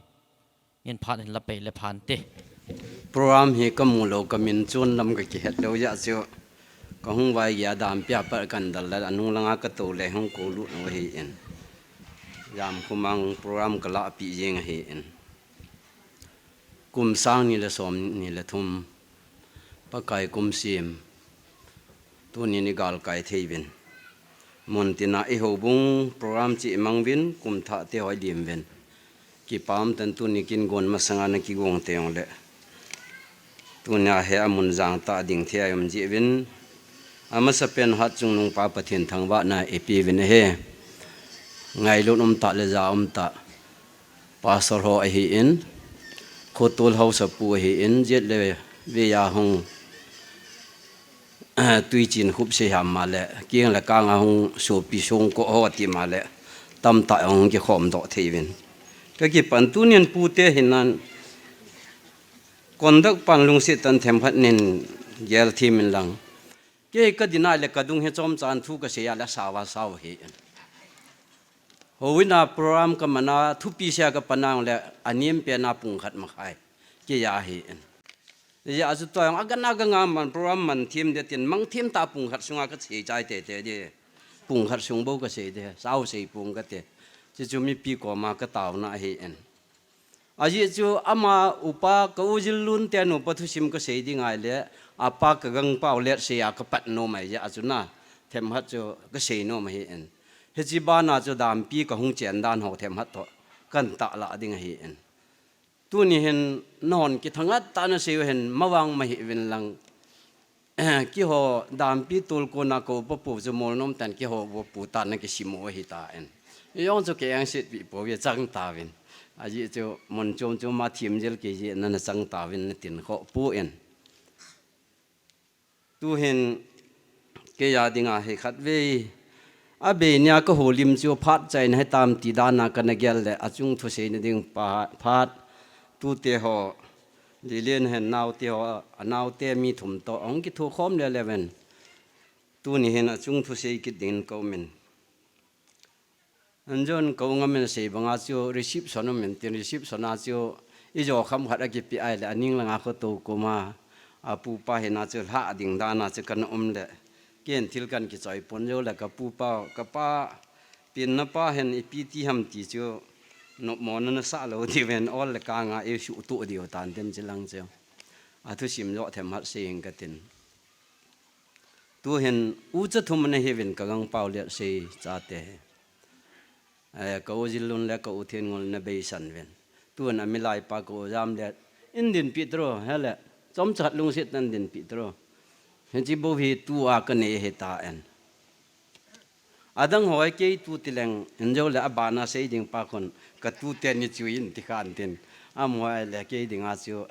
in phat hin la pei le phante. Program hi kamu lou, kamin chun lam kakihet lou jeh chu. Kahung vai gei a dampi a pat kandal le, anung langa katou le hung koulut u ahin. Jamkhomang program kalahpeh jeng ahin. Kum sang ni le som ni le thum, Pakai kum sim, tunin igalkai thei uvin. Muntina ihoubung program chu imang uvin, kum thah te hoi lim uvin. Kipah um tan tuni kin gon masanga nakigong teng le. Tunia hi amun jang tah ding thei a um jeh uvin. Amasapen hatchungnung pa Pathen thangvahna ipeh uvin ahi. Ngailut um tah le ja um tah. Pastor ho ahin, khotol haosapu ahin, jet le vei a hung, tui chin khup sei ham ma le, keng le kang a hung sopi songko ho ti ma le, tamtah hung kikhom doh thei uvin. Kakipan tunin pute hinan, Conduct pan lungset tah in themkhat nin gel thim in lang. Kei ka dinga le ka dung hi chomcha in thu ka sei a le sao a sao hi in. Houin a program ka man a thupi sia ka pan a le a nem pen a pung khat makhai. Kei a hi in. Hijeh a chu tua jong a gan a gan a man program man thim ding tin mang thim tah pung khat sunga ka sei chai tete ding. Pung khat sung bou ka sei ding. Sao sei pung ka ti. Chuchu mipi koma ka taona ahi in. Ajeh chu ama upa ka u Jillun te nupa thusim ka sei ding ahile, apa ka gangpau letsea ka pat nom ahi jeh a chu na, themkhat chu ka sei nom ahi in. Hiche bana chu dampi ka hung chen dan ho themkhat toh kan tahlah ding ahi in. Tuni hin nahon kithangat tah a na sei u hin mavang ma hih uvin lang. Keiho dampi tolkon a ka upa pu chu molnom tah in keiho upa pu tah in na kisim u ahi tan. Ijong chu ka engset pi pouve chang tauvin. Ajeh chu mun chom chom a thim jel kei jeh in na chang tauvin na tin khoh poi. Tuhin kei a dinga hi khatvei a bei nia ka houlim chu phat chai in hitam ti dan a ka na gel le achung thusei na ding pa, phat tute ho Lilian hen naote ho, a naote mi thum toh ahung kithokhom le le uvin. Tuni hin achung thusei kit dingin ka um in. Anjon ka u Ngam in asei banga chu reception um in tin, reception a chu ijo kham khat akipe ahile aning langa kho toh koma apupa hina chu lhah ding dan a chu ka na um le. Ken thil kan kichoi pon jou le ka pupa, ka pa, pen na pa hin ipi ti ham ti chu nopmo na na sah lou diu ven, ol le kang a i suhtuh diu tan tin chilang chu. A thusim jo themkhat sei ing ka tin. Tuhin ucha thum na hiuvin ka gangpau letsei chate. Eh, ka u Jillun le ka u Thenngol na beisan uvin. Tuhin a milai pa ka u Jamlet in dinpi tro, hele, chomcha khat lungset tah in dinpi tro. Hiche bou hi tua ka nei ahi tan. Adang ho hi kei tu ti leng, injo le abana sei ding pa khun, ka tute ni chu in ti khan tin. Amaho le kei dinga chu,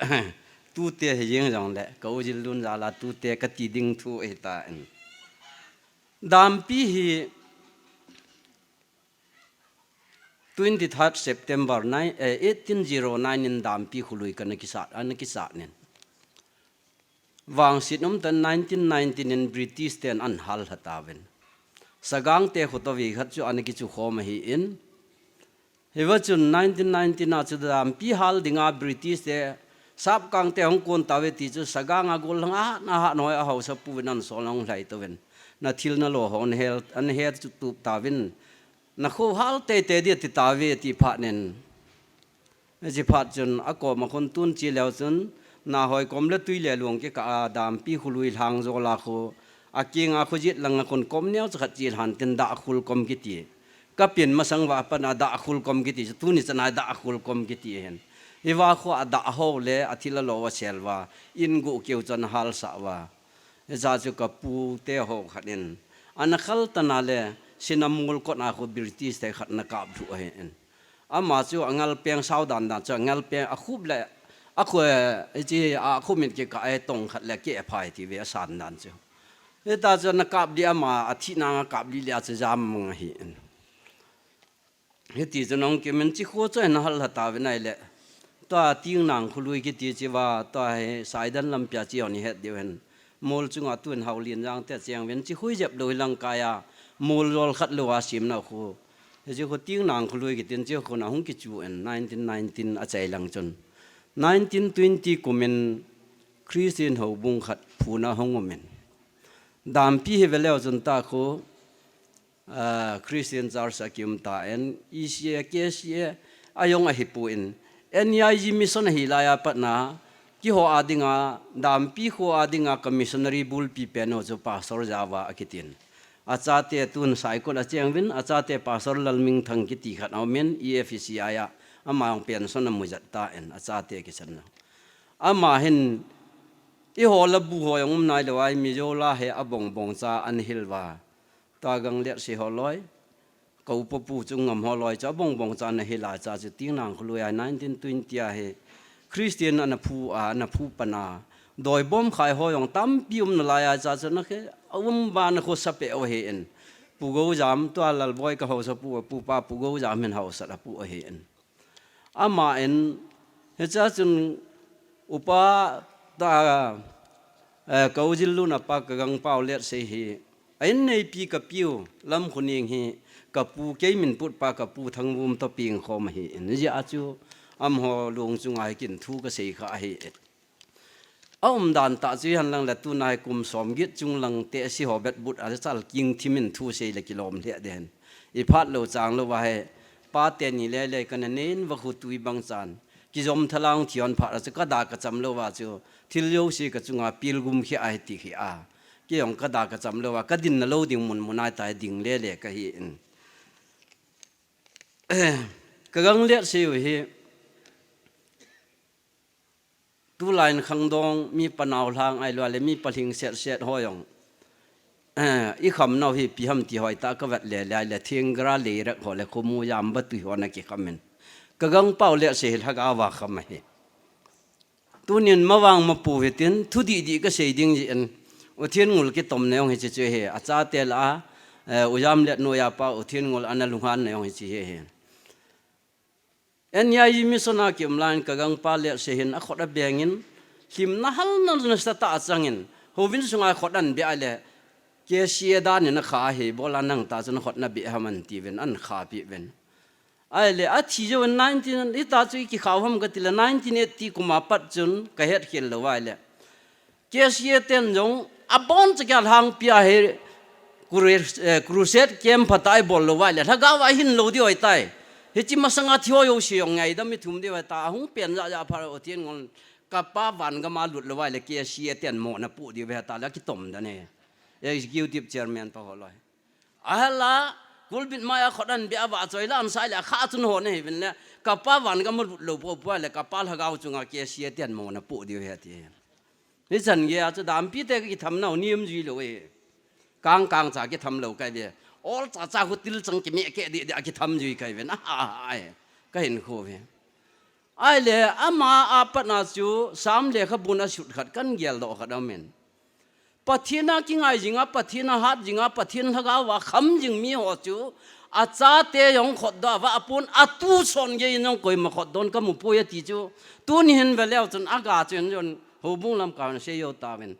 tute hi jeng jong le, ka u Jillun jal a tute ka ti ding thu ahi tan. Dampi hi twenty-third September nine, eh, eighteen zero nine in Dampi Khului ka na kisat, ana kisat nin. Vangset um tah in nineteen nineteen in British ten ana hal lha tauvin. Sagang te khu toh vei khat chu ana kichu khom ahi in. Hiva chun nineteen nineteen a chu Dampi hal dinga British te Sapkang te hung kon tauve ti chu Sagang a gollhang a hat na hat noi a haosapu vin ana sol hung lhai tauvin. Na thil na lo ho ana hel, ana he chu tup tauvin. Na kho hal teitei dia ti tauve ti phat nin. Hiche phat chun akom a khun tun chi leu chun, na hoi kom le tui le luang kikah a Dampi Khului lhang jol a khu, akeng a khu jet lang a khun kom neo cha khat chi lhan tin Dahkhul kom kiti. Ka pen masang uva pat na Dahkhul kom kiti chu tuni chan a Dahkhul kom kiti ahin. Hiva khu a dah ho le a thil a lo a sel uva, in guh keu chan a hal sah uva. Hiche chu ka pu te ho khat in. Ana khal tan a le, Sinamul kot a khu British te khat ana kap lhu ahi in. Ama chu a ngalpeng sao dan dan chu a ngalpeng a khup le, a khu, eh, hiche a khumit kikah a tong khat le keh phai ti ve a san dan chu. Hita chu ana kap di ama a thina a kap di le a chu jam mang ahi in. Hiti chun ahung kimin chi khu chu ana hal lha tauvin ahile. Tua Tingnang Khului kiti chi uva, tua hi Saidan lampi a chi hon i het diu hen. Mol chunga tun Haulianjang te cheng uvin chi khu jep lou hi Langkai a. Mol jol khat lou a sim nau khu. Hiche khu Tingnang Khului kitin chi khu na hung kichu in nineteen nineteen a chai lang chun. Nineteen twenty kum in Christian houbung khat phuna hung um in. Dampi hi ve leu chun ta khu, ah, Christian Church a kium ta in, E C A, K C A, a jong ahi poi in, N E I G mission ahi lai a pat na, keiho a dinga, Dampi kho a dinga ka missionary bulpi pen ho chu Pastor Java akitin. Achate tun Saikot a cheng uvin, achate Pastor Lalmingthang kiti khat a um in, E F C I a, ama jong pension amu jat ta in, achate kisan na. Ama hin, eiho la bu ho jong um nai lou a, Mizo la hi a bong bong cha ana hil uva. Tua Ganglet si ho loi, ka upa pu chu Ngam ho loi chu a bong bong cha ana hil a cha chu Tingnang Khului a nineteen twenty a hi Christian ana phu a, ana phu pan a. Doi bom khai ho jong tampi um nalai a cha chu na khe, a um uva na khu sa pe u ahi in. Pu Gojam tua Lalboi ka haosapu, pu pa Pu Gojam hin haosat apu ahi in. Ama in, hiche chun Upa ta, eh, ka u Jillun apa ka gangpau Letsei hi, a in neipi ka piu Lamkhuning hi, ka pu kei min put pa ka pu Thangvum to ping khom ahi in, hijeh a chu amaho lung chunga hi kin thu ka sei kha ahi. A umdan tah chu hihen lang le tunai kum som get chung lang te si ho bet but a chal king thim in thu sei le kilom lheh den. I phat lo chang lo va he, pa teni le le ka na nen va khu tui bang chan. Kijom thalang thion phat a chu ka da ka cham lo va chu thil yo si ka chunga pil gum khi a hi ti khi a. Kei jong ka da ka cham lo va ka din na lo ding mun mun ai tai ding le le ka hi in. Ka gang Letsei u hi, tulai in khangdong mi panau lhang ai lua le mi palhing set set ho jong, eh, i kham nau hi pi ham ti hoi ta ka vet le le ai le thing gra le rek ho le khumu jam ba tui ho na ki kham in. Ka gangpau Letsei hi lhagao va kham ahi. Tunin mavang mapu hitin thu dih dih ka sei ding ji en. U Thin Ngul kitom na jong hi chi chu he. A chate la a, eh, u Jam Let nu ya pa U Thin Ngul ana lunghan na jong hi chi he he. N I E mission a ki um lai in ka gangpa Letsei hin a khut a beng in, hlimna halna nasa tah a chang in, hovin sunga khut an beh a le, K C A dan in a kha ahi, bol a nang ta chun khut na beh ham an ti uvin, an kha pi uvin. Ai le, a thi jou in nineteen, hita chu i kikhau ham ka ti le, nineteen eighty kum a pat chun ka het khel lou ai le. K C A ten jong, a bon cha kia lhang pia he, cru-, eh, crusade camp phat a i bol lou vai le, lhagao a hin lou diu ahi tai. Hichi masanga thi ho jouse jong ngaidam i thum diu ahi ta, a hung pen ja ja pha U Thin Ngul, ka pa van gam a lut lou vai le, K C A ten mo na pu diu ve ta le, kitom dan e. Executive chairman pa ho loi. A hela, kulbit mai a khut an beh a va choi la an sai le, a kha chun ho na hi vin le, ka pa van gam a lut lou po po le, ka pa lhagao chunga K C A ten mo na pu diu ahi ti. Hichan gei a chu dampi te kitham nau niam jui lou e. Kang kang cha kitham lou kai ve. Ol cha cha khu til chang kimeh keh dih dih a kitham jui kai ve. Ai, ka hin khu ve. Ai le, ama a pat na chu Sam lekhabun a sut khat kan gel doh khat a um in. Pathen a kingai jing a, Pathen a hat jing a, Pathen lhagao a kham jing mi ho chu, a chate jong khut doh a va a pun a tu son gei in jong koima khut don ka mu poi a ti chu. Tuni hin ve leu chun a ga chun jong Houbung lam ka na sei jou ta vin.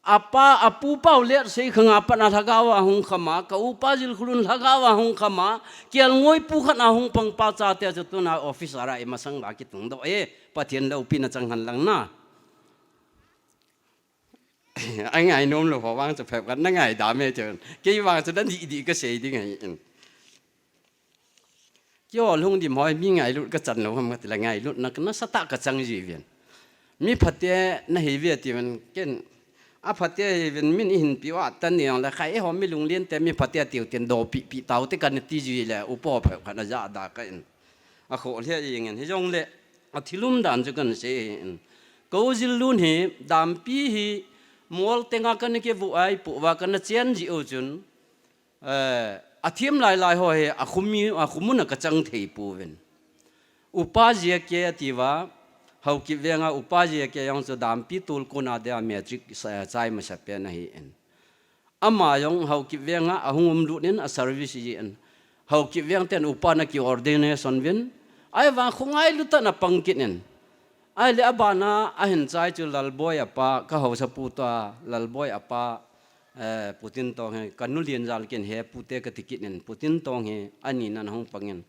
A pa, a pu pau Letsei khang a pat na lhagao a hung kham a, ka u pa Jilkhulun lhagao a hung kham a, Kelngoi pu khat a hung pang pa chate chu tuna office a ra i masang la kitung doh e, Pathen loupina chang hen lang na. A ngai nom lou ho vang chu phep khat na ngai dam e chun. Kei vang chu na dih dih ka sei ding ahi in. Kei ho lhung dim hoi mi ngailut ka chan lou ham ka ti le ngailutna ka nasa tah ka chang ji uvin. Mi phate na hi ve ti uvin ken a phate hi uvin min i hin pi u a tan ni jong le khai e ho mi lunglen te mi phate tiu tin do pi pi tau te ka na ti ji le u po phep khat na ja da ka in. A kho le jing in hi jong le a thil umdan chu kan sei hi in. Ka u Jillun hi dampi hi mol tenga ka na ke vu ai pu va ka na chen ji u chun. Eh, a thiam lai lai ho hi a khum mi, a khum mun a ka chang thei pu vin. Upa J K a ti va, Haokip veng a Upa J K jong chu dampi tul kun a dia matric sa-, chai masa pen ahi in. Ama jong Haokip veng a, a hung um lut in a service ji in. Haokip veng ten upa na ki ordination vin. Ai vang khu ngailut a na pang kit in. Ai le a ban a a hin chai chu Lalboi a pa, ka hausa pu toh a Lalboi a pa, eh, Pu Tintong hi, ka nu lien jal kin he pu te ka ti kit in, Pu Tintong hi, a ni nan hung pang in.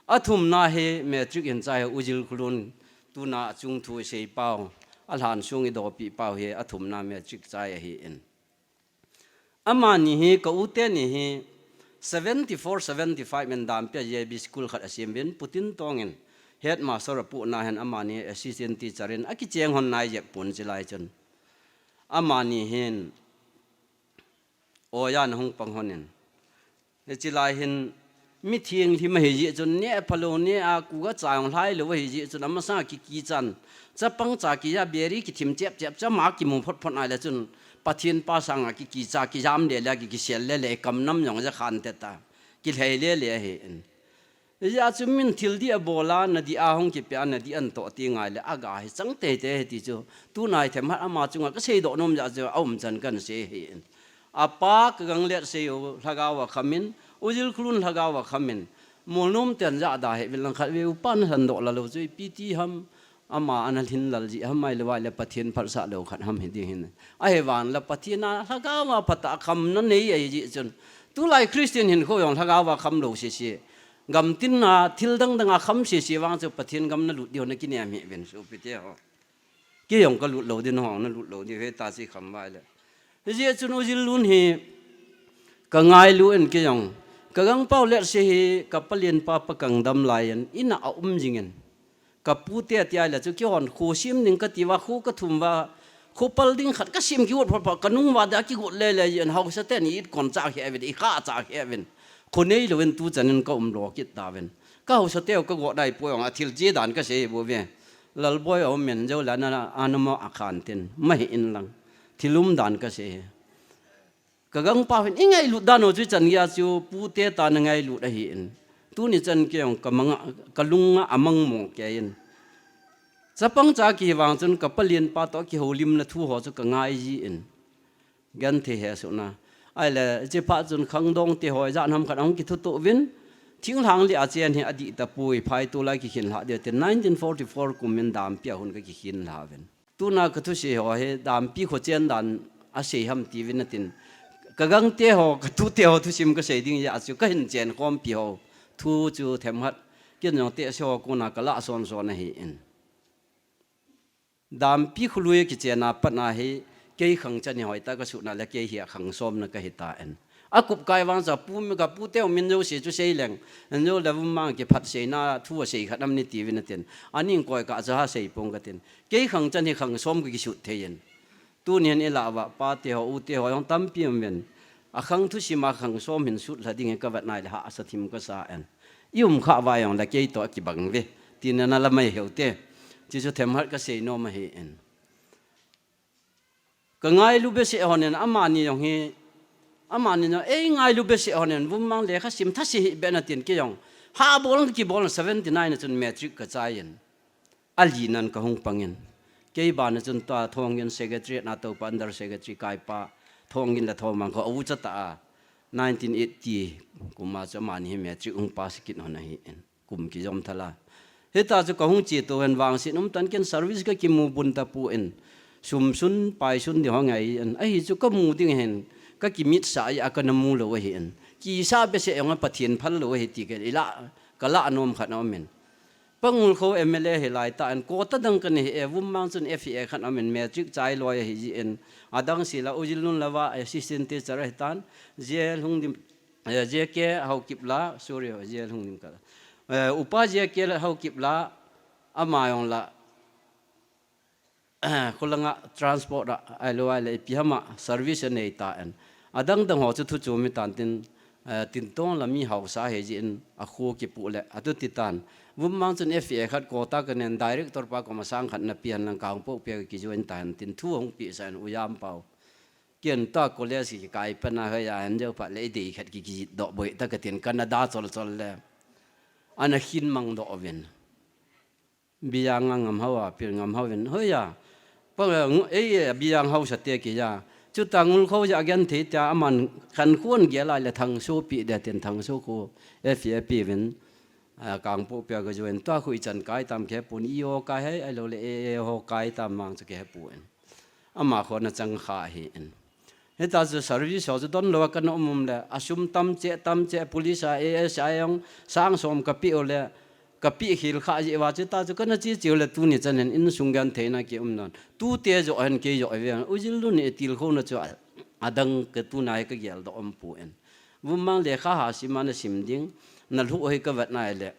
A thum na hi matric hin chai hi U Jilkhulun, tuna a chung thu sei pau, a lhan sung i do pi pau hi, a thum na matric chai ahi in. Amani hi, ka u te ni hi, seventy four, seventy five in dampi a J B school khat a sem vin, Pu Tintong in, headmaster a pu na hin amani assistant teacher in, a kicheng hon nai jep pun chi lai chun. Amani hin, Oiya na hung pang hon in. Hichi lai hin mi thianghlim ahi jeh chun ne phalou ne a ku ga chang lhai lou ahi jeh chun amasa ki kichan. Chapang cha ki ja beri ki thim chep chep cha ma ki mu phot phot nai le chun Pathen pa sanga ki kicha ki jam le le ki kisel le le kam nam jong ja khan te ta. Ki lhei le le ahi in. Hijeh a chu min thil dih a bol a, na dih a hung kipe a, na dih an toh ti ngai le, a ga hi chang tei tei hi ti chu, tunai themkhat ama chunga ka sei doh nom jeh a chu, a um chan kan sei hi in. A pa ka gang let sei u, lhagao a kham in, U Jilkhulun lhagao a kham in, Molnom ten ja da he vil lang khat ve u pa na san doh la lou chu, ipi ti ham, Ama ana lhin lal jeh ham ahilou le Pathen phatsah lou khat ham hiding hin. Ahivang le Pathen a lhagao a phatah a khamna nei ahi jeh chun. Tulai Christian hinkho jong lhagao a kham lou sese. Gamtin a thil dang dang a kham sese vang chu Pathen gam na lut diu na kinem hih uvin sopite ho. Kei jong ka lut lou ding, nahung na lut lou ding, hita chu kham vai le. Hijeh chun U Jillun hi ka ngailu in kei jong. Ka gangpau Letseh hi ka palen pa Pakang dam lai in, in a um jing in. Ka pute tia le chu kihon kho sem ding ka ti uva, kho ka thum uva, kho pal ding khat ka sem kigot phot phot, ka nung uva dia kigot le le in, haosa ten i it kon cha khe uvin, i kha cha khe uvin. Kho nei lou in tu chan in ka um lo kit tauvin. Ka haosa teu ka got dai poi ong a thil chi dan ka sei bou ve. Lalboi a um men jo la na, a na mo a khan tin. Ma hi in lang. Thil um dan ka sei. Ka gangpau hin i ngailut dan u chu chan gei a chu pute ta na ngailut ahi in. Tuni chan kei jong ka manga, ka lung a amang mo kei in. Chapang cha kivang chun ka palen pa toh kihoulimna thu ho chu ka ngai ji in. Genthei hesohna. Ahile, hiche phat chun khangdong te ho, ijat ham khat ahung kithuto uvin. Thinglhang le a chen hi adih tapoi, phai tol a kikhin lha diu tin, nineteen forty-four kum in dampi a hun ka kikhin lha uvin. Tuna ka thusei ho hi, dampi kho chen dan asei ham ti uvin atin. Ka gangte ho, ka tute ho thusim ka sei ding jeh a chu, ka hin chen khompi ho. Thu chu themkhat, ken jong tehse ho kona ka lah son son ahi in. Dampi kholui kichen a pat na hi, kei khang chan hi hoitah ka sutna le kei hi a khang somna ka hi tan. A kup kai vang cha pu mi ka pute u min jouse chu sei leng. An jo le vum mang kiphat seina thu a sei khat am ni ti uvin atin. Aning koi ka cha ha sei pong ka tin. Kei khang chan hi khang som ka kisut thei in. Tuni hin i lah uva, pa te ho, u te ho, jong tampi um uvin. A khang thusim a khang som hin sut lha ding hi ka vet nai le hahsa thim ka sa in. I um kha uva jong le kei toh kibang ve. Tina na la mai heu te. Chi chu themkhat ka sei nom ahi in. Ka ngailu behseh hon in amani jong hi, amani jong ei ngailu behseh hon in vum mang lekha sim thase hih beh na tin kei jong. Ha bol kibol seventy-nine a chun matric ka chai in. Ali nan ka hung pang in. Kei bana chun tua Thongin secretary na topa under secretary kaipa Thongin le Thomang kho a u cha ta a. Nineteen eighty kum a chu amani hi matric hung pass kit hon ahi in. Kum kijom thal a. Hita chu ka hung che to hen vangset um tan ken service ka kimu bun tapon. Sum sun, pai sun ding ho ngai in. Ahi chu ka mu ding hen. Ka kimit sa a ka na mu lou ahi in. Kisa behseh jong a Pathen phal lou ahi ti ka i lah, ka lah nom khat na um in. Pa Ngulkho M L A hi lai ta in, quota dang ka nei hi e, vum mang chun F A khat um in, matric chai loi ahi jeh in, adang sila U Jillun lou va assistant teacher ahi tan, J L Hungdim, eh, J K Haokip la, sorry, J L Hungdim ka la. Eh, Upa J K la Haokip la, ama jong la, eh, kholanga transport a, ahilou ahile ipi ham a service anei ta in. Adang dang ho chu thu chu mi tan tin, eh, tin tong la mi haosa he jeh in a khu kipu le, atu ti tan. Vum mang chun F A khat quota ka nei in director pa koma sang khat na pi hen lang Kangpokpi a ka kijoin ta hen tin thu hung pi sa in U Jam Pau. Ken ta college ki kai pa na hoi a hen jo pa le i dei khat ki kijit doh boi ta ka tin Canada chol chol le. Ana khin mang doh uvin. Biyang a ngam hao a, pil ngam hao vin. Hoi a, pa, ngu-, ei, e, Biyang hao sa te ki ja. Chuta Ngulkho ja gen thei tia aman khan khun gel a le Thangso pi de tin Thangso khu F A pi vin, a, Kangpokpi a ka join tua khu i chan kai tam khe pun i o kai hei, ahilou le e, e ho kai tam mang chu khe pu in. Ama kho na chang kha hi in. Hita chu service ho chu don lou a ka na um um le, a sum tam che, tam che, police a, A S I jong, sang som ka pi u le, ka pi khil kha ji va chu ta chu ka na chi chi u le tuni chan hin insung genthei na ki um non. Tute jo hen kei jo ve, U Jillun i til kho na chu a, adang ka tuna hi ka gel doh um pu in. Vum mang lekha ha sim a na sim ding, na lhu hi ka vet nai le.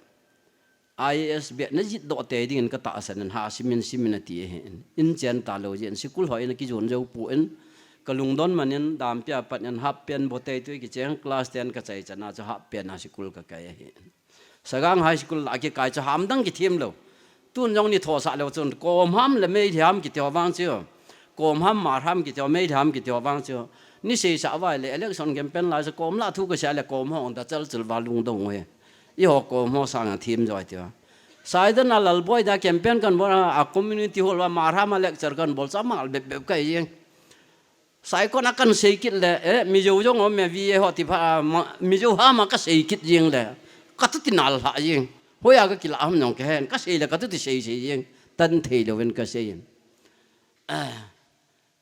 I A S beh na jit doh tei ding in ka tahsan in ha simin simin a ti ahi in. In chen ta lou jeh in sikul ho in a kijon jou pu in. Ka lungdon man in dampi a pat in half pant bo tei tui kicheng class ten ka chai chan a chu half pant a sikul ka kai ahi in. Sagang High School la kikai chu ham dang kithem lou. Tun jong ni thosah lou chun kom ham le mei ham kiti ho vang chu. Kom ham mar ham kiti ho, mei ham kiti ho vang chu. Ni sei sa vai le election campaign lai chu kom la thu ka sa le kom ho da chal chul va lungdong u he. I ho kom ho sang a thim joi tia. Saidan a Lalboi da campaign kan bol a, a community hall va Marham a lecture kan bol cha mal bep bep kai jeng. Saikon a kan sei kit le, eh, Mizo jong om me V A ho ti pha, a, ma, Mizo ham a ka sei kit jeng le. Ka tu ti nal ha jeng. Hoi a ka kila ham jong ka hen, ka sei le ka tu ti sei sei jeng. tan thei louvin ka sei in.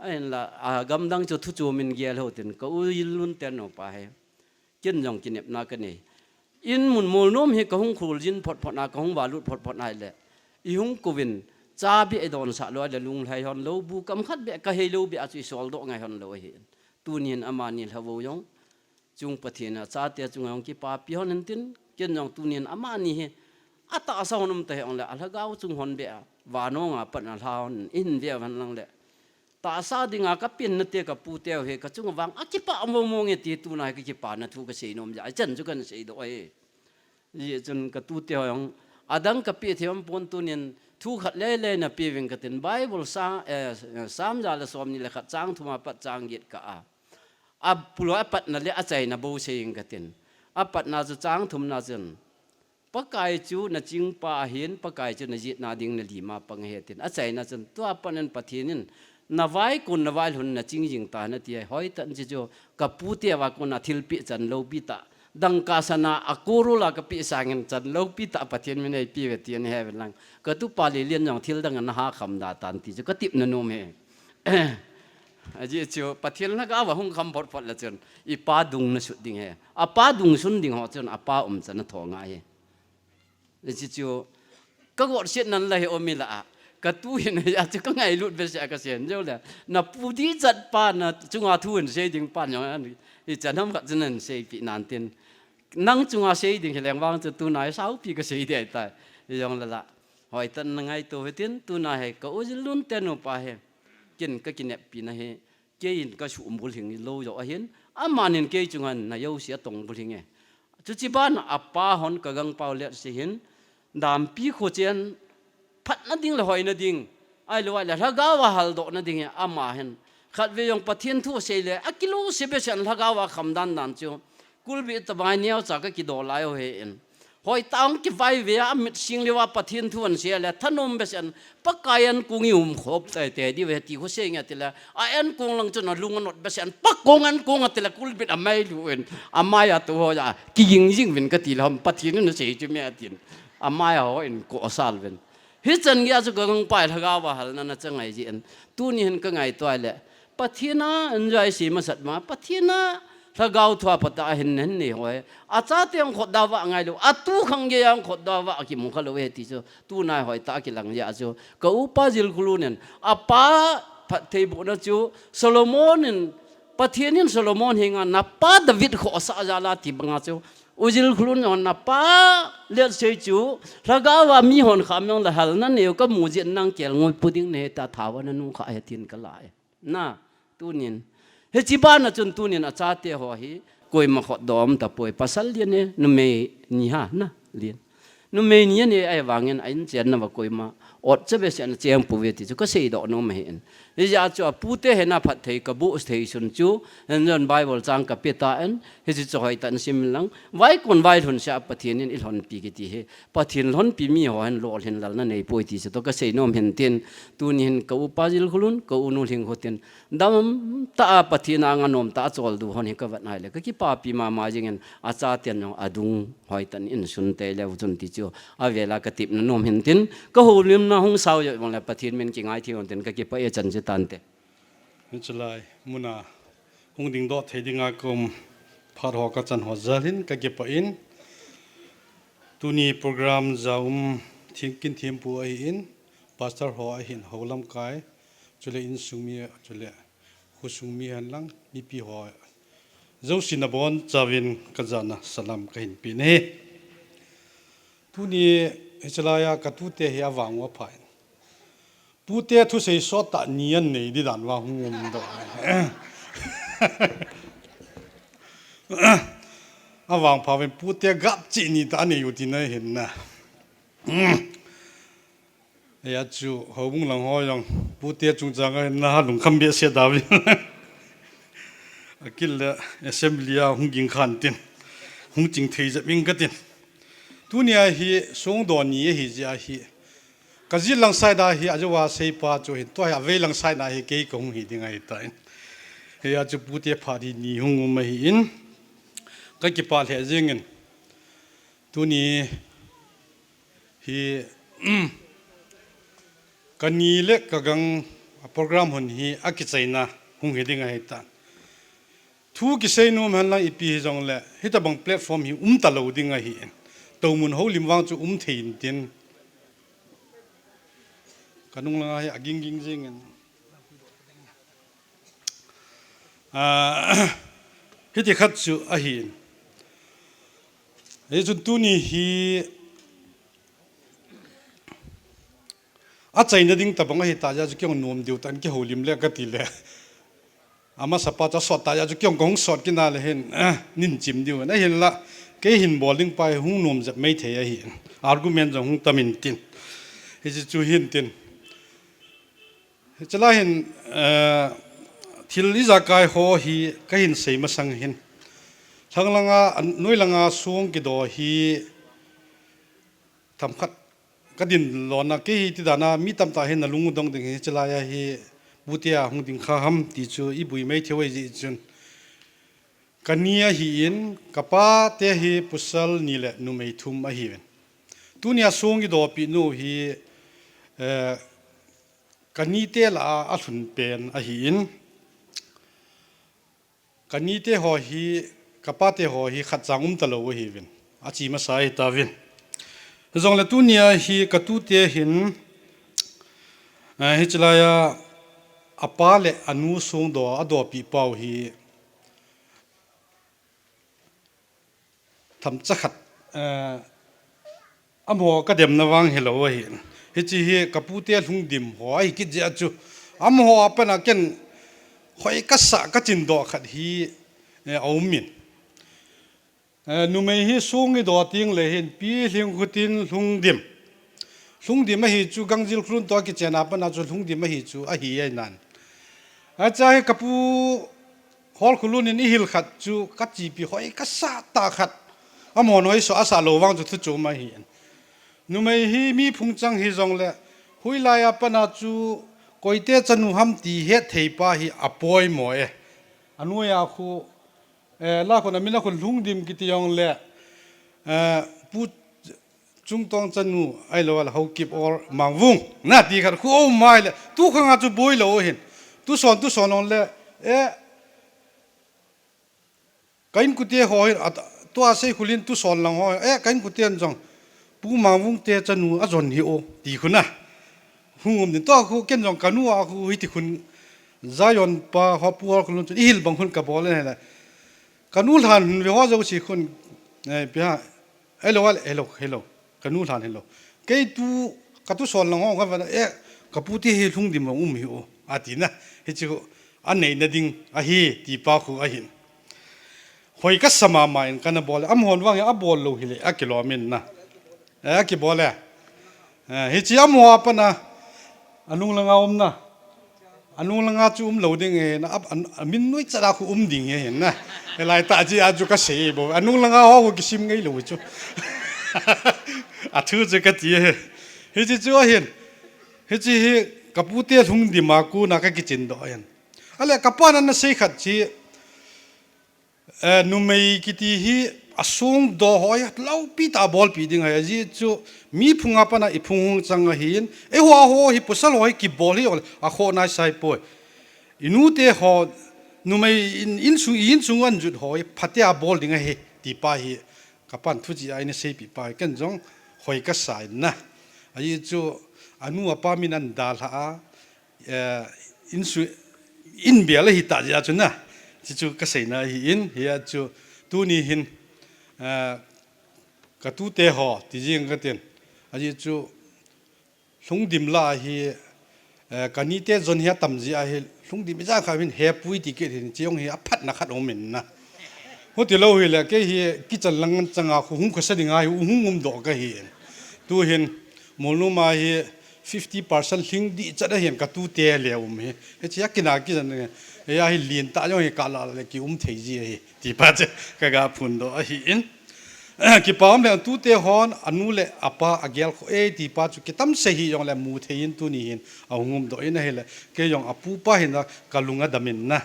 Ahinla, a, gamdang chu thu chu min gel ho tin, ka u Jalhun ten nupa hi. Ken jong kinepna ka nei. In mun mol nom hi ka hung khul jin phot phot na, ka hung valut phot phot na le. I hung kuvin, cha bia i don sah lou le lunglhai hon lou, bu kam khat bia ka hei lou bia chu i sol doh ngai hon lou ahi. Tunin amani lhavou jong. Chung Pathen a chate chunga hung kipapi hon in tin, ken jong tunin amani hi, atahsa hon um ta hi ong le, a lhagao chung hon bia, vanong a pat na lha hon in via van lang le. Tahsa dinga ka pin na te ka pu teu hi, ka chunga vang, a kipa mo mo nge ti tuna hi ka kipa na thu ka sei nom ja, a chan chu kan sei doh e. Ji chun ka tu te hoi ong, adang ka pi thiam pon tunin, thu khat le le na pi ving ka tin, Bible sa, eh, Sam ja le som ni le khat chang thuma pat chang get ka a. A puloi a patna le a chaina bo sei ing ka tin. A patna chu chang thumna chun. Pakai chu na chingpa ahin, Pakai chu na jitna ding na lima pang ahi tin. A chaina chun tua panin Pathen in na vai kun na vai lhun na ching jing ta na ti ai hoi tan chi chu ka pu te va kun a thilpi chan lo pi ta. Dangka sana a kuru la ka pi sangin chan lo pi ta Pathen min ei pi ve ti an he ve lang. Ka tu pa le lian jong thil dang na ha kham da tan ti chu ka tip na nom he. Aji chu Pathen lhagao va hung kham phot phot la chun i pa dung na sut ding he. A pa dung sun ding ho chun a pa um chan a tho ngai he. Aji chu ka got siat nan la he omi la a. Ka tu hin he a chu ka ngai lut be sia ka sen jo le. Na pu di chat pa na chunga thu hin sei ding pa nyo an. I chan ham khat chun an sei pi nan tin. Nang chunga sei ding he leng vang chu tu nai sau pi ka sei dei tai. I jong la la. Hoi tan na ngai to he tin tu na he ka u Jalhun te nupa he. Ken ka kinep pi na he. Kei in ka su um bul hing lo jo ahin, amanin kei chunga na jo sia tong bul hing e. Chuchi ban a pa hon ka gang pau let si hin, dampi kho chen phatna ding le hoina ding, ai lo ai le lhagao a hal doh na ding e ama hin. Khat ve jong Pathen thu sei le, a kilo se be sen lhagao a kham dan dan chu. Kulbi ta bai neo cha ka kido lai o he in. Hoi tang kivai ve a mit sing le va Pathen thu an sia le thanom be sen Pakai an kung i um khop tai te di ve ti ho se nge ti le a an kung lang chun a lung a not be sen pa kung an kung a ti le kulbit a mai lu in a mai a tu ho ja ki ging jing vin ka ti le hom Pathen in sei chu me a tin a mai a ho in ko sal vin hi chan nge a chu ka gang pai lhagao va hal na na cha ngai ji en tu ni hin ka ngai to ai le Pathen a enjoy si masat ma, Pathen a lhagao thua pata a hin nen nei hoi. A chate ang khot da va ngai lo, a tu khang ge ang khot da va ki mu kha lo he ti chu, tu nai hoi ta ki lang ya chu. Ka upa Jalhun in, a pa phat thei bu na chu, Solomon in, Pathen in Solomon hinga na pa David kho sa ja la ti banga chu. U Jalhun in na pa let sei chu, lhagao va mi hon kham yong la hal na neu ka mu jin nang kel ngoi pu ding ne ta thawa na nu kha he tin ka lai. Na, tunin. Hichi bana chun tunin a chate ho hi, koima khot dom ta poi, pasal lian e, numei ni ha, na, lian. Numei ni ani ai vangin a in chen na va koima, ot che ve sen cheng pu ve ti chu ka sei doh nom he in. Hija chu a pute he na phat thei ka bu thei sun chu, en jon Bible chang ka pe ta en, hichi chu hoi tan sim lang. Vai kun vai lhun sia Pathen in i lhon pi ki ti he. Pathen lhon pi mi ho hen lol hin lal na nei poi ti chu to ka sei nom hin tin. Tuni hin ka upa Jalhun, ka unu Lhingkhu tin. Dam ta a Pathen a nga nom ta a chol du hon hi ka vat nai le. Ka kipapi mama jingin a cha tian jong a dung hoi tan in sun te le u chun ti chu a vela ka tip na nom hin tin. Ka holim na hung sao yo le Pathen min ki ngai thi hon tin ka kipa e chan chi tan te. Hichulai muna hung ding doh thei dinga ka um phat ho ka chan ho jal hin ka kipa in. Tuni program ja um thing kin thim pu ahi in. Pastor ho ahin ho lamkai, chule insung mi, chule khosung mi hen lang, mipi ho. Jouse na bon chauvin ka jana salam ka hin pe ne. Tuni hichalai a ka tute hi a vang uva pha in. Pute thusei sot ta ni an nei di dan uva hung um doh. A vang pha vin pute gap chi ni ta nei u ti na hin na. Eia chu, houbung lang ho jong, pute chungchang a na ha lungkham behseh da vin. A kil le assembly a hung ging khan tin, hung ching thei jep ing ka tin. Tuni a hi, song do ni ahi jeh a hi. Ka jil lang side a hi, a jo a sei pa chu hin, tua hi a vei lang side a hi, kei ka hung hi ding ahi ta in. Eia chu pute phat hi ni hung um ahi in. Ka kipa lheh jeng in. Tuni hi, Kani le kagang a program hon hi akichaina hung hi ding ahitan. Thu kisei nom henlang ipi hijongle, hitabang platform hi umta lou ding ahi. Toumun houlim vang chu um thei intin. Kanung langa hi aging ging jingin. Ah, hiti khat chu ahi. Hichun tuni hi achaina ding tabang ahita jeh chu keiin nom diu tan kihoulim le kati le. Amasapa chu asot ta jeh chu keiin kahung sot kit na le hin, ah, nin chim diu. Ahinla, kei hin bol ding pa hi hung nom jep mai thei ahi. Argument jong hung tam intin. Hichu hintin. Hiche lai hin, eh, thil ijakai ho hi kahin sei masang hin. Lhanglanga, noilanga song kido hi themkhat kadin lona kei hi tidana mi tamtah hin nalung u dong ding hi hiche lai a hi butia hung ding kha ham ti chu ibui mai thei u ahi jeh chun. Kani ahin, kapate hi pasal ni le numei thum ahiuvin. Tunia song idopi nu hi, eh, Kanite lah a alhun pen ahin. Kanite ho hi, kapate ho hi khat chang umta lou ahiuvin. Achi masa ahitauvin. Hijongle tunia hi katute hin, eh, hiche lai a apa le anu song do, adopi pau hi, themcha khat, eh, amaho kademna vang hilou ahi. Hiche hi kapute lhungdim ho ahi kit jeh a chu. Amaho a pat a ken hoi kasa kachin doh khat hi, eh, aumin. Eh, numei hi song ido teng le hin pilhing khutin lhungdim. Lhungdim ahi chu Gangjil Khulun toh kichen a pat a chu lhungdim ahi chu ahi ahi nan. Acha hi kapu Hol Khulun in ihil khat chu kachipi hoi kasa tah khat. Amahon hoi so asa lou vang chu thu chom ahi. Numei hi mi phung chang hijongle, hoilai a pat a chu koite chanu ham ti het thei pa hi apoimo e. Anoi a khu, eh, la khun amin a khun lhungdim kiti jongle, eh, Pu Chungtong chanu, ahilou le Haokip or Mangvung. Nati khat khu um mai le, tu khang a chu boi lou hin. Tu son, tu son on le, eh, ka inkote ho hin, at, tua Seikhulin tu son lang ho, eh, ka inkote an jong, Pu Mangvung te chanu ajon hi o, ti khun a. Hung um din, tua khu ken jong kanu a khu hiti khun, Zion pa ho Pu Hol Khulun chun, ihil bang khun kabol le, kanu lhan ve ho jouse khun, eh, pia, Hello, hello, hello. Kanu lhan hello. Kei tu, katu son lang ho, kavana, eh, kapute hi lhungdim vang um hi o. Ati na, hichu, anei na ding, ahi, ti pa khu ahin. Hoi kasa mama in kana bol, amahon vang abol lou hile, akilom in na. Eh, akibol e. Eh, hiche amaho a pat a, anung langa um na. Anung langa chu um lou ding e, na, a, a, amin noi chat a khu um ding e, na. Hilai tah chu a chu kasei bou. Anung langa ho khu kisim ngei lou chu. Athu chu kati e. Hiche chu ahin. Hiche hi kapute lhungdim a kona kakichin doh ahin. Ale kapan ana sei khat chu, Eh, numei kiti hi asong do ho hi loupi tah a bolpi ding ahi, ajeh chu mi phung a pat a iphung hung chang ahin, eiho ho hi pasal ho hi kibol hi ole, akhoh nai sai poi. Inute ho, numei in, insung, insung anjut ho hi phatea bol ding ahi, ti pa hi, kapan thu chi a ina seipi pa hi, ken jong hoi kasa in na. Ajeh chu anu apa min ana dalha a, eh, insu-, inbel ahi tah jeh a chu na. Chuchu kaseina ahin, hia chu tuni hin, eh, katute ho, ti jing katin. Ajeh chu lhungdim la hi, eh, kanite jon hi atam jeh a hi, lhungdim ijat kha hin hepui ti kit hin, chejong hi aphatna khat um in na. Huti lou hile, kei hi kitchen lang chang a khu hung khosa ding a hi, hung um doh kahi. Tu hin, Molnom a hi fifty percent lhing dih chat ahin katute le um hi. Hiche a kina kijan nge. Hia hi lin tah jong hi kala le kium thei ji ahi. Ti pa chu kaga phun doh ahin. Kipa um le tute hon, anu le apa agel kho e ti pa chu kitam sei hijongle mu thei in tuni hin ahung um doh in ahile. Kei jong apu pa hin a kalung adam in na.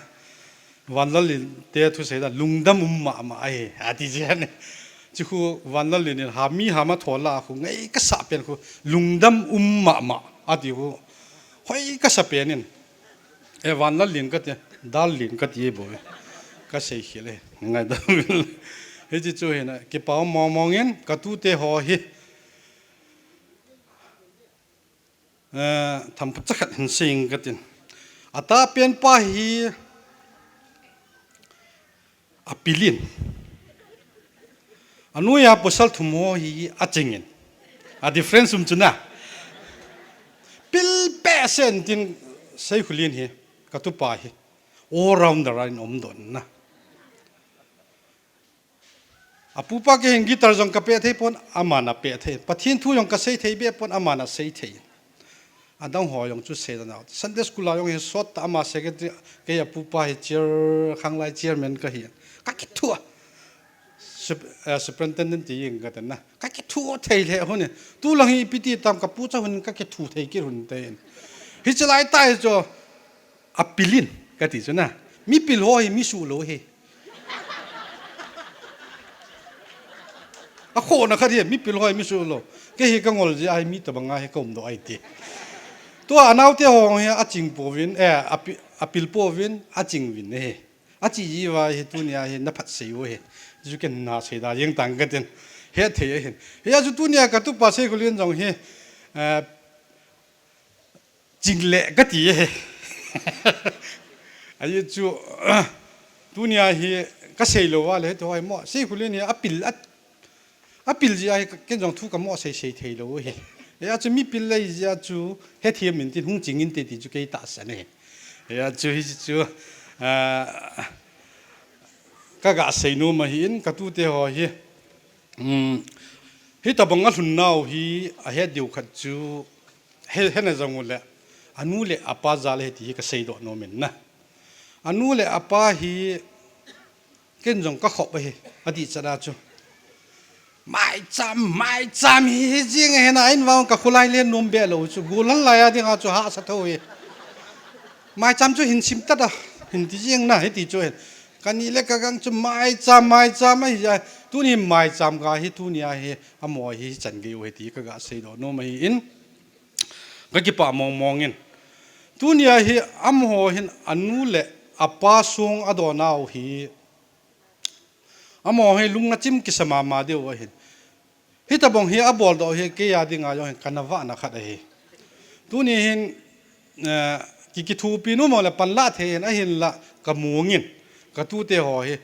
Vanlalin te thusei da lungdam um mama ahi, ati jeh a ni. Chu khu Vanlalin in ha mi ha ma thola khu ngai kasa pen khu lungdam um mama, ati khu. Hoi kasa pen in. E, van la lin kati, dal lin kati e bo. Kasei khel e. Ngai da. Hichi chu hina, kipa mong mong in, katute ho hi. Eh, tham pha chakhat hin sing katin. Ata pen pa hi apilin. Anuiya pasal thum ho hi achingin. A difference um chuna. Pil pe sen tin sei khulin hi. Katupa hi. All rounder in om don na. Apupa kei hin guitar jong kapeh thei pon, aman apeh thei. Pathen thu jong kasei thei be pon, aman asei thei. Adang ho jong chu sei dan a. Sunday school a jong hi sot ta ama secretary, kei apupa hi chair, khanglai chairman kahi. Kakithu a. Sup-, eh, superintendent ti jing kati na. Kakithu thei le hon e. Tulang hi ipi ti tam kapucha hon kakithu thei kit hon te. Hichi lai tai chu. Apilin, kati chu na. Mipil ho hi mi suh lou hi. Akhona khat hi, mipil ho hi mi suh lou. Kei hi kangol ji ahi mi tabang ahi kaum doh ahi ti. Tua anaute ho hi aching pouvin, eh, api-, apil pouvin, aching uvin ahi. Achi ji uva hi tunia hi naphat sei u hi. Ju ken nasei da jeng tang katin. Hethei ahin. Hia chu tunia katupa sei khulin jong hi, eh, Ching le kati e. Ahi chu, tunia hi kasei lou uva le, hoi mo, sei khulin hi apil, a, apil jia hi ken jong thu kamo sei sei thei lou hi. Hia chu mipil lei jia chu, hethem in tin hung ching inte ti chu kei tahsan e. Hia chu hi chu, ah, kaga sei nom ahin, katute ho hi. Um, hitabang alhun nau hi ahet diu khat chu, he, hena jong ule, anu le apa jal ahi ti hi kasei doh nom in na. Anu le apa hi, ken jong kakhop ahi, adih chan a chu. Maicham, maicham hi, hi jing ahi na, in vang kakholai le nom be lou chu, gollhang lai a dinga chu hahsa tho hi. Maicham chu hin sim tata, hin ti jing na, hiti chu hin. Kani le kagang chu maicham, maicham ahi jia. Tuni maicham ga hi, tunia hi, amaho hi, chan gei u hi ti kaga sei doh nom ahin. Kakipah mong mong in. Tunia hi, amaho hin anu le apa song adon nau hi. Amaho hi lung achim kisa mama diu ahin. Hitabang hi abol doh hi kei a dinga jong hi kana vahna khat ahi. Tuni hin, eh, ki, kithupi nom le panla thei hin ahinla kamong in, katute ho hi.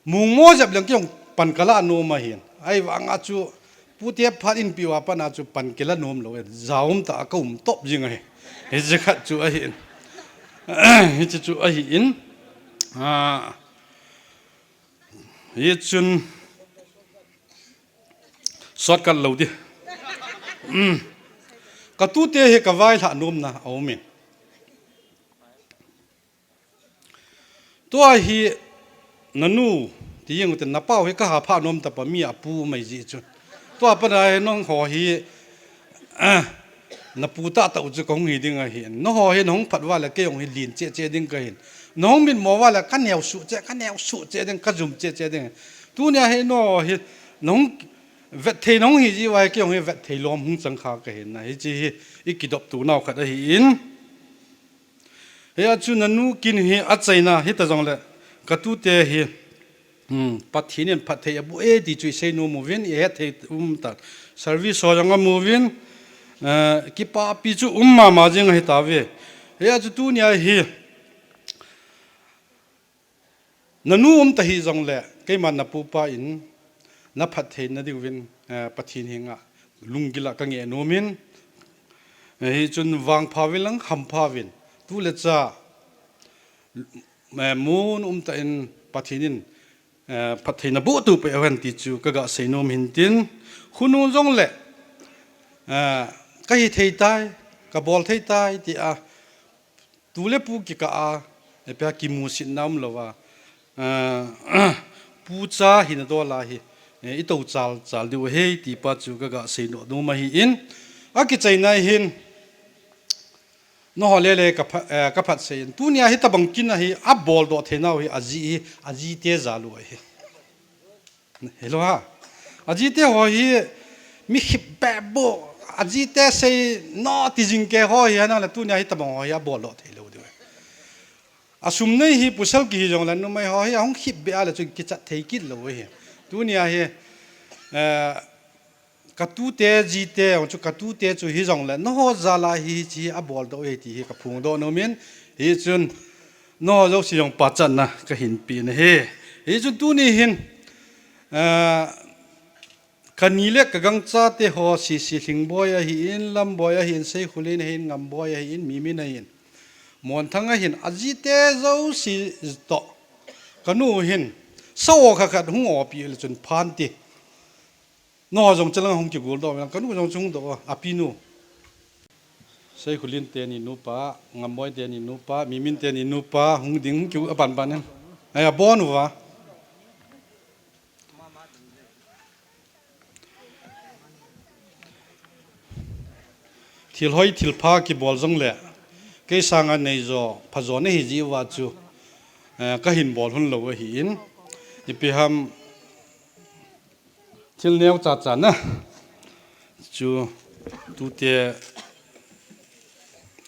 Mong mo jep leng kei jong pan kala nom ahin. Ahivanga chu pute phat inpi uva pat a chu pan kila nom lou in. Jaum ta kaum top jing ahi. Hichi khat chu ahin. Hichi chu ahin. Ah, Hichun shortcut lou di. Um. Katute hi kavailhah nomna aum in. Tua hi nanu ti jing ute, napau hi kaha phah nom tapa mi apu mai ji chu. Tua pana hi nangho hi, ah, napu tahtah u chu kahung hi ding ahin. Nangho hi nahung phat uva le kei jong hi len cheh cheh ding kahin. Nahung mitmo uva le kaneo suh cheh, kaneo suh cheh ding, kajum cheh cheh ding. Tunia hi nangho hi nahung vet thei nahung hi ji uva hi kei jong hi vet thei lom hung chang kha kahin na. Hichi hi ikidop tu nau khat ahin. Hia chu nanu kin hi achaina hita jongle katute hi, hmm, Pathen in phatthei aboh e ti chu isei nom uvin, ihet thei um ta. Service ho jong amu uvin, eh, kipapi chu um mama jing ahi tauve. Hia chu tunia hi, nanu um ta hi jongle, keiman napupa in, naphatthei na diuvin, eh, Pathen henga, lunggil a kangeh nom in, eh, hichun vangpha uvin lang, hampha uvin, tu le cha, eh, mun um tah in Pathen in, eh, phatthei naboh tup e hen ti chu kaga sei nom hin tin, khonung jongle, eh, kahi thei tai, kabol thei tai, tia, Tu le pu kikah a, eh, pia kimusit na um lou a, ah, pu cha hina dol a hi, eh, ito chal, chal diu ahi, ti pa chu kaga sei nom ahin, akichaina hin, nangho le le kapha-, eh, kaphatsei in, tunia hitabang kin a hi, abol doh thei nau hi, aji hi, ajite jal u ahi. Hello ha. Ajite ho hi mi khip bep bou, ajite sei no ti jing kei ho hi, ana le tunia hi tabang ho hi abol doh thei lou diu. Asum nei hi pasal kihi jongle numei ho hi ahung khip be a le chun kichat thei kit lou hi. Tunia hi, eh, katute jite, chu katute chu hi jongle, nangho jal a hi, hichi abol doh hi ti hi kaphong doh nom in, hichun nangho jouse jong pachatna kahin pe na hi. Hichun tuni hin, eh, Kani le kagangchate ho, C C Lhingboi ahin, Lamboi ahin, Seikhulin ahin, Ngamboi ahin, Mimin ahin, Monthang ahin, ajite jouse toh. Kanu hin, sao khat khat hung opi le chun phan ti. No jong chelang hung kigul doh, kanu jong chung doh, apinu. Seikhulin teni nupa, Ngamboi teni nupa, Mimin teni nupa, hung ding hung kiu apan pan in. Aya bon uva. Thil hoi, thil pha kibol jongle, kei sanga neijo, phajo nahi jiuva chu, eh, kahin bol hun lou ahin. Ipi ham, thil neo cha cha na. Chu tute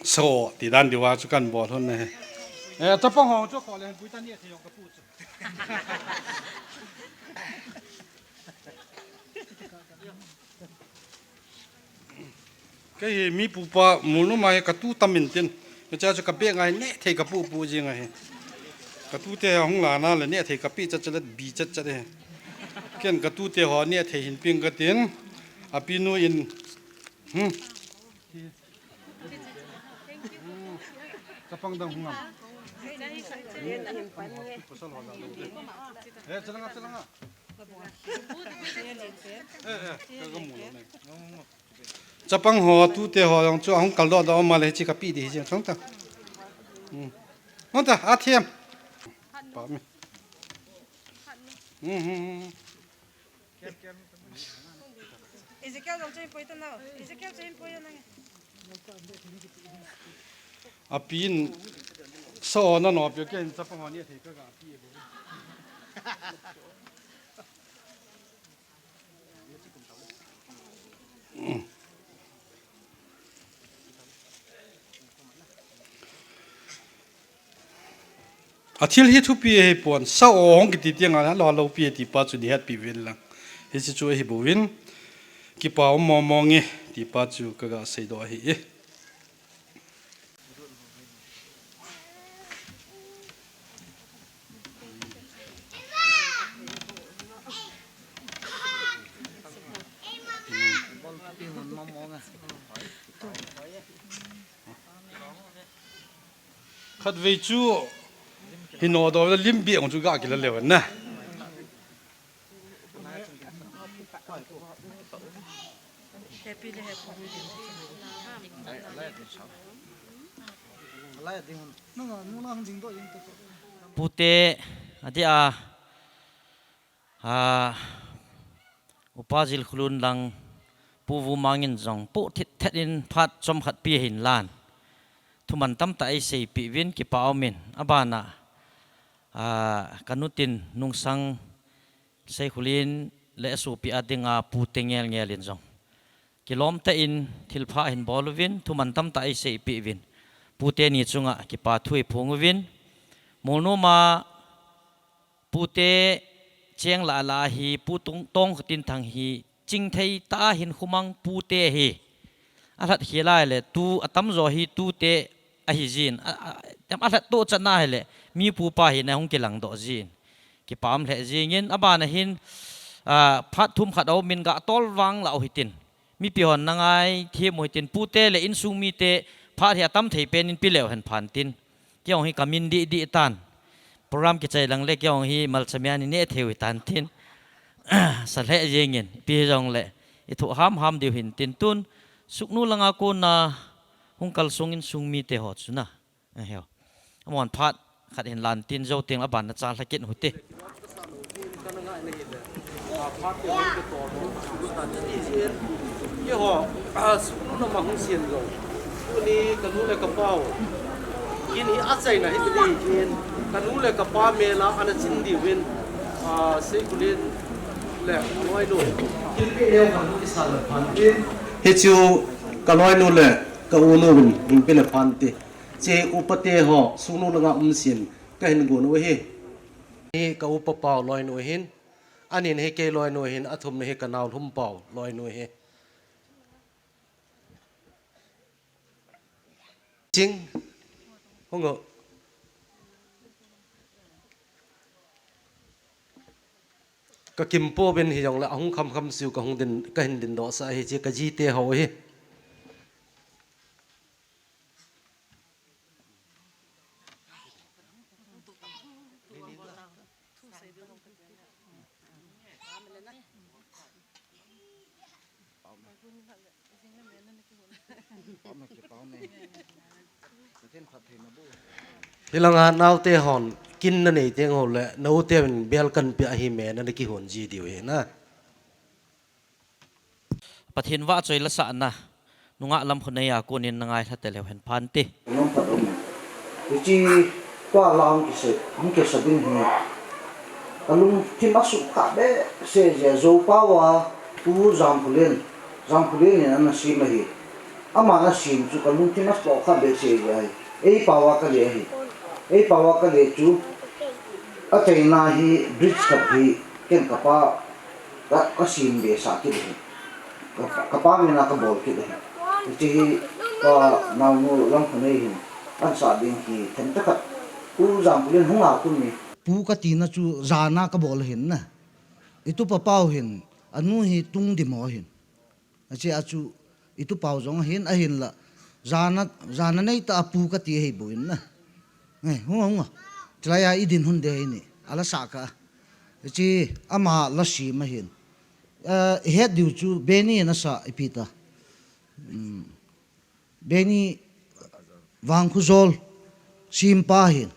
sao ti dan diuva chu kan bol hun na hi. Eh, chapang ho chu kho le pui ta ni thei jong kapu chu. Kei hi mi pupa Molnom a hi katu tam in tin. Hiche chu ka bag a hi neh thei kapu pu jing ahi. Katute hung lana le neh thei kapi chat chat le bi chat chat e. Ken katute ho neh thei hin ping katin. Apinu in. Hmm. Chapang dang hung am. Eh, chalanga, chalanga. Eh, eh, ka, ka mu lo ne. Chapang ho, tute ho, jong chu ahung kal doh doh ma le, chi kapi di hi jeng chong ta. Hmm. Hon ta, a thiam. Pa mi. Hmm, hmm, hmm. Ezekiel jong chu hin poi ta nau. Ezekiel chu hin poi ta nau. Apin, sao na no, pio ken chapang ho ni thei ka ga pi e bo. Athil hi thupi ahi pon, sao hung kiti tiang a, lo lo pi ti pa chu di het pi vel lang. Hichi chu ahi bouvin, kipa um mo mo nge ti pa chu ka ga sei doh ahi e. Khatvei chu hin o do le lim bi ang chu ga kila leu na. Pute, adia, a, Upa Jilkhulun lang, Pu Vumang in jong, pu thit thet in phat chomkhat pi hin lan. Thuman tamtah eiseipeh uvin kipa umin, abana, a, kanu tin nungsang Seikhulin le asopi a dinga pute ngel ngel in jong. Kilom tah in thilpha hin bol uvin, thuman tamtah eiseipeh uvin. Pute ni chunga kipa thu iphong uvin. Molnom a pute cheng lah lah hi, pu Tong, Tongkhotinthang hi, chingthei tah a hin khumang pute hi. Alhat khel a hile, tu atamjo hi tute ahi jin. A, a, alhat toh chan a hile, mi pupa hina hung kilang doh jin. Kipa um lheh jingin, abana hin, a, phat thum khat aumin ga tol vang lah u hitin. Mipi hon na ngaithem u hitin, pute le insung mite phat hi atam thei pen in pe leu hen phan tin. Kei jong hi kamin dih dih tan. Program kichai lang le kei jong hi malcha mia ni neh thei u hitan tin. Sa lheh jingin, ipi hijongle, ithoh ham ham diu hin tin tun. Sugnu langa kona hung kalsong insung mite ho chu na. Ahiu. Amahon phat khat hin lan tin jou teng le abana cha lha kit u hite. Keiho, a, Sugnu nama hung sin lou. Tuni kanu le kapau. Kin hi achaina hi tuni hin. Kanu le kapa mel a ana chin diuvin. A, Seikhulin le Loinu. Kin pe leu kanu kisa le phan tin. Hichu ka loinu le ka unu vin hin pe le phan ti. Che upa te ho sungnu langa um sin ka hin gon u ahi. Hi ka upa pau loinu ahin. Anin hi kei loinu ahin, athumna hi ka nau lhum pau loinu ahi. Ching. Hung o. Ka kimpo ben hi jong le ahung kham kham siu ka hung din, ka hin din doh sa hi che ka jite ho hi. Hilanga naote hon kin na nei teng ho le naote in bel kan pia hi me na kihon ji diu hi na. Pathen vahchoi lasahna, nungah Lamkhunei a konin na ngailha taleu hen phan ti. Nung phat um. Hiche tua la hung kisa, hung kisa ding hi. Ka lungthim a sukha behseh jeh a Zopau a Pu Jamkholen, Jamkholen in ana sem ahi. Ama ana sem chu ka lungthim a sukha behseh jeh ahi. Ei pau a ka le ahi. Ei pau a ka le chu achaina hi bridge khat hi ken ka pa ka, ka sem behseh kit ahi. Ka, ka pa mina ka bol kit ahi. Hiche hi ka naonu Lamkhunei hin ana sah ding hi themcha khat. Pu Jamkholen hung a kun ni. Pu ka tina chu jana ka bol ahin na. I tupa pau hin, anu hi Tungdim ho ahin. Hiche a chu i tupau jong ahin, ahinla. Jana, jana nei ta a pu ka ti ahi bou in na. Nge, hung, hung. Chulai a i din hun de ahi ni. Ala sa ka. Hiche ama la sem ahin. Eh, i het diu chu Benny in a sa ipi ta. Hmm. Benny Vangkhojol sem pa hin.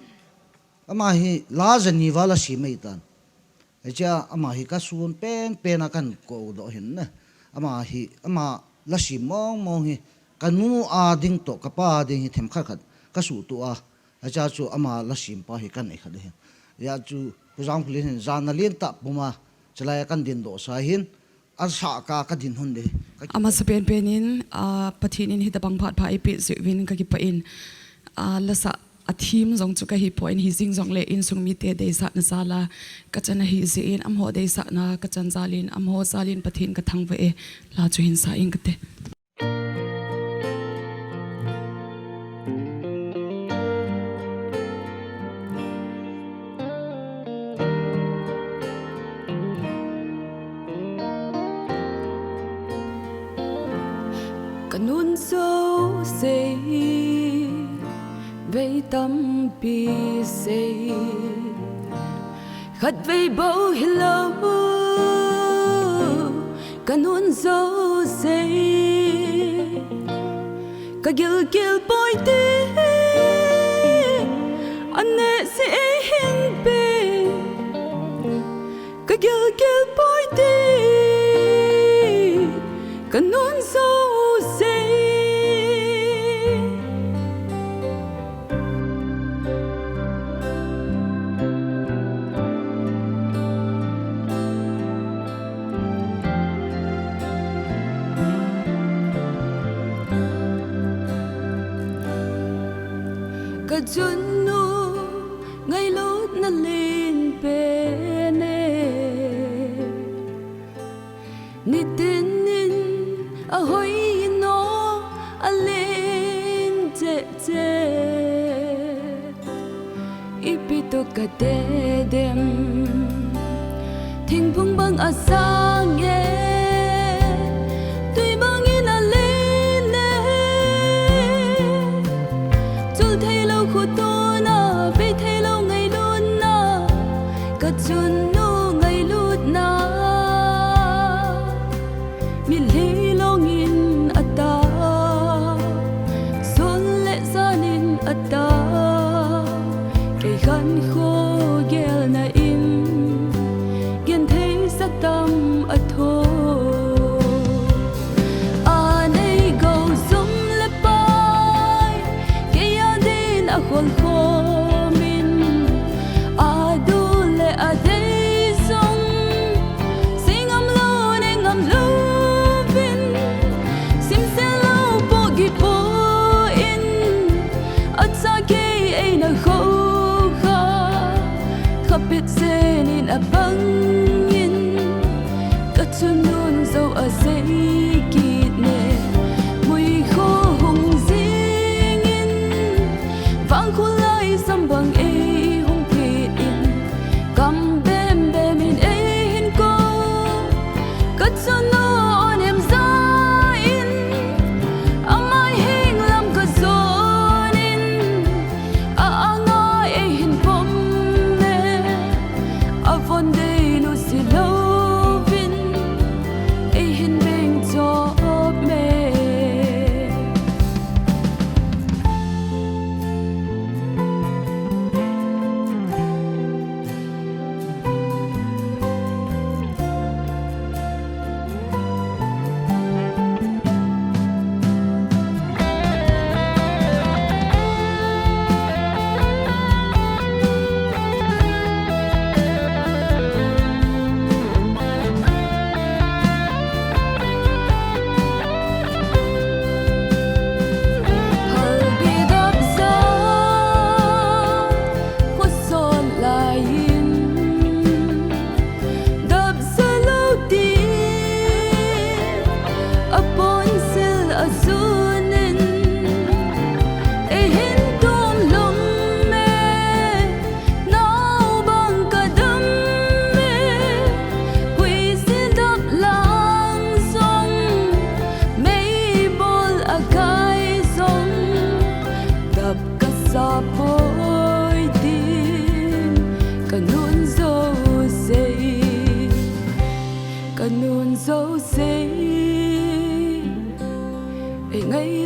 Ama hi la jani val a sem ahi tan. Hiche a ama hi ka sun pen pen a kan kou doh hin na. Ama hi, ama la sem mong mong hi. Ka nu a ding toh, ka pa a ding hi themkhat khat. Ka suhtup a. Hiche a chu ama la sem pa hi kan ei khat ahi. Hia chu Pu Jamkholen hin jana lentah puma. Chulai a kan din doh sa hin. Asa ka, ka din hun de. Ka ki- Amasa pen pen in, ah, Pathen in hitabang phat pha eipeh jeh uvin ka kipah in, ah, lasa a theme jong chu ka hi poi in hijing jong le insung mite deisahna jal a ka chan ahi jeh in amaho deisahna ka chan jal in amaho jal in Pathen ka thangvah e, la chu hin sa ing kate. Ka nun jou sei, vei tampi sei, khatvei bou hilou, ka nun jou sei, ka gilkel poi ti, aneh sei ei hin pe. Ka gilkel poi ti, ka nun jou sei. Ka chunnu ngailutna len pen e. Nitin in ahoi in o alen cheh cheh. Ipi toh ka te dem. Thingphung bang a sang e, tui bang in a len e. Chul theilou khutona, bei theilou ngailutna, ka chunnu ngailutna. Mitlhi long in a ta, sun le jan in a ta, kei khankho gelna in, genthei sa tam a tho.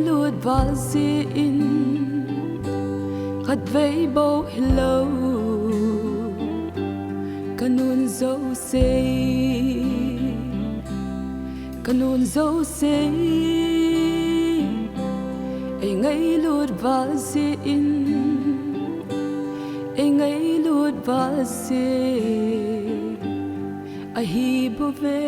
Lut val si in, khatvei bou hilou, ka nun zo sei, ka nun zo sei. Ei ngailut val si in, ei ngailut val si ahi bou ve.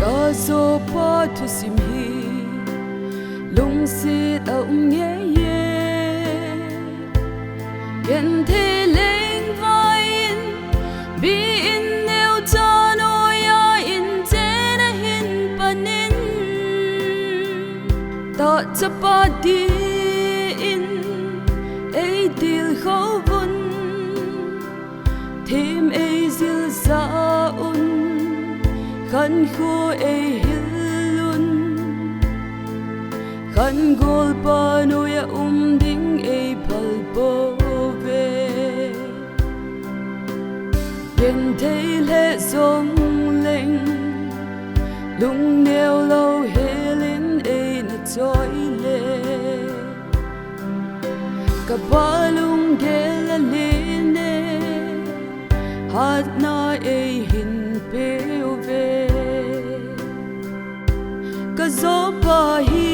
Ka zopa thusim hi lungset a um ngei e. Genthei leng vai in, bi in neu cha noi a in chen a hin pan in. Ta chapa ti in ei til khou vun. Thim ei zil sa un, khan khu ei hil un, khan gol pa noi a um ding ei phal bou ve. Genthei le zong leng, lung neu lou hel in ei na choi le. Ka pa lunggel a len e, hatna ei hin pe u ve. Ka zopa hi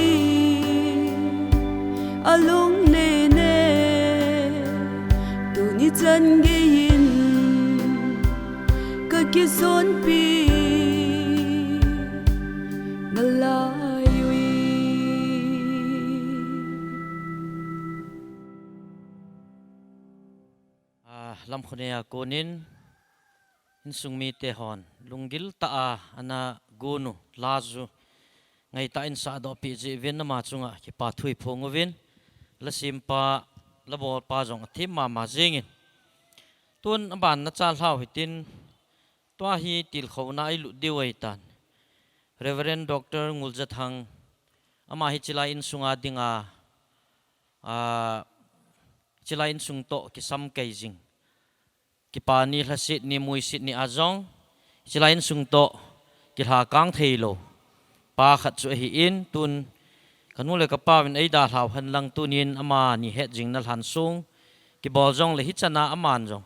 a lung len e, tuni chan gei in ka kisonpi na lai ui. A, lamkhunei a konin, insung mite hon lunggil tah a ana gon u, la zu, ngaitah in sahdoh peh jeh uvin ama chunga kipa thu i phong uvin, la sempa, la bolpa jong a them mama jingin. Tun aban na cha lhau hitin, tua hi tilkhouna i lut diu ahitan. Reverend Doctor Ngulzathang, ama hi chilai insunga dinga, a, chilai insung toh kisam kai jing, kipa ni, lhaset ni, muiset ni a jong, chilai insung toh kilha kang thei lou pa khat chu ahi in, tun ka nu le ka pa vin ei dalhau hen lang tunin amani het jing na lhan sung kibol jong le hichan a aman jong,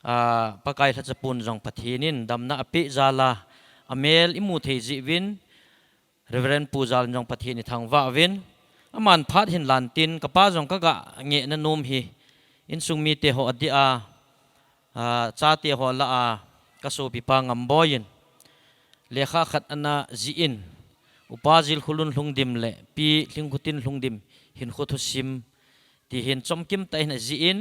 a, Pakai lhacha pun jong Pathen in damna a peh jal a, a mel i mu thei jeh uvin, Reverend Pu Jal in jong Pathen i thangvah uvin, aman phat hin lan tin, ka pa jong ka ga ngeh na nom hi, insung mite ho a dia, a, chate ho lah a, ka sopipa Ngamboi in lekha khat ana jih in, Upa Jilkhulun Lhungdim le Pi Lhingkhotin Lhungdim hinkho thusim, ti hin chomkim tah in ajih in,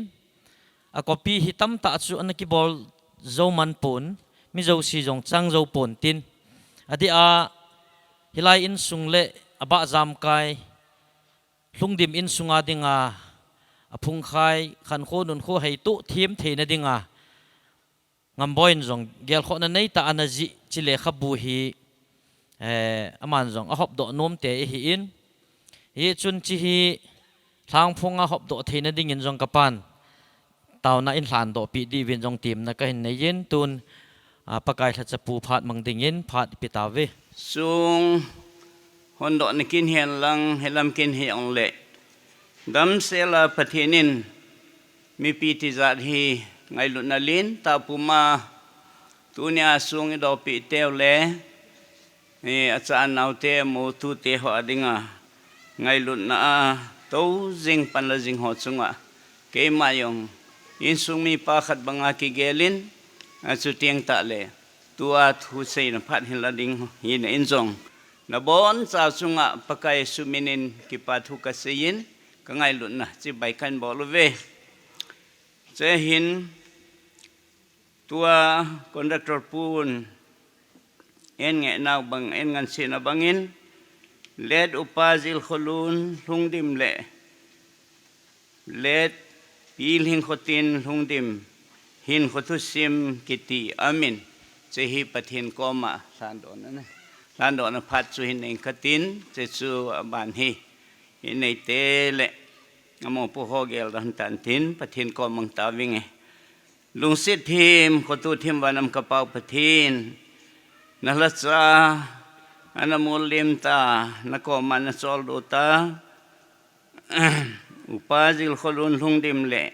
a copy hi tamtah chu ana kibol jou man pon, mi jouse jong chang jou pon tin, a dia hilai insung le a bah jamkai, Lhungdim insunga dinga, a phungkhai, khankho nunkho hei toh them theina dinga, Ngamboi in jong gelkhohna nei tah ana jih chi lekhabu hi, eh, aman jong a hopdoh nom te ahi in, hichun chi hi lhangphong a hopdoh theina dingin jong ka pan taona in lhandoh peh diuvin jong temna ka hin nei in, tun, a, Pakai lhacha pu phat mang dingin phat i pe tauve. Sung hondoh na kin hihen lang, hilam kin hi ong le. Damsel a Pathen in mipi tijat hi ngailutna lentah puma tunia sung i dohpeh teu le, eh, a cha a naote, mo tute ho a dinga ngailutna a tou jing pan la jing ho chunga keima jong insung mipa khat banga kigel in, a chu tiang tah le tua thu seina phat hin la ding hi na in jong na boncha chunga Pakai sumin in kipa thu ka sei in, ka ngailutna chibai kan bol uve. Che hin tua contractor pun en ngeh nau bang, en ngan sina bangin, let Upa Jilkhulun Lhungdim le let Pi Lhingkhotin Lhungdim hinkho thusim kiti amin, che hi Pathen koma lhandohna, lhandohna phat chu hin nei katin, che chu aban hi hin nei te le, amo pu ho gel don tan tin, Pathen kom mang tauvinge. Lungset thim, khoto thim, van um ka Pau Pathen, na lhacha ana mol lim ta, na koma na choldo ta, Upa Jilkholun Lhungdim le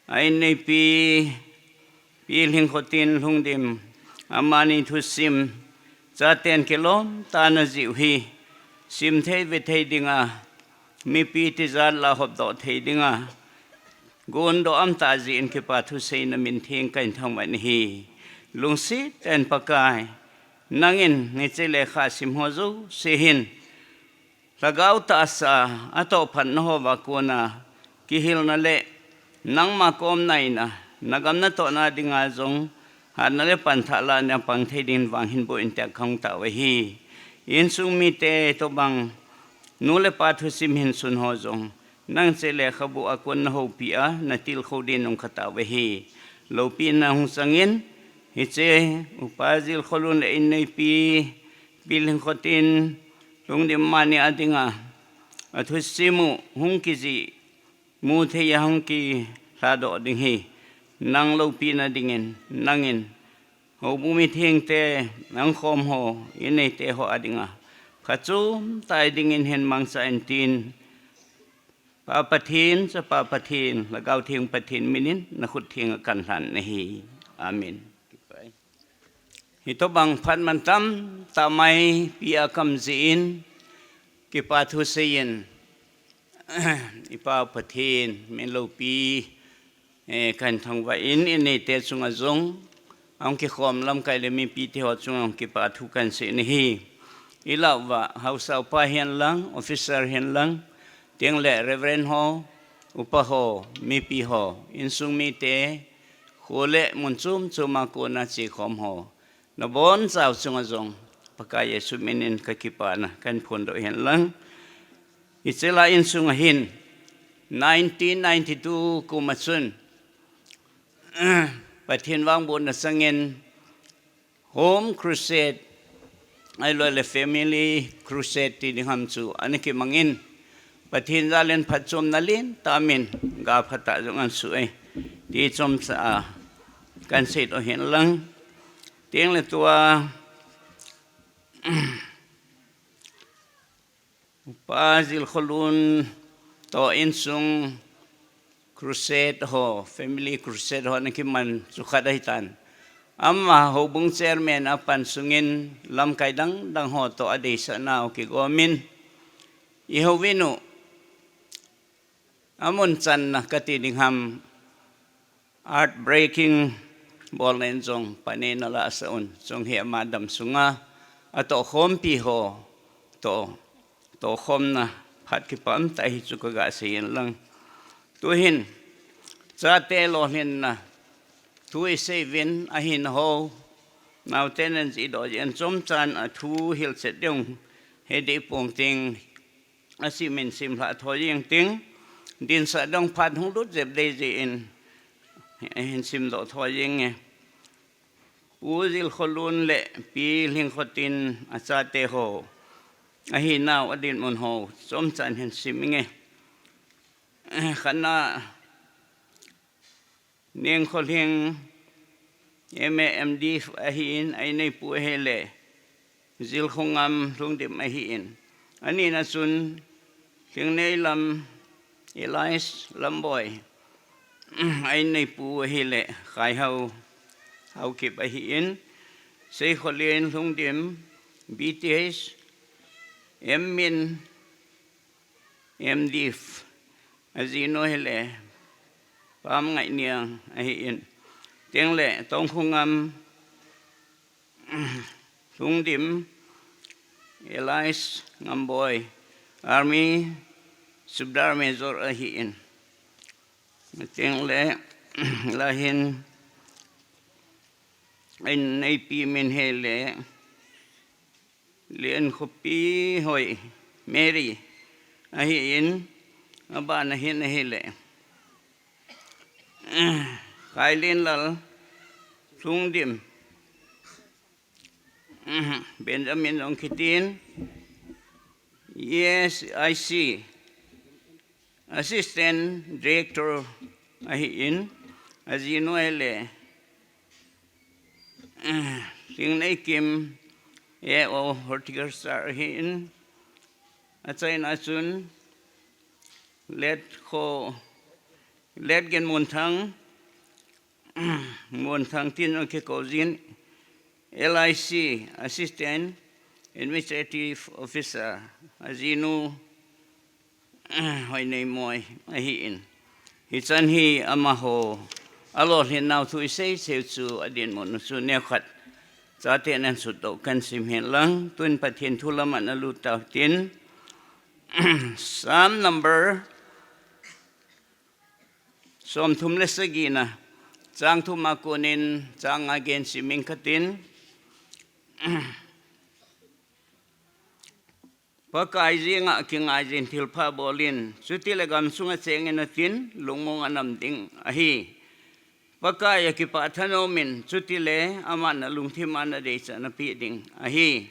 a inneipi Pi Lhingkhotin Lhungdim, amani thusim chaten kilom tah a ana jih u hi sim thei ve thei dinga, mipi tijat lah a hopdoh thei dinga, gon doh um tah jeh in kipa thu seina min theng kahin thangvah in ahi. Lungset tah in Pakai, nangin hiche lekha sim ho jouse hin lhagao tahsa a tohphatna hoa kona kihilna le nangma komna in a, na gam natohna dinga jong hatna le pangthah lahna a pang thei dingin vang hin boh in tia kahung tao ahi. Insung mite tobang nu le pa thusim hin sun ho jong nang hiche lekhabu a kon na houpi a, na tilkhou dingin hung katao ahi. Loupina hung changin, hiche Upa Jilkholun le inneipi Pi Lhingkhotin Lhungdim mani a dinga a thusim u hung kijih mu thei a hung kilhadoh ding hi nang loupina dingin, nangin houbung mithengte, nang khom ho, inneite ho a dinga phachom tah dingin hin mangcha in tin, Pa Pathen, Chapa Pathen, Lhagao Theng Pathen minin na khut thenga kahin lhan ahi. Amen. Hitobang phat mantam tah maipi a kaum jeh in kipa thu seiyin, i Pau Pathen min loupi, eh, kahin thangvah in, inneite chunga jong, ahung kikhom lamkai le mipite ho chunga jong kipa thu kahin sei in ahi. I lah uva, haosa upa hihen lang, officer hihen lang, tengle Reverend ho, upa ho, mipi ho, insung mite, kho le mun chom chom a kona chekhom ho, nabonchau chunga jong Pakai Jesu minin kakipana kahin phondoh hen lang. Hiche lai insunga hin nineteen ninety-two kum a chun Pathen vangbohna changin Home Crusade, ahilou le Family Crusade ti ding ham chu ana kimangin, Pathen jal in phatchomna lentah aumin, ga phatah jong ana soh e. Ti chomcha a kahin seidoh hen lang. Tengle tua Upa Jilkholun toh insung crusade ho, family crusade ho ana kiman chu khat ahitan. Ama houbung chairman a pan sungin lamkai dang dang ho toh adeisah nau kigomin, i houvin u, amun channa kati ding ham, earth breaking bolna in jong panna alahsah un, chung hi ama dam sunga atohkhompi ho toh, tohkhomna phat kipa umtah hi chu kaga seiyin lang. Tuhin chate lolhinna thu isei uvin, ahina ho, naote nan jihdoh jeh in chomchan a thu hilchet ding hiding pong ting, asim in simlha thou jeng ting, dinsah dong phat hung lut jep ding jeh in, hin simdoh thou jenge. Pu Jilkholun le Pi Lhingkhotin achate ho, ahinau adinmun ho chomchan hin sim inge. Khatna, Nengkholhing, M A M D ahin, a inneipu ahile Jilkhongam Lhungdim ahin. Anina chun Lhingneilam Elias Lamboi, a inneipu ahile Khaihao Haokip ahin. Seikholen Lhungdim, B T H, M Min, M Div, ajinu ahile Pamngainiang ahin. Tengle Tongkhongam Lhungdim, Elias Ngamboi, Army Subedar Major ahin. Tengle lahin a inneipi min ahile Lenkhopi Hoi Mary ahin, abana hin ahile Kailenlal Lhungdim, Benjamin jong kitin, E S I C Assistant Director ahin, Ajinu ahile Singneikim, A O Horticulture ahin, achaina chun Let Kho, Let Gen Munthang, Munthang tin jong kikou jin, L I C Assistant Administrative Officer, ajinu Hoineimoi ahin. Hichan hi amaho alolhin nau thu isei sei chu adinmun u chu neokhat chate nan sutdoh kahin sim hen lang, tun Pathen thu lam a nalut tau hitin. Psalm number somthum le sagina, chang thum a konin chang nga gen sim ing katin. Pakai jenga kingaijin thilpha bolin, chutile gamsunga chengin atin, lungmong anam ding ahi. Pakai a kipah thanomin, chutile aman nalungthim a nadeicha napeh ding ahi.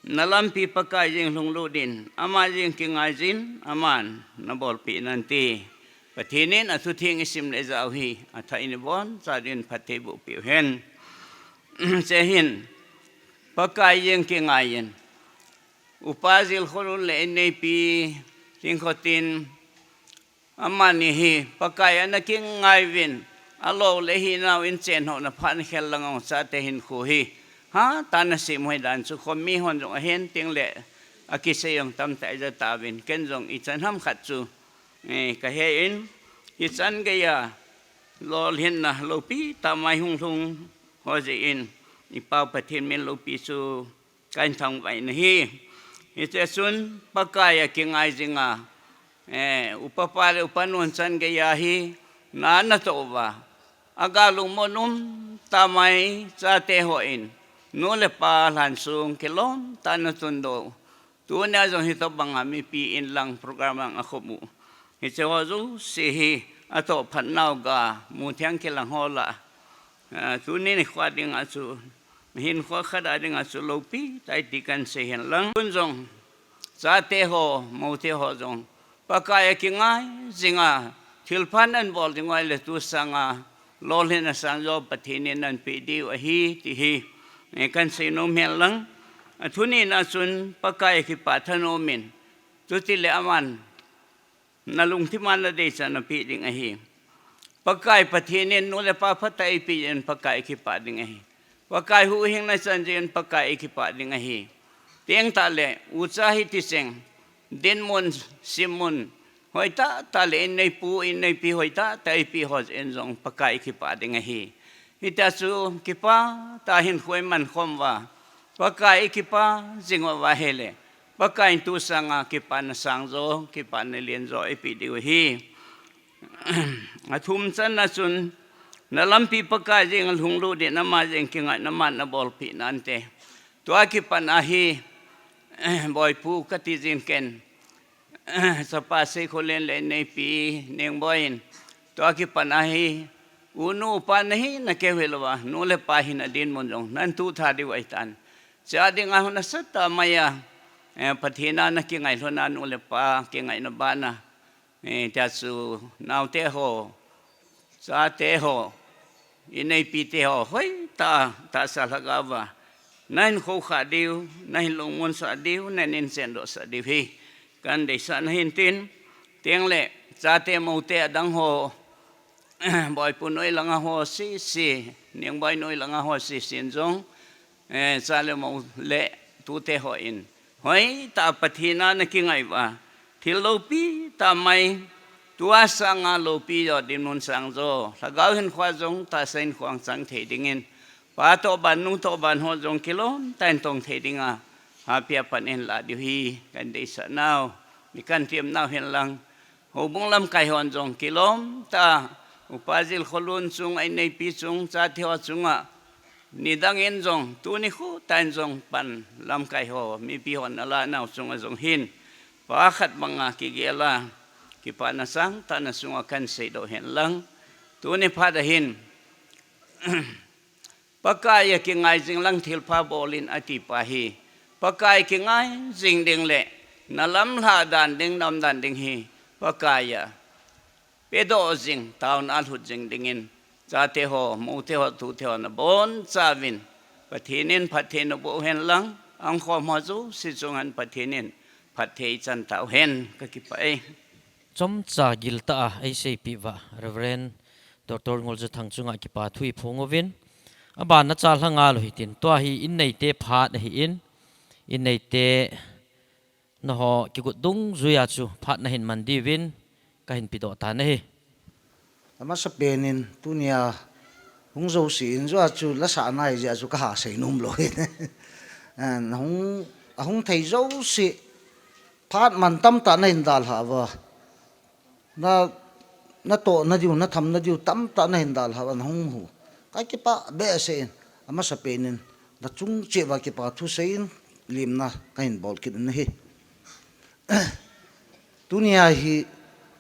Nalampi Pakai jeng lhunglut in, ama jeng kingaijin, aman nabolpeh nante. Pathen in athutheng isim le ijat u hi, athah in iboncha din phatthei boh peh u hen. Chehin, Pakai jeng kingaiyin, Upa Jilkholun le inneipi Lhingkhotin, amani hi Pakai ana kingaiyuvin, alou le ahinau in chen ho na phan khel lang ong chate hinkho hi. Hatah a nasem hoi dan chu khom mi hon jong ahen tengle akisei jong tamtah ija tauvin, ken jong ichan ham khat chu, eh, kahe in, hichan geiya lolhinna loupi tah mai hung lhung ho jeh in, iPa Pathen min loupi chu kahin thangvah in ahi. Hiche chun Pakai a kingai jinga, eh, upapa le upanun chan geiya hi na natoh uva, aga lungmon um tah mai chate hon, nu le pa lhansung kilom tah a natun doh u. Tunia jong hitobanga mipi in lang program lang akhop u, hiche ho jouse hi atoh phat nau ga mu theng kilang ho lah a, ah, tuni nikho dinga chu, hinkho khat a dinga chu loupi tah ahi ti kahin sei hen lang. Tun jong, chate ho, moute ho jong, Pakai a kingai jinga, thilpha nan bol jing uva ahile tu sanga, lolhinna sangjo Pathen in nanapeh diu ahi, ti hi, eh, kahin sei nom hen lang. Athuni na chun, Pakai a kipah thanomin, chutile aman nalungthim a nadeicha napeh ding ahi. Pakai Pathen in nu le pa phatah eipeh jeh in Pakai a kipah ding ahi. Pakai huhhingna chan jeh in Pakai a kipah ding ahi. Teng tah le, ucha hiti cheng, dinmun, simmun, hoitah tah le, inneipu, inneipi hoitah tah eipeh ho jeh in jong Pakai a kipah ding ahi. Hitia chu kipah tah a hinkho iman khom uva, Pakai a kipah jing uva ahile, Pakai in tu sanga kipana sangjo, kipana lenjo eipeh diu ahi. Athum channa chun, nalampi Pakai jeng lhunglut in, ama jeng kingaina, aman nabolpeh nante. Tua kipat a hi, Boipu kati jin ken, Chapa Seikholen le inneipi Nengboi in, tua kipat a hi, unu upa nahi nakeu hilouva, nu le pa hina dinmun jong nan tuh tha diu ahitan. Chea dinga hung nasatah maiya, eh, Pathen a nakingai lhona nu le pa kingaina bana, eh, tia chu naote ho, chate ho, inneipite ho, hoitah, tahsa lhagao va nahin khoukhah diu, nahin lungmonsah diu, nahin chendohsah diu hi kahin deisah na ahin tin, tengle chate mote adang ho, Boipu noi langa ho sese, Nengboi noi langa ho sese in jong, eh, cha le mo le tute hon, hoitah a Pathen a nakingai uva, thil loupi tah mai, tua sanga loupi jo dinmun sangjo, lhagao hinkhoa jong tahsa hinkho chang thei dingin, pa toh ban, nu toh ban ho jong kilom tah in tong thei dinga, hapi a pan eihin lah diu hi kahin deisah nau, mi kahin tem nau hen lang. Houbung lamkai hon jong kilom tah a, Upa Jilkholun chung, inneipi chung, chate ho chunga, nidang in jong, tuni nikho tah in jong pan lamkai ho, mipi hon alah nau chunga jong hin, pa khat banga kigel a, kipana sangtah na chunga kahin seidoh hen lang. Tuni phat a hin, Pakai a kingai jing lang thilpha bolin ati pa hi, Pakai kingai jing ding le, nalamlhah dan ding, naumdan ding hi, Pakai a pedoh jing, taona a lhut jing dingin, chate ho, moute ho, tute ho nabonchauvin, Pathen in phatthei naboh hen lang, angkhom ho jouse chunga Pathen in phatthei chan tauhen, kakipah e. Chomcha giltah a eiseipeh uva Reverend Doctor Ngoljathang chunga kipathu iphong uvin, abana chalhang a lou hitin, tua hi inneite phat ahin, inneite naho kigot dungjuia chu phat nahin man diuvin kahin pedoh tan ahi. Amasapen in tunia hung jouse in jua chu lasa nai jeh a chu kaha sei nom lou hin. Ahung, ahung thei jouse phat man tamtah nahin dalhah uva, na, natohna diu, nathamna diu tamtah nahin dalhah uva, nahung hu, kakipah behseh in. Amasapen in nachung cheh uva kipathu sei in limna kahin bol kit in ahi. Tunia hi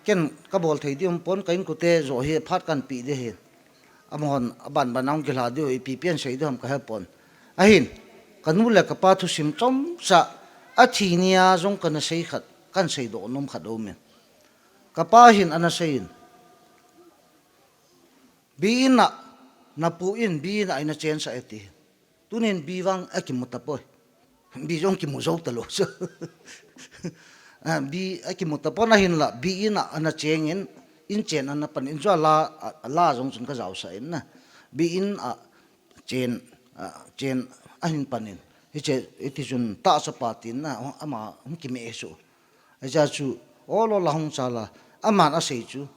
ken kabol thei diu umpon, ka inkote joh hi phat kahin peh ding ahin. Amahon abanban a hung kilha diu, ipi pen sei diu ham kahepon. Ahin, kanu le kapa thusim chomcha, athi nia jong kana sei khat, kahin seidoh nom khat aumin. Kapa hin anasei in, bi in a napu in bi in a ina chensah e, ati. Tunin bi vang akimu tapoi. Bi jong kimu jou talou chu. Bi akimu tapon, ahinla bi in a ana chengin, inchen ana panin, jua la, la jong chun kajaosah in na. Bi in a chen, chen ahin panin, hiche iti chun tahsapa tin na, ama hung kimeh chu. Ajeh chu, ol ol a hung chal a, aman asei chu,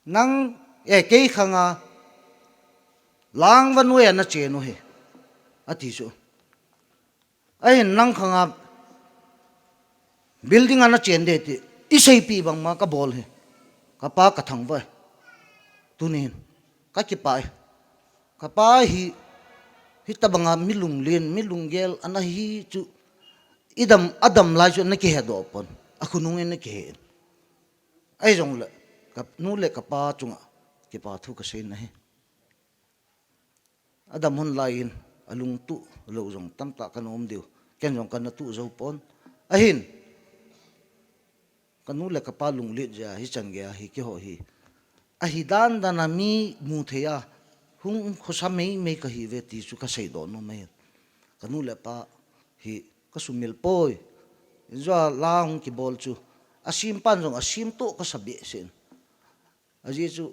nang, eh, kei khanga langvannoi a nachen u hi, ati chu. Ahin, nang khanga building a nachen ding ti, iseipeh bangma kabol hi. Kapa kathangvah e. Tunin kakipah e. Kapa hi, hitobanga mi lunglen, mi lunggel ana hi chu, idam, adam lai chu ana kihedoh pon, akhonung in ana kihe in. Ahijongle, kanu le kapa chunga kipathu kasei in ahi. Adam hon laiyin alungtuh lou jong tamtah kana um diu. Ken jong kana tuh jou pon. Ahin, kanu le kapa lunglet jeh a hichan geiya hi keiho hi ahi dandan a mi mu thei a, hung khosa meimei kahiuve ti chu kaseidoh nom ahin. Kanu le pa hi kasumil poi. Jua la hung kibol chu, asempan jong asemtoh kasa behseh in. Ajeh chu,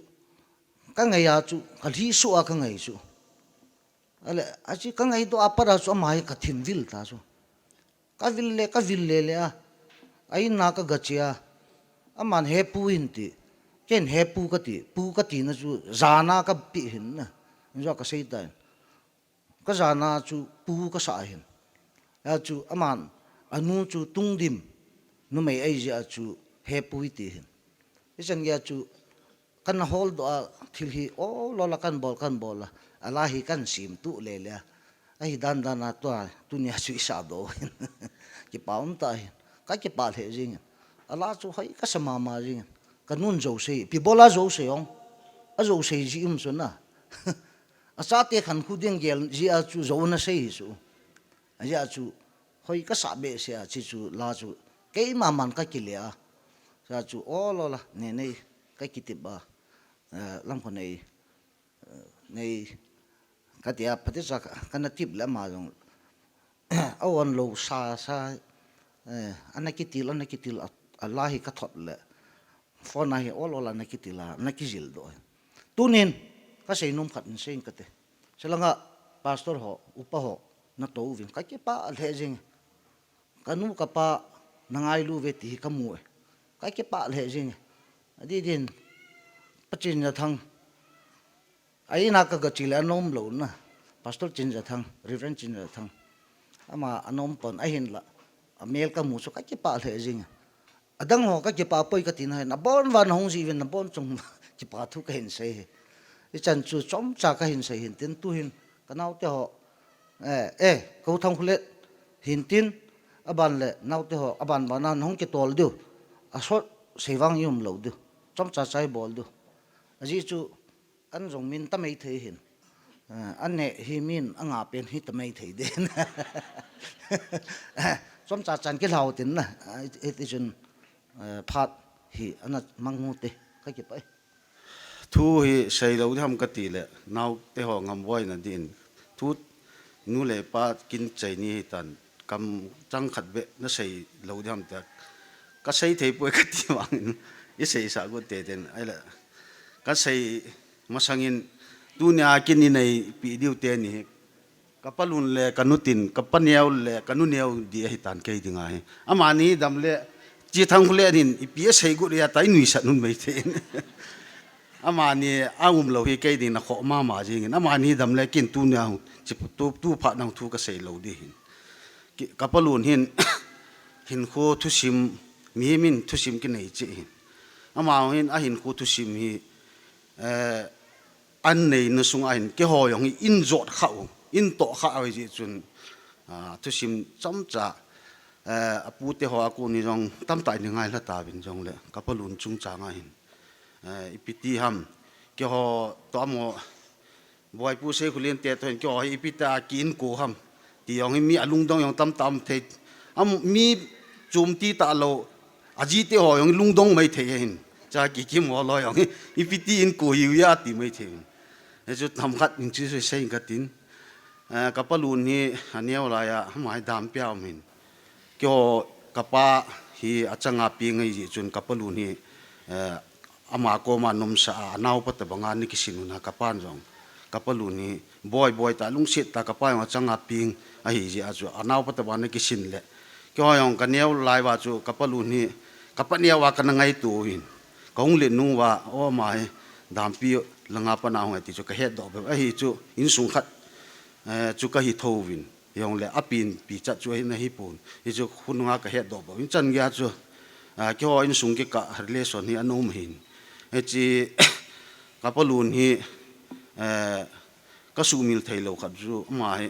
kangai a chu, kalhi suh a kangai chu. Ale, achu kangaidoh a pat a chu ama hi kathinvil ta chu. Kavil le, kavil le le a, a-in a kagache a, aman he pu hinti, ken he pu kati, pu katina chu jana kapeh hin na, jua kaseitan. Kajana chu pu kasah ahin. Achu aman, anu chu Tungdim, numei ahijeh a chu he pu iti hin. Hichan geiya chu kana holdoh a, thil hi ol ol a kana bol, kana bol a, ala hi kana semtuh le le a, ahi dandan a tua, tunia chu isahdoh hin. Kipa umtah hin. Kakipah lheh jengin. Ala chu hoi kasa mama jengin. Kanun jousei, ipi bol a jousei ong. Ajousei jeh um chu na. Achate khankho ding gel jeh a chu jou ana sei hi chu. Ajeh chu hoi kasah behseh a, hichu la chu keimaman kakile a. Hichu ol ol a, Nenei, kakitep a, eh, Lamkhanei, eh, Nei, katia, phatecha ka, kana tep le ama jong, a-on lou sa sa, eh, ana kitil, ana kitil a, ala hi kathot le, phone a hi ol ol a ana kitil a, ana kijildoh. Tunin, kasei nom khat in sei inge kati. Chulanga pastor ho, upa ho, natouvin, kakipah lheh jeng. Kanu kapa nangailu uve ti hi kamu e. Kakipah lheh jeng. Adeh din, Pa Chinjathang, a-in a kagache le ana umlou na. Pastor Chinjathang, Reverend Chinjathang, ama ana um pon ahinla, amel kamu chu kakipah lheh jeng. Adang ho kakipah poi katina hi, nabon uva nahung jeh uvin nabon chung kipathu kahin sei hi. Hichan chu chomcha kahin sei hin tin, tuhin kanaote ho, eh, eh, Kouthang Khulet hin tin, aban le naote ho, aban ban a nahung kitol diu, asot sei vang iumlou diu, chomcha cha ibol diu. Ajeh chu, an jong min tamei thei hin. Eh, an neh hi min anga pen hi tamei thei den. Chomcha chan kilhau tin na. Eh, hiti chun, eh, phat hi ana mang u te. Ka kipah e. Thu hi sei lou ding ham ka ti le, naote ho ngam boina din. Thu nu le pa kin chei ni hi tan, kam chang khat be na sei lou ding ham tia. Ka sei thei poi ka ti vangin, i sei sa gu te ten, ai le. Ka sei masangin, tunia kin i nei pi diu te ni hi. Ka palun le ka nutin, ka paneo le ka nuneo di ahi tan kei dinga hi. Amani dam le, chi thang khu le nin, ipi a sei gu le ata i nuisat nun mai thei in. Amani a um lou hi kei ding na kho mama jingin. Amani dam le kin tunia hung, chi tu, tu pha nang thu ka sei lou di hin. Ki, ka palun hin, hin khu thusim, mi min thusim ki nei chi hin. Ama hin a hin khu thusim hi, eh, an neina sunga hin, keiho jong hi in jot kha u, in toh kha u ji chun, ah, thusim chamcha, eh, a pute ho a kon hi jong tamtah in i ngai lha ta vin jong le, ka palun chungchang a hin. Eh, ipi ti ham, keiho toh amo, Boipu Seikholin te toh hin, keiho hi ipi ta ki in ko ham, ti jong hi mi a lungdong jong tamtah um thei, am mi chum ti ta lou, a ji te ho jong lungdong mai thei hin. Cha ki kim ho loi jong hi, ipi ti in ko hi u ya ti mai thei hin. He chu tam khat in chi sei sei ka tin. Eh, ka palun hi a neo lai a, mai dam pia um hin. Keiho ka pa hi a changa pi ngai ji chun ka palun hi, eh, ama koma nomsa a, a naopa ta banga ni kisin un a ka pan jong. Ka palun hi boi boi ta lungset ta ka pa jong a changa ping ahi ji a chu a naopa ta banga ni kisin le. Keiho jong ka neo lai va chu ka palun hi ka paneo va ka na ngaito hin. Ka hung le nung va, o ma hi dampi langa pana hung e ti chu ka het doh be. Ahi chu insung khat, eh, chu ka hi tho vin. Jong le a pin pi chat chu ahi na hi pun. Hi chu khun nga ka het doh be. In chan gei a chu, ah, keiho insung kei ka relation hi a nom hin. He chi ka palun hi, eh, ka sumil thei lou khat chu ama hi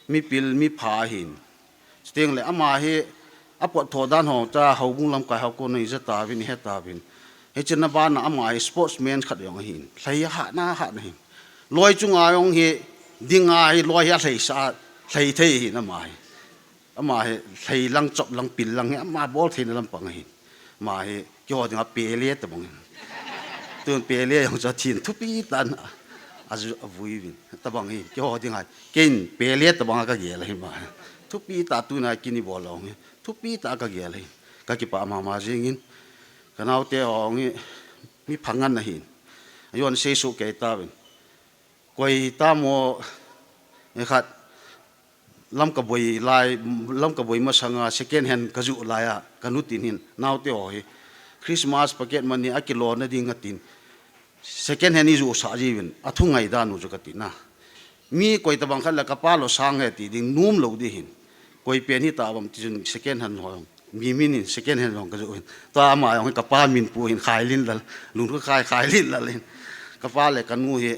mi pil mi pha hin. Chuteng le ama hi a pot tho dan ho cha houbung lamkai ho kon i ja ta vin, he ta vin. He chena bana ama hi sportsman khat jong ahin. Lhai a ha na ha na hin. Loi chunga jong hi dinga hi loi hi a lhai sa, lhai thei hin ama hi. Ama hi lhai lang chop lang pil lang hi ama bol theina lampang ahin. Ama hi keiho dinga Pele tabang hin. Tun Pele jong chu a thin thupi tan a, a ju, a vui vin. Tabang hin keiho dinga. Ken Pele tabang a ka gel ahi ma. Thupi ta tuna kin i bol lou hi. Thupi ta ka gel ahi. Ka kipah mama jingin. Ka naote ho hi mi phangan ahin. A jon sei su kei ta vin. Koi ta mo, e khat, Lamka boi lai, Lamka boi masanga second hand ka ju lai a, ka nutin hin, naote ho hi. Christmas pocket money a kilo na ding a tin. Second hand i ju sa ji vin, a thu ngai dan u chu ka tin a. Mi koi tabang khat le ka pa lo sang e ti ding, nom lou di hin. Koi pen hi ta bam ti chun second hand ho jong. Mi min in second hand jong ka ju hin. Tua ama jong hi ka pa min pu hin Khailin Lal. Lungkhu Khai, Khailin Lal hin. Ka pa le ka nu hi,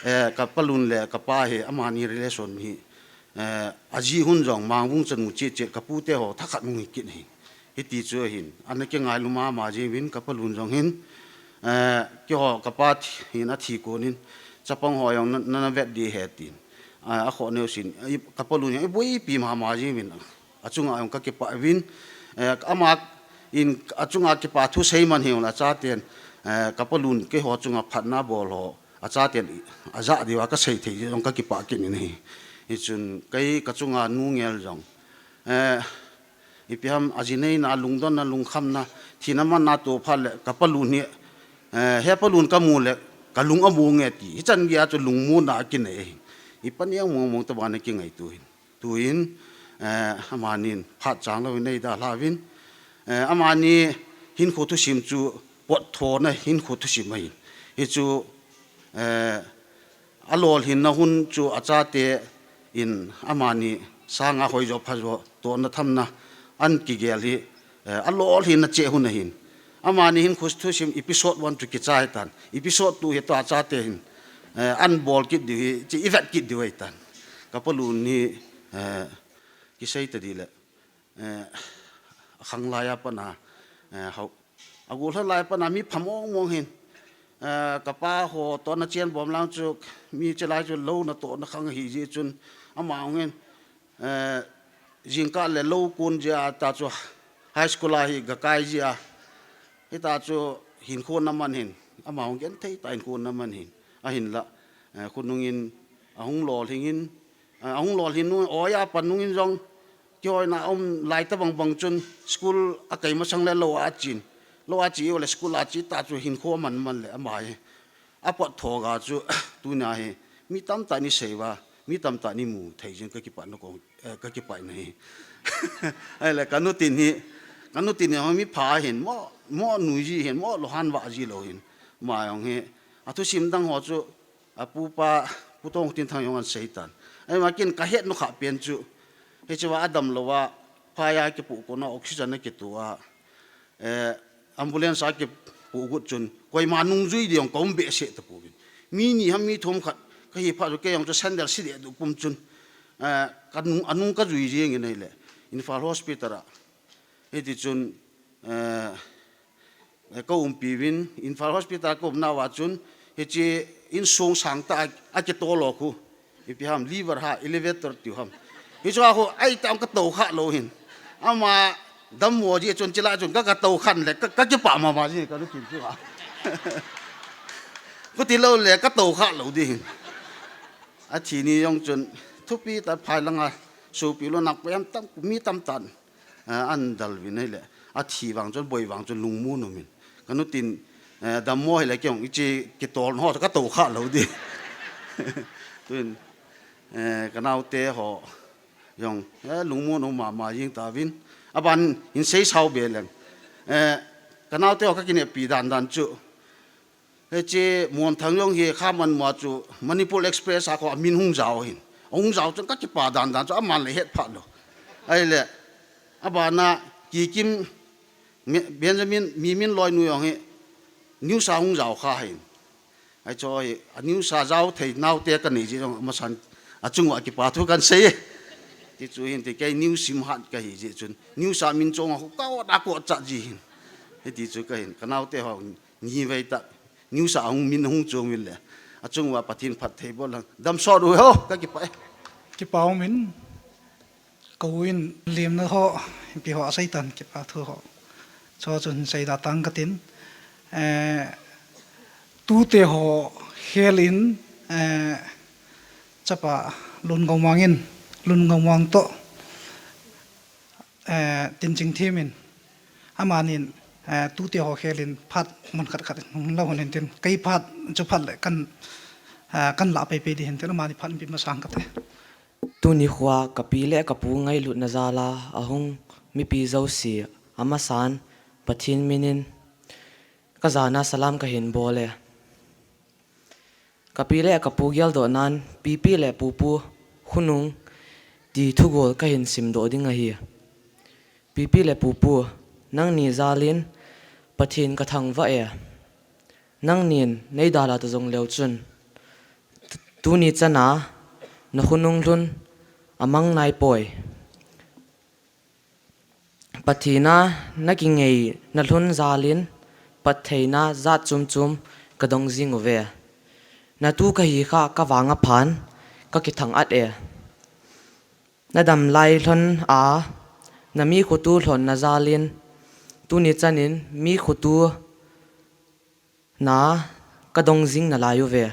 eh, ka palun le ka pa hi, amani relation hi. Eh, a ji hun jong, Mangvung chanu che che, ka pute ho, thakhat hung hi kit hi. Hiti chu hin. Ana kingailu mama jing vin, ka palun jong hin. Eh, keiho, ka pa thi, hin a thi konin. Chapang ho jong na, na, na vet di he tin. A, a kho neo sin, i, ka palun jong, i boipi mama jing vin. A chunga jong ka kipah vin, eh, ama in a chunga kipah thu sei man hi la chaten, eh, ka palun keiho chunga phatna bol ho, a chaten a ja diu a ka sei thei jong ka kipah kit in hi. Hi chun kei ka chunga nu ngel jong, eh, ipi ham a ji neina, lungdonna, lungkhamna, thina manna to phat le ka palun hi, eh, he palun ka mu le ka lung a mu nge ti. Hi chan gei a chu lungmonna a kinei. I paneo mong mong tabang a kingaito hin. Tuin, eh, amanin phat chang lou in nei da hla vin. Eh, amani hinkho thusim chu pot thona hinkho thusim ahin. Hi chu, eh, a lolhinna hun chu a chate in amani sanga hoi jo pha jo tona thamna an kigel hi, eh, a lolhinna che hun ahin. Amani hinkho thusim episode one chu kichai tan. Episode two hi tua chate hin, eh, an bol kit diu hi, chi i vet kit diu ahi tan. Ka palun hi, eh, kisei ta di le, eh, a khang lai a pana, eh, hau, a gol hla lai pana mi pha mong mong hin, eh, ka pa ho tona chen bom lang chu mi che lai chu lou na tona khang hi ji chun ama hung in, eh, jingkah le lou kun jia ta chu high school a hi ga kai jia. Hita chu hinkho na man hin. Ama hung genthei tah in kon aman hin. Ahinla, eh, khonungin, ahung lolhingin, eh, ahung lolhin nung, oiya pan nungin jong, kihoina um lai tabang bang chun, school akai masang le lou a chin. Lou a chi u le school a chi ta chu hinkho aman man le ama hi. Apot thoga chu, tuna hi, mi tamtah in iseiva, mi tamtah in imu thei jin kakipah na kong. Eh, kakipah in ahi. Ahile, kanu tin hi, kanu tin hi, mi pha hin, mo, mo nuiji hin, mo lohan vaji lou hin. Ama jong hi, athusim dang ho chu, apupa, Pu Tongtinthang jong ahin seitan. Ahima kin kahet nokha pen chu, hichea adam louva, phaiya kipu kona oxygen akitu a, eh, ambulance a kipu got chun, koima nungjui ding kaum behseh tapouvin. Mi ni ham mi thum khat, kahi phat chu kei jong chu sandal si deh duh pum chun, eh, kanung, anung kajui jeng in ahile, Imphal Hospital a. Hiti chun, eh, eh, kaumpi uvin, Imphal Hospital kaum nauva chun, hiche insung sangtah a, akitol u khu. Ipi ham, liver ha, elevator tiu ham. Hichea khu, aitah a katou kha lou hin. Ama dammo ji chun chila chun ka, katou khan le, ka, kakipah mama ji, kanu tin chu a. Khuti lou le, katou kha lou ding hin. Athi ni jong chun, thupi tah phai langa, sopi lou nak pem tam, mi tamtah in. Eh, ahin dal uvin ahile, athi vang chun, boi vang chun, lungmon umin. Kanu tin, eh, dammo hile kei jong, hiche kitol ho, katou kha lou ding. Tun, eh, kanaote ho, jong, eh, lungmon um mama jing tauvin. Aban, hin seisao be leng. Eh, kanaote ho kakinepi dan dan chu. Hiche Monthang jong hi khaman ma chu Manipur Express a khu amin hung jao hin. Hung jao chun kakipah dan dan chu aman le het phat lou. Ahile, abana Kikim, Mi-, Benjamin, Mimin loinu jong hi news a hung jao kha hin. Ahi chu hi, a news a jao thei naote kanei ji jong amasan achung uva kipa thu kahin sei. Ti chu hin ti kei news sim hat kahi ji chun. News a min chong a khu ka ot a ko chat ji hin. Hiti chu kahin, kanaote ho Ni vei tah, news a hung min hung chong uvin le. Achung uva Pathen phatthei bol hen lang. Damsot u hen, kakipah e. Kipah umin, kou in limna ho, ipi ho aseitan, kipah thu ho. Chu chun seida tang katin. Eh, tute ho khel in, eh, chapa Lungoumang in, Lungoumang toh. Eh, Tinchingthem in, amanin, eh, tute ho khel in phat mun khat khat in hung la hon in tin, kei phat chu phat le kan, eh, kan la pei pei ding hin tin, amani phat in pe masang kate. Tuni khoa kapi le kapu ngailutna jal a ahung mipi jouse amasan Pathen min in kajana salam kahin bol e. Kapi le kapu geldoh nan, Pipi le Pupu, Khonung, ti thugol kahin simdoh ding ahi. Pipi le Pupu, nangni jal in Pathen kathangvah e. Nangnin neidalha ta jong leu chun, tu-, tuni chan a nakhonung lhun amang naipoi. Pathen a nakingai nalhun jal in, phattheina jat chom chom kadong jing uve. Natu kahi kha kavang aphan, kakithang at e. Nadam lai lhon a, nami khoto lhonna jal in, tuni chan in mi khoto na kadong jing nalai uve.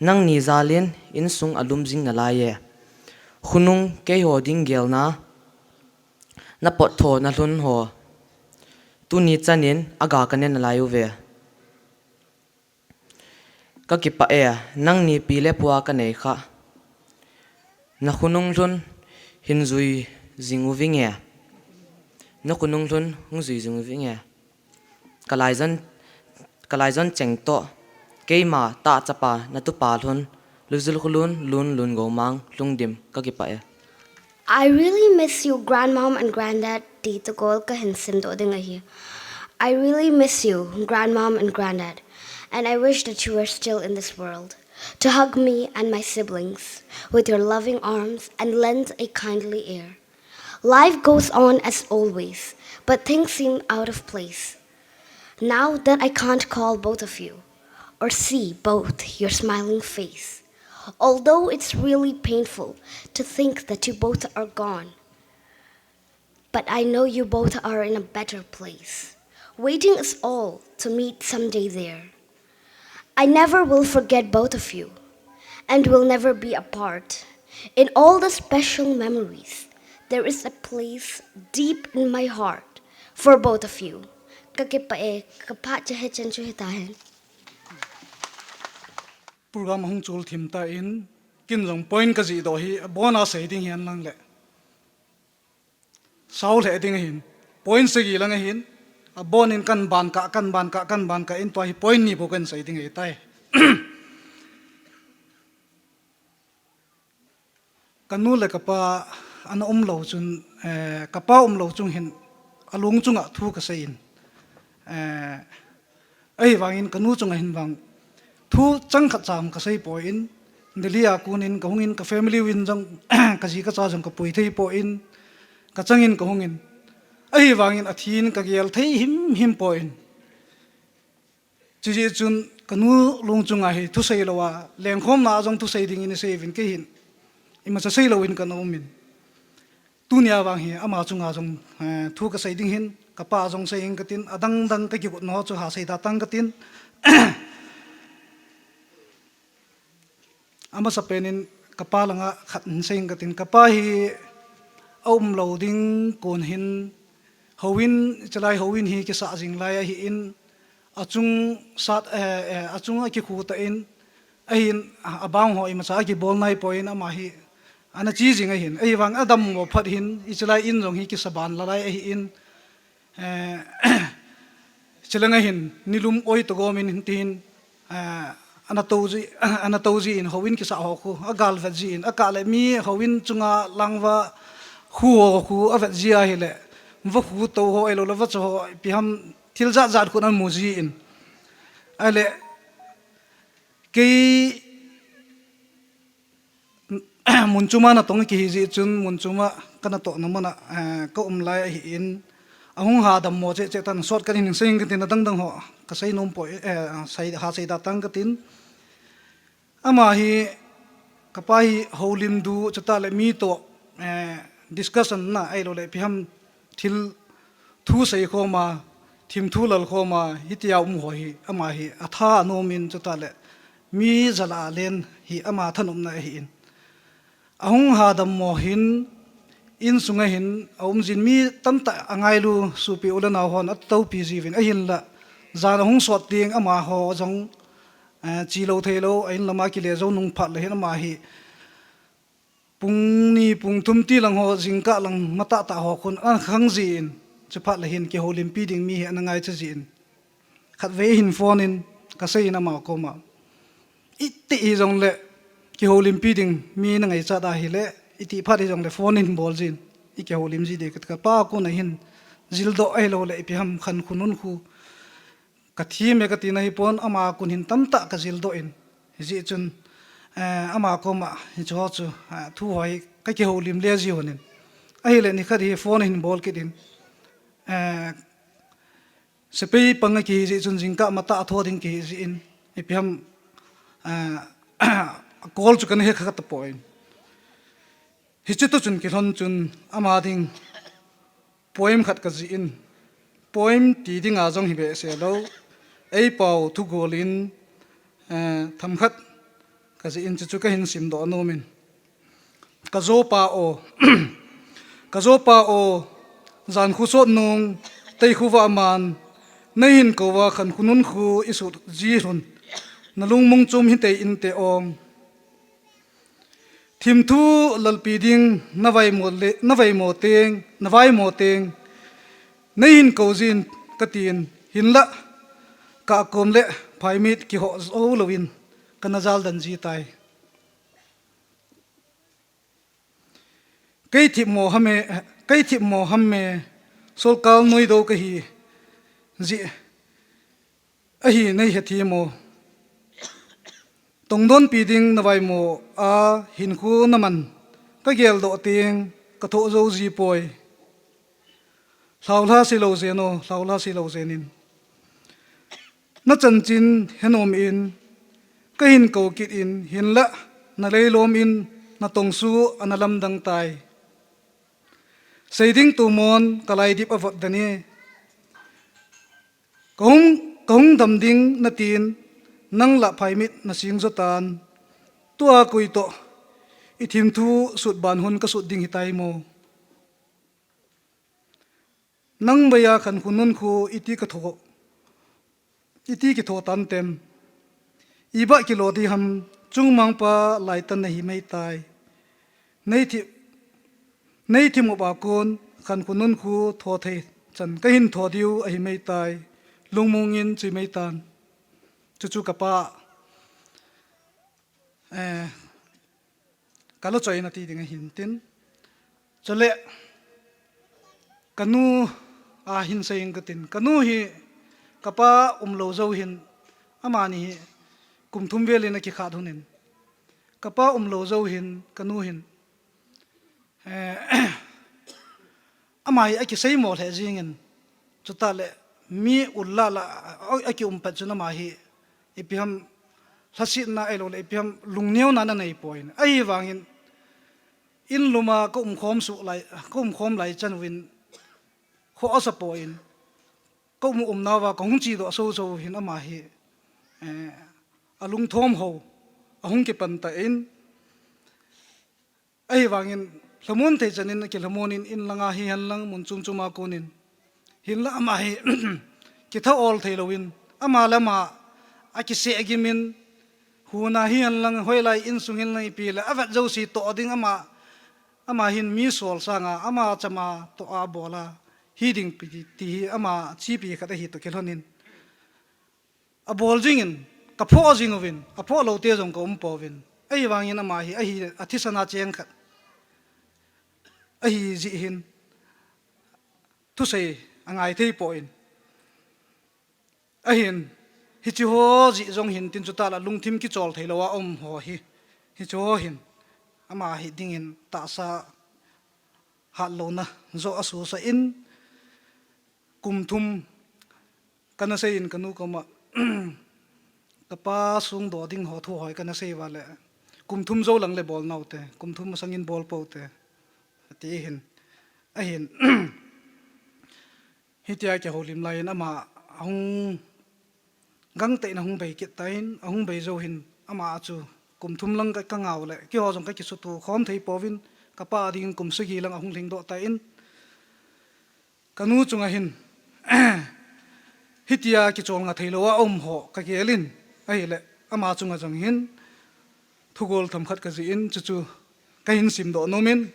Nangni jal in insung alum jing nalai e. Khonung, keiho ding gelna, napot tho nalhun ho, tuni chan in aga kane nalai uve. Kakipah e, nangni pi le pua kanei kha. Nakhonung lhun hin jui jing uvinge. Nakhonung lhun hung jui jing uvinge. Kalaijon, kalaijon cheng toh, keima tah chapa natupa lhun, Lujulkholun Lun Lungoumang Lhungdim, kakipah e. I really miss you, Grandmom and Granddad, ti thugol kahin simdoh ding ahi. I really miss you, Grandmom and Granddad, and I wish that you were still in this world, to hug me and my siblings with your loving arms and lend a kindly ear. Life goes on as always, but things seem out of place. Now that I can't call both of you or see both your smiling face, although it's really painful to think that you both are gone, but I know you both are in a better place. Waiting is all to meet someday there. I never will forget both of you, and will never be apart. In all the special memories, there is a place deep in my heart for both of you. Ka kipah e, ka phat cha he chen chu hita hen. Program hung chul thim ta in, kin jong point ka jih doh hi, abon a sei ding hihen lang le. Sao lheh ding ahin. Point sagi lang ahin. Abon in kan ban kah, kan ban kah, kan ban kah in tua hi point ni bou kan sei ding ahitai. Ka nu le ka pa ana um lou chun, eh, ka pa um lou chung hin alung chunga thu ka sei in. Eh, ahivangin ka nu chunga hin vang thu chang khat cham ka sei poi in, Delhi a kun in ka hung in ka family uvin jong ka ji ka cha jong ka pui thei poi in, ka chang in ka hung in. Ahivangin athin ka gel thei him him poi in. Chujeh chun ka nu lung chunga hi thu sei lou a, lengkhomna a jong thu sei ding in i sei uvin kei hin. Imacha sei lou in ka na um in. Tunia vang hi ama chunga jong, eh, thu ka sei ding hin, ka pa jong sei in ka tin, adang dang ka kigot na ho chu ha sei da tang ka tin. Amasapen in ka pa langa khat hin sei in ka tin, ka pa hi a um lou ding kon hin, houin, chalai houin hi kisah jing lai ahi in, achung sat, eh, eh, achung a kikhu ta in, ahin, a, abang ho imacha a kibol nai poi in ama hi, ana chi jing ahin, ahivang a dammo phat hin, i chalai in jong hi kisa ban la lai ahi in, eh, chilang ahin, nilum oi to gom in tin, eh, ana to ji, ana to ji in houin kisah ho khu, a gal vet ji in, a kah le mi houin chunga langva khu ho khu, a vet ji ahile, va khu to ho, ahilou le va cho ho, ipi ham, thil jat jat khu ana mu ji in. Ahile, kei, mun chuma natong kihi jeh chun, mun chuma ka natoh na mun a, eh, ka um lai ahi in, ahung ha dammo cheh cheh tan sot ka hin sei in ka tin adang dang ho, ka sei nom poi, eh, sei, ha sei da tang ka tin. Ama hi, ka pa hi houlim du, chutah le mi to, eh, discussion na, ahilou le ipi ham thil thu sei khom a, thim thu lal khom a, hitia um ho hi, ama hi, atha anom in chutah le, mi jala len hi ama thanopna ahi in. Ahung ha dammo hin, in sunga hin, a um jin mi tamtah a ngailu, sopi u le nao hon, a topi ji uvin, ahinla, jan ahung sot ding ama ho jong, eh, chi lou thei lou, a in lama kile jou nung phat le hin ama hi, pung ni, pung thum ti lang ho, jingkah lang matah tah ho khun, ana khang ji in, chuphat le hin, kihoulimpi ding mi hi, ana ngaicha ji in. Khatvei hin phone in, ka sei in ama koma. Iti hi jong le, kihoulimpi ding mi na ngaichat ahile, iti phat hi jong le, phone in bol ji in, i kihoulim ji ding ka, ka pa kon a hin, jildoh ahilou le, ipi ham khan khu nun khu. Ka thi me ka tina hi pon ama kon hin tamtah ka jildoh in. Hijeh chun, eh, ama koma hiche ho chu, eh, thu ho hi ka kihoulim le ji hon in. Ahile nikhat hi phone hin bol kit in. Eh, sepai pang a kihi jeh chun jingkah matah a tho ding kihi jeh in. Ipi ham, eh, call chu kana he kha tapon. Hiche to chun kilhon chun ama ding poem khat ka jih in, poem ti dinga jong hi behseh lou, ei pao thugol in, eh, themkhat ka jih in, chuchu ka hin simdoh nom in. Ka jopa o, ka jopa o, jan khu sot nung, tei khu va man, na hin kou va khan khu nun khu i sut ji lhon, na lungmong chom hi tei in te ong. Thim thu lalpi ding na vaimo le, na vaimo teng, na vaimo teng. Na hin kou jin ka tin, hinlah ka kom le phaimit kiho jou louvin ka na jal dan ji tai. Kei thipmo ham e, kei thipmo ham e, solkal noi do ka hi ji. Ahi nei he thimo. Tongdonpi ding na vaimo a hinkho na man ka geldoh teng ka thoh jou ji poi. Lhaulha sei lou jen o, lhaulha sei lou jen in. Na chanchin he nom in ka hin kou kit in hinlah na leilom in na tongsu ana lamdang tai. Seiding tumon ka laidip a vot dan e. Kahung, kahung dam ding natin, nang la phaimit nasing jotan. Tua koi toh, ithim thu sut ban hun kasut ding hitai mo. Nang baiya khan khunun khu iti ka tho, iti kitho tan tem. Iba kilo di ham, chungmang pa laitan nahi mei tai. Nei thi, nei thi mo ba kun, khan khunun khu tho thei chan, kahin tho diu ahi mei tai. Lungmong in chi mei tan. Chuchu kapa. Eh, kalo choi nati ding ahin tin. Chule, kanu ahin sei ing katin. Kanu hi kapa umlo jou hin, amani hi kum thum velin akikhat hunin. Kapa umlo jou hin, kanu hin. Eh, ama hi akisei mo lheh jingin, chuta le mi ulla la, a, akium pet chun ama hi, ipi ham lhasetna ahilou le, ipi ham lungneuna nanei poi. Ahivangin, in luma ka umkhom suh lai, ka umkhom lai chan uvin, kho asa poi. Ka um umnauva, kahung chedoh soso hin ama hi, eh, alungthom ho, ahung kipan tan, ahivangin, lhamon thei chanin, akilhamonin, in langa hihen lang, mun chom choma konin. Hinla ama hi, kitha ol thei louvin, ama le ama, akiseh gimin, huna hihen lang, hoilai insung hin lang ipi le, avet jouse toh ding ama, ama hin mi sol sanga, ama chama toh a bola, hi ding pi ti hi, ama chepi khat ahi toh kilhonin. Abol jingin, kaphoh jing uvin, aphoh lou te jong ka um pouvin. Ahivangin ama hi, ahi, athisan a cheng khat. Ahi jeh hin, thusei angai thei poi. Ahin, hiche ho jeh jong hin tin chuta la lungthim kichol thei lou a um ho hi. Hiche ho hin, ama hi dingin tahsa hat louna jo asosah in, kum thum kana sei in kanu koma, kapa sung doh ding ho thu hoi kana sei uva le, kum thum jou lang le bol nau te, kum thum masangin bol pou te, ati hin, ahin, hitia kihoulim laiyin ama ahung gangtah in ahung bei kit tan, ahung bei jou hin ama chu kum thum lang ka, ka ngau le, keiho jong ka kisuto khom thei pouvin, kapa ding kum sagi lang ahung lhing doh tan, kanu chunga hin, hitia kicholnga thei lou a um ho ka gelin, ahile, ama chunga jong hin, thugol themkhat ka jih in, chuchu ka hin simdoh nomin.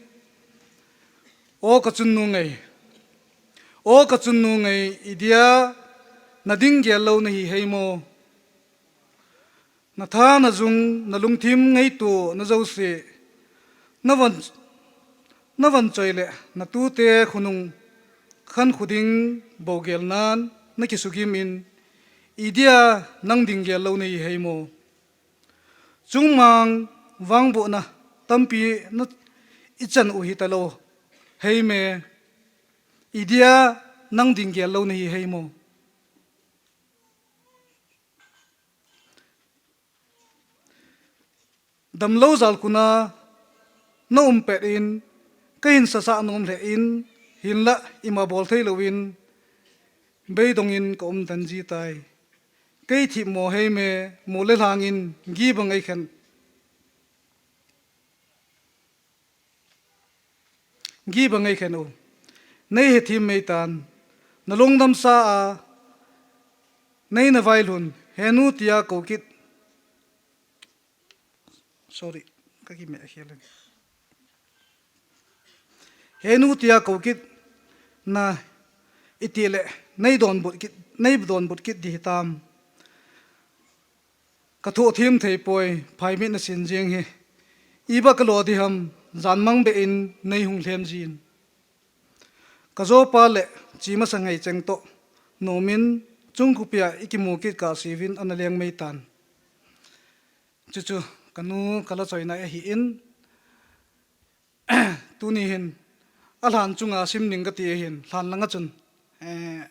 O ka chun nu ngei. O ka chun nu ngei, idia na ding gel lou na hi hei mo. Na tha na jung, na lungthim ngaito na jouse. Na von, na von choi le, na tute khonung khan khu ding bou gel nan, na kisugim in, idia nang ding gel lou na hi hei mo. Chungmang vangbohna tampi na ichan u hita lou hei me. Idia nang ding gel lou na hi hei mo. Damlou jalkhun a na um pet in, ka hin sasah nom lheh in, hinlah ima bol thei louvin, beidong in ka um den ji tai. Kei thip mo hei me, mo le lhang in, gi bang ei khen. Gi bang ei khen u. Nei hethem mei tan. Na lungdam sa a. Nei na vailhun. He nu tia kou kit. Sorry. Ka ki me a khel in. He nu tia kou kit. Na iti le. Nei donbut kit. Nei donbut kit di hitam. Ka thoh thim thei poi, phaimit na sin jing hi. Iba ka lo di ham, jan mang be in nei hung lhem jin. Ka jopa le chi masa ngei cheng toh, nomin chung khupia i kimu kit ka sivin ana leng mei tan. Chuchu, ka nu ka la choina ahi in. Tuni hin, a lhan chunga sim ning ka ti hin, lhan langa chun, eh,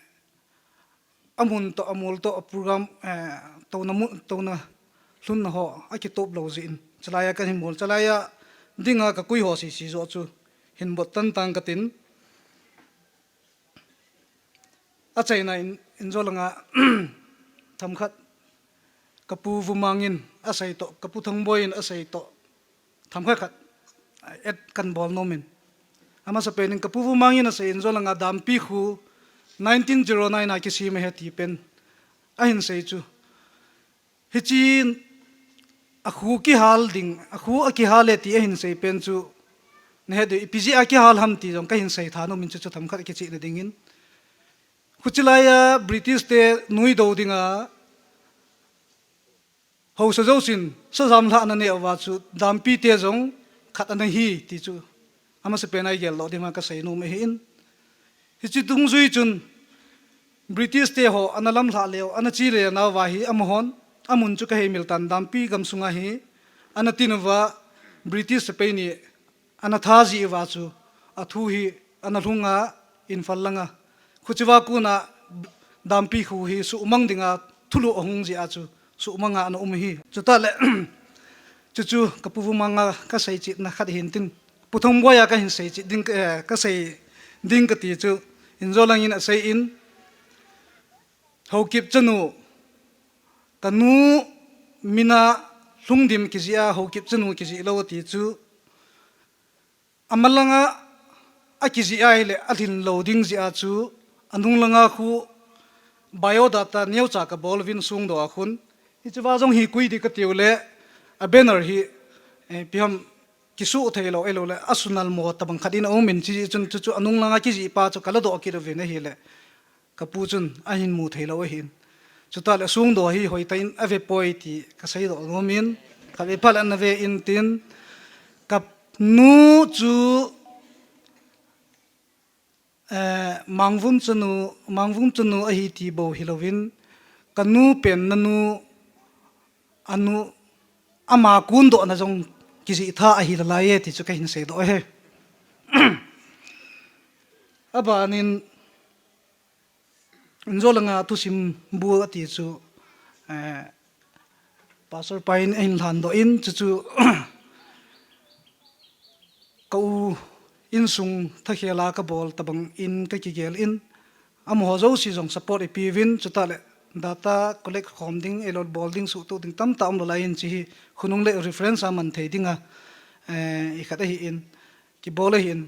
a mun toh, a mol toh, a program, eh, tona mun, tona lhunna ho, a kitop lou jeh in. Chalaia kan hin mol, chalaia dinga ka kui ho sisi jo chu, hin bot tan tang ka tin. Achaina in, in jolanga themkhat kapu Vumang in asei toh, kapu Thangboi in asei toh, themkhat khat et kan bol nom in. Amasapen in kapu Vumang in asei in jolanga dampi khu nineteen zero nine a kisem ahi ti pen ahin sei chu. Hichi akhu kihal ding, akhu akihal e ti ahin sei pen chu, nahet diu, ipi jeh a kihal ham ti jong kahin sei tha nom in chu, chu themkhat kichihna dingin. Khuchi laiya British te nui do dinga, haosa jousen, sajam lhah ana neh uva chu, dampi te jong khat ana hi ti chu, amasapen a igel doh ding ma kasei nom ahin. Hichi dungjui chun, British te ho ana lamlhah leu, ana che le nauva hi amahon, amun chu kaheimil tan, dampi gamsunga hi, ana tin uva, British sepai ni ana tha jeh uva chu, athu hi ana lhunga, Imphal langa. Khuchi va kona dampi khu hi suhmang dinga thulu ahung jeh a chu, suhmanga ana um hi. Chutah le, chuchu kapu Vumang a kasei chetna khat hin tin, pu Thangboi a kahin sei chet ding, eh, kasei ding kati chu, in jolang in asei in, Haokip chanu, kanu mina Lhungdim kijih a, Haokip chanu kijih lou ati chu, amalanga akijih a ahile alhin lou ding jeh a chu, anung langa khu biodata neocha kabol uvin songdoh a khun. Hicheva jong hi koi ding katiu le, a banner hi, eh, ipi ham kisuh thei lou, ahilou le, asunal mo tabang khat in aum in, chuche chun chuchu anung langa kijih pa chu kaladoh kit uvin ahile, kapu chun ahin mu thei lou ahin. Chutah le songdoh hi hoitah in ave poi ti kasei doh nom in, khatvei phat le ana ve in tin, kanu chu, eh, Mangvum chanu, Mangvum chanu ahi ti bou hilouvin, kanu pen nanu, anu, ama kondohna jong kijih tha ahi nalai e ti chu kahin sei doh e. Abanin, in jolanga thusim bu ati chu, eh, Pastor pa in ahin lhan doh in, chuchu ka u insung thakhel a kabol tabang in kakigel in, amaho jouse jong support ipi uvin, chutah le data collect khom ding, ahilou le bol ding, suhtoh ding tamtah um nalai in, chuche hi khonung le reference a man thei dinga, eh, ikhat ahin. Kibol ahin.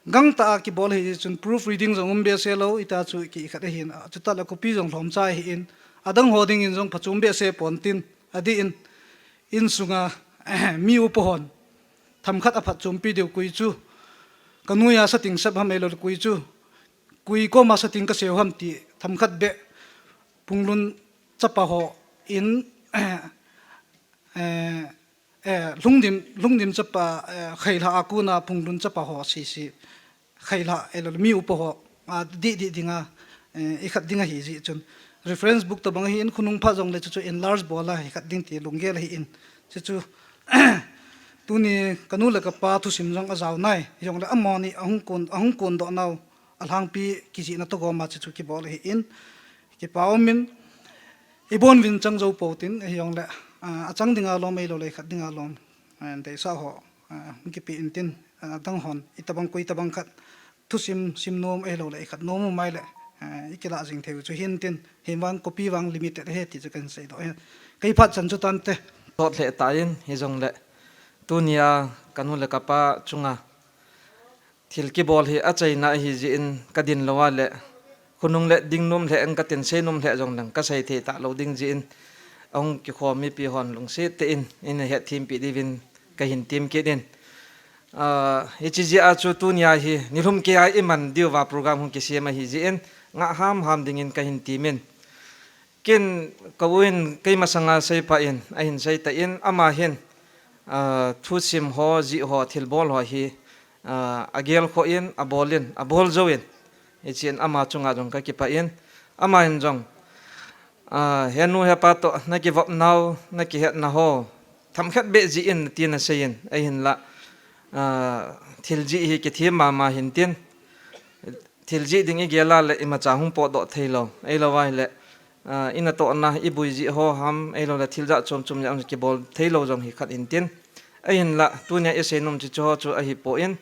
Gangtah a kibol ahi chun proof reading jong um behseh lou, ita chu ki khat ahin. Chutah le copy jong lhomcha ahin. Adang ho dingin jong phachom behseh pon tin, adih in, insunga mi upa hon themkhat aphatchompi diu koi chu, kanu a sating sep ham ahilou le koi chu, koi koma sating kaseu ham ti themkhat beh Phunglun chapa ho in, eh, eh, Lhungdim, Lhungdim chapa, eh, Khailha a kona Phunglun chapa ho sese, Khailha, ahilou le mi upa ho, adih dih dinga, eh, ikhat ding ahi jeh chun, reference book tabang ahin, khonung phat jongle chuchu enlarge bol a ikhat ding ti lunggel ahin. Chuchu, tuni kanu le kapa thusim jong ajao nai, hijongle amani ahung kon, ahung kondoh nau, alhangpi kijihna toh goma chuchu kibol ahin, kipa umin, ibon uvin chang jou pou tin, hijongle, ah, achang dinga lom ahilou le ikhat dinga lom, ah, deisah ho, ah, hung kipe in tin, ah, adang hon, itabang koi tabang khat, thusim sim nom ahilou le ikhat nom um ahile, ah, ikilah jing thei u chu hin tin, hin vang copy vang limited ahi ti chu kahin sei doh e. Kei phat chan chu tante. Sot lheh tan, hijongle, tunia kanu le kapa chunga thil kibol hi achaina ahi jeh in kadin lou a le, khonung le ding nom lheh in katin, sei nom lheh jongleng kasei thei talou ding jeh in, ahung kikhom mipi hon lungset tah in, in hetthempi diuvin kahin tem kit in. Ah, hiche jeh a chu tunia hi nilhum kei a iman diuva program hung kisem ahi jeh in, ngah hamham dingin kahin temin. Ken ka u in kei masanga seipha in, ahin seitah in, ama hin, ah, thusim ho, jih ho, thilbol ho hi, ah, agel khoh in, abol in, abol jou in, hichun ama chunga jong kakipah in, ama hin jong, ah, henu hepa toh nakivop nau, nakihetna ho, themkhat beh jih in, tin asei in, ahinlah, ah, thil jih hi kithem mama hintin, thil jih ding igel a le imacha hung potdoh theilou, ahilou ahile, ah, inatohna, ibui jih ho ham, ahilou le thil jat chom chom jat kibol theilou jong hi khat hintin. Ahinlah, tunia isei nom chu chuho chu ahipoi.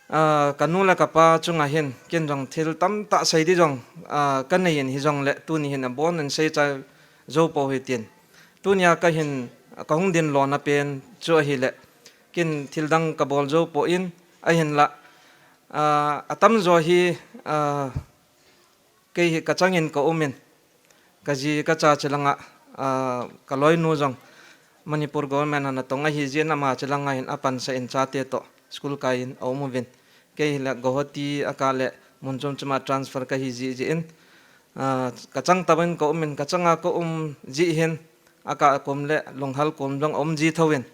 Ah, ka nu le ka pa chunga hin ken jong thil tamtah sei di jong, ah, ka nei in, hijongle tuni hin abon in sei chai jou pou hitin. Tunia ka hin, ka hung din lona pen chu ahile, ken thil dang ka bol jou poi, ahinla, ah, atamjo hi, ah, kei hi ka changin ka um in, ka ji ka cha chilanga, ah, ka loinu jong Manipur government a natong ahi jeh in ama chilanga hin apansah in chate toh school kai in aum uvin. Kei hile Guwahati a kah le mun chom chom a transfer ka hi jeh jeh in, ah, ka chang tauvin ka um in, ka changa ka um jeh hin, a kah kum le lunghal kum jong aum ji thouvin.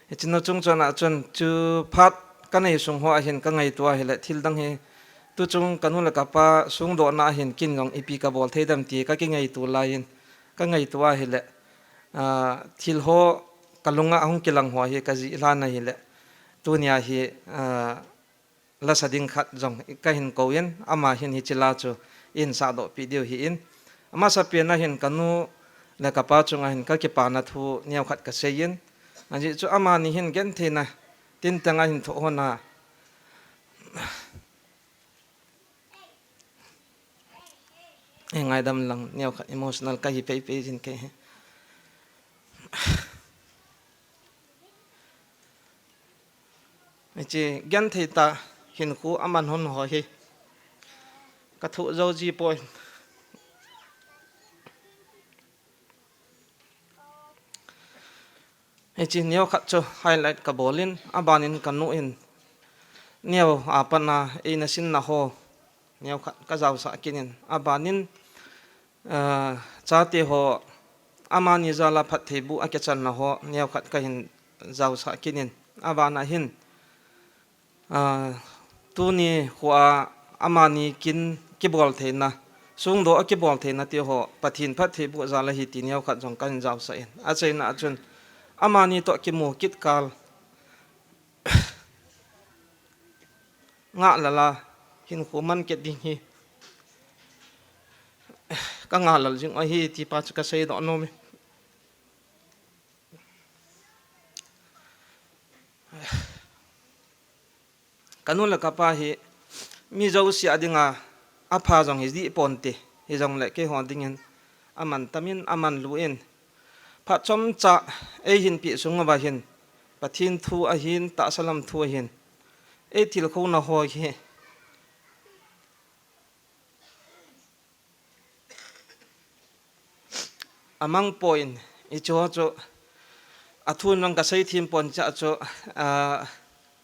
Hiche nu chung chon a chun chu phat ka nei sung ho a hin ka ngaito ahile, thil dang hi tu chung ka nu le ka pa sungdohna a hin ken jong ipi ka bol thei dem ti ka kingaito lai in, ka ngaito ahile, ah, thil ho ka lunga hung kilang ho hi ka jih lhan ahile, tunia hi, ah, lasa ding khat jong ka hin kou in, ama hin hiche la chu eihin sahdoh peh diu ahin. Amasapen a hin ka nu le ka pa chunga hin ka kipana thu neokhat ka sei in, ajeh chu amani hin gentheina tin teng a hin thoh hon a, ei ngaidam lang, neokhat emotional ka hi pei pei jin kei hi. Hiche genthei tah hinkho aman hon ho hi ka thoh jou ji poi. Hiche neokhat chu highlight ka bol in, aban in ka nu in neo a pat a eina sinna ho neokhat ka jaosah kit in, aban in, ah, chate ho amani jal a phattheibuh a kichanna ho neokhat ka hin jaosah kit in, aban a hin, ah, tuni kho a amani kin kibol theina, sungdoh a kibol theina ti ho Pathen phattheibuh jal ahi ti neokhat jong ka hin jaosah in, achaina a chun amani toh kimu kit kal ngah lal a hinkho man kit ding hi ka ngah lal jing ahi ti pa chu ka seidoh nom e. Ka nu le ka pa hi mi jouse a dinga apha jong hi dih ponte, hijongle keiho dingin aman tam in, aman lu in, phat chomcha ei hin peh sung uva hin Pathen thu ahin, tahsa lam thu ahin, ei thilkhouna ho hi amang poi, hiche ho chu athun jong ka sei them pon cha chu, ah,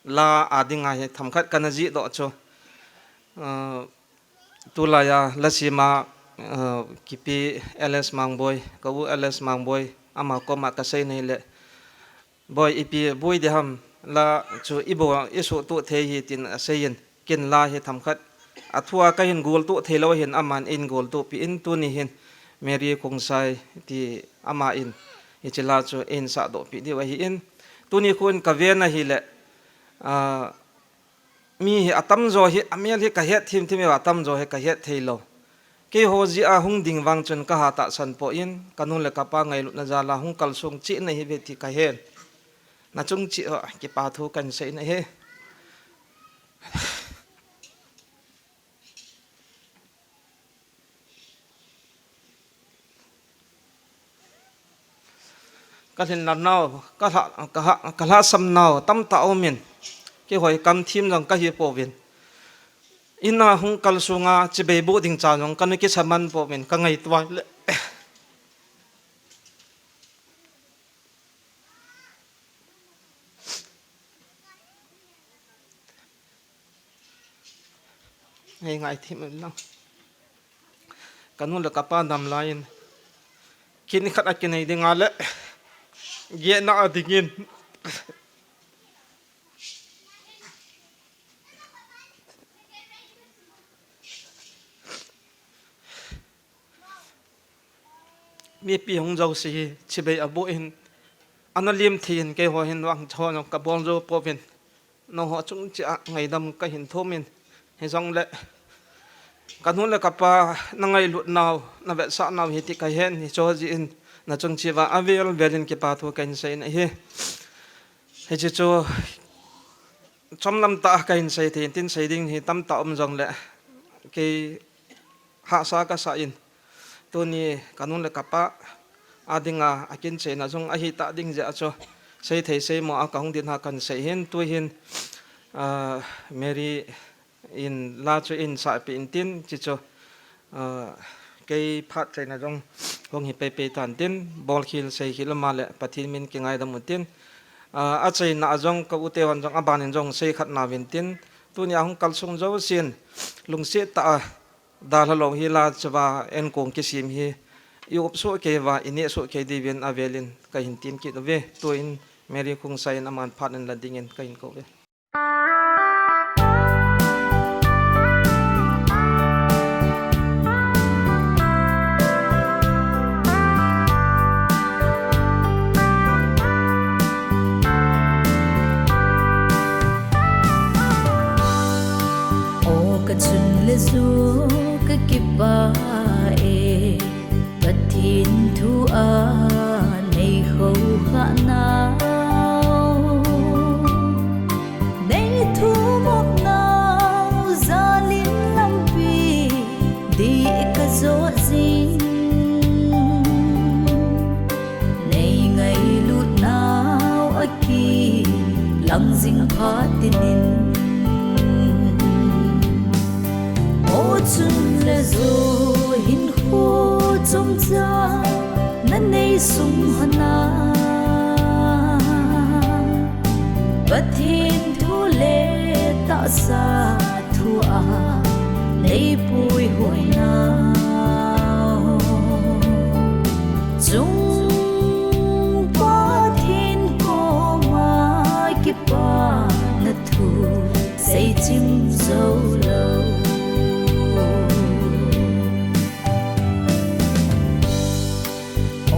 la a dinga hi themkhat kana jihdoh chu, ah, tulai a la sema, ah, kipe L S Mangboi, ka u L S Mangboi, ama koma ka sei nei le, Boi, ipi boi ding ham, la chu i bol, i suhtup thei hi tin asei in, ken la hi themkhat athua ka hin goltup thei lou hin aman eihin goltup peh in, tuni hin Mary Khongsai ti ama in hiche la chu eihin sahdoh peh diu ahi in, tuni khun ka ven ahile, ah, mi hi atamjo hi, amel hi ka het thim thim e, atamjo hi ka het thei lou. Keiho jeh a hung ding vang chun ka hatah san poi, ka nu le ka pa ngailutna jal a hung kalsong cheh nahi ve ti ka hen. Na chung cheh ho, kipa thu kan sei nahi. Ka lhinlel nau, ka lha, ka ha, ka lhasam nau tamtah aum in, keiho hi kam thim jong ka hi pouvin, in a hung kalsong a chibai boh ding cha jong ka nu kisa man pouvin, ka ngaito le. Hei, ngai thim lang. Ka nu le ka pa dam lai in, kin khat a kinei ding a le, gehna a ding in. Mipi hung jouse hi chibai aboh in, ana lim thei in, keiho hin vang chon ka bol jou pouvin, nangho chung cheh a ngaidam ka hin thum in, hijongle ka nu le ka pa na ngailut nau, na vetsah nau hi ti ka hen, hiche jeh in na chung cheh uva avel vel in kipa thu ka hin sei nahi. Hiche chu Chomlam tah a kahin sei thei in tin, sei ding hi tamtah um jongle, kei hahsa kasa in, tuni kanu le kapa a dinga akincheina jong ahitah ding jeh a chu, sei thei sei mo a kahung dinga kahin sei hin, tuhin, ah, Mary in la chu eihin sahpeh in tin, chuche chu, ah, kei phat cheina jong hung hi peipei tan tin, bolkhel seikhel um a le Pathen min kingaidam un tin, ah, acheina a jong ka u te hon jong aban in jong sei khat nauvin tin, tunia hung kalsung jousen lungset tah a dalha lou hi la chu va enkong kisem hi i-up soh kei uva, ineh soh kei diuvin avel in kahin tem kit uve. Tuin Mary Khongsai in aman phat in la dingin kahin kou uve. O kachun le jou kakipah e, Pathen thu a nei khoukhah nau, nei thumop nau, jal in lampi dih kajot jing, nei ngailut nau akilang jing phat in, o chun le jou hinkho chomcha nanei sung hon a, Pathen thu le tahsa thu a nei puihoi nau, chung Pathen koma kipana thu seichim jou lou.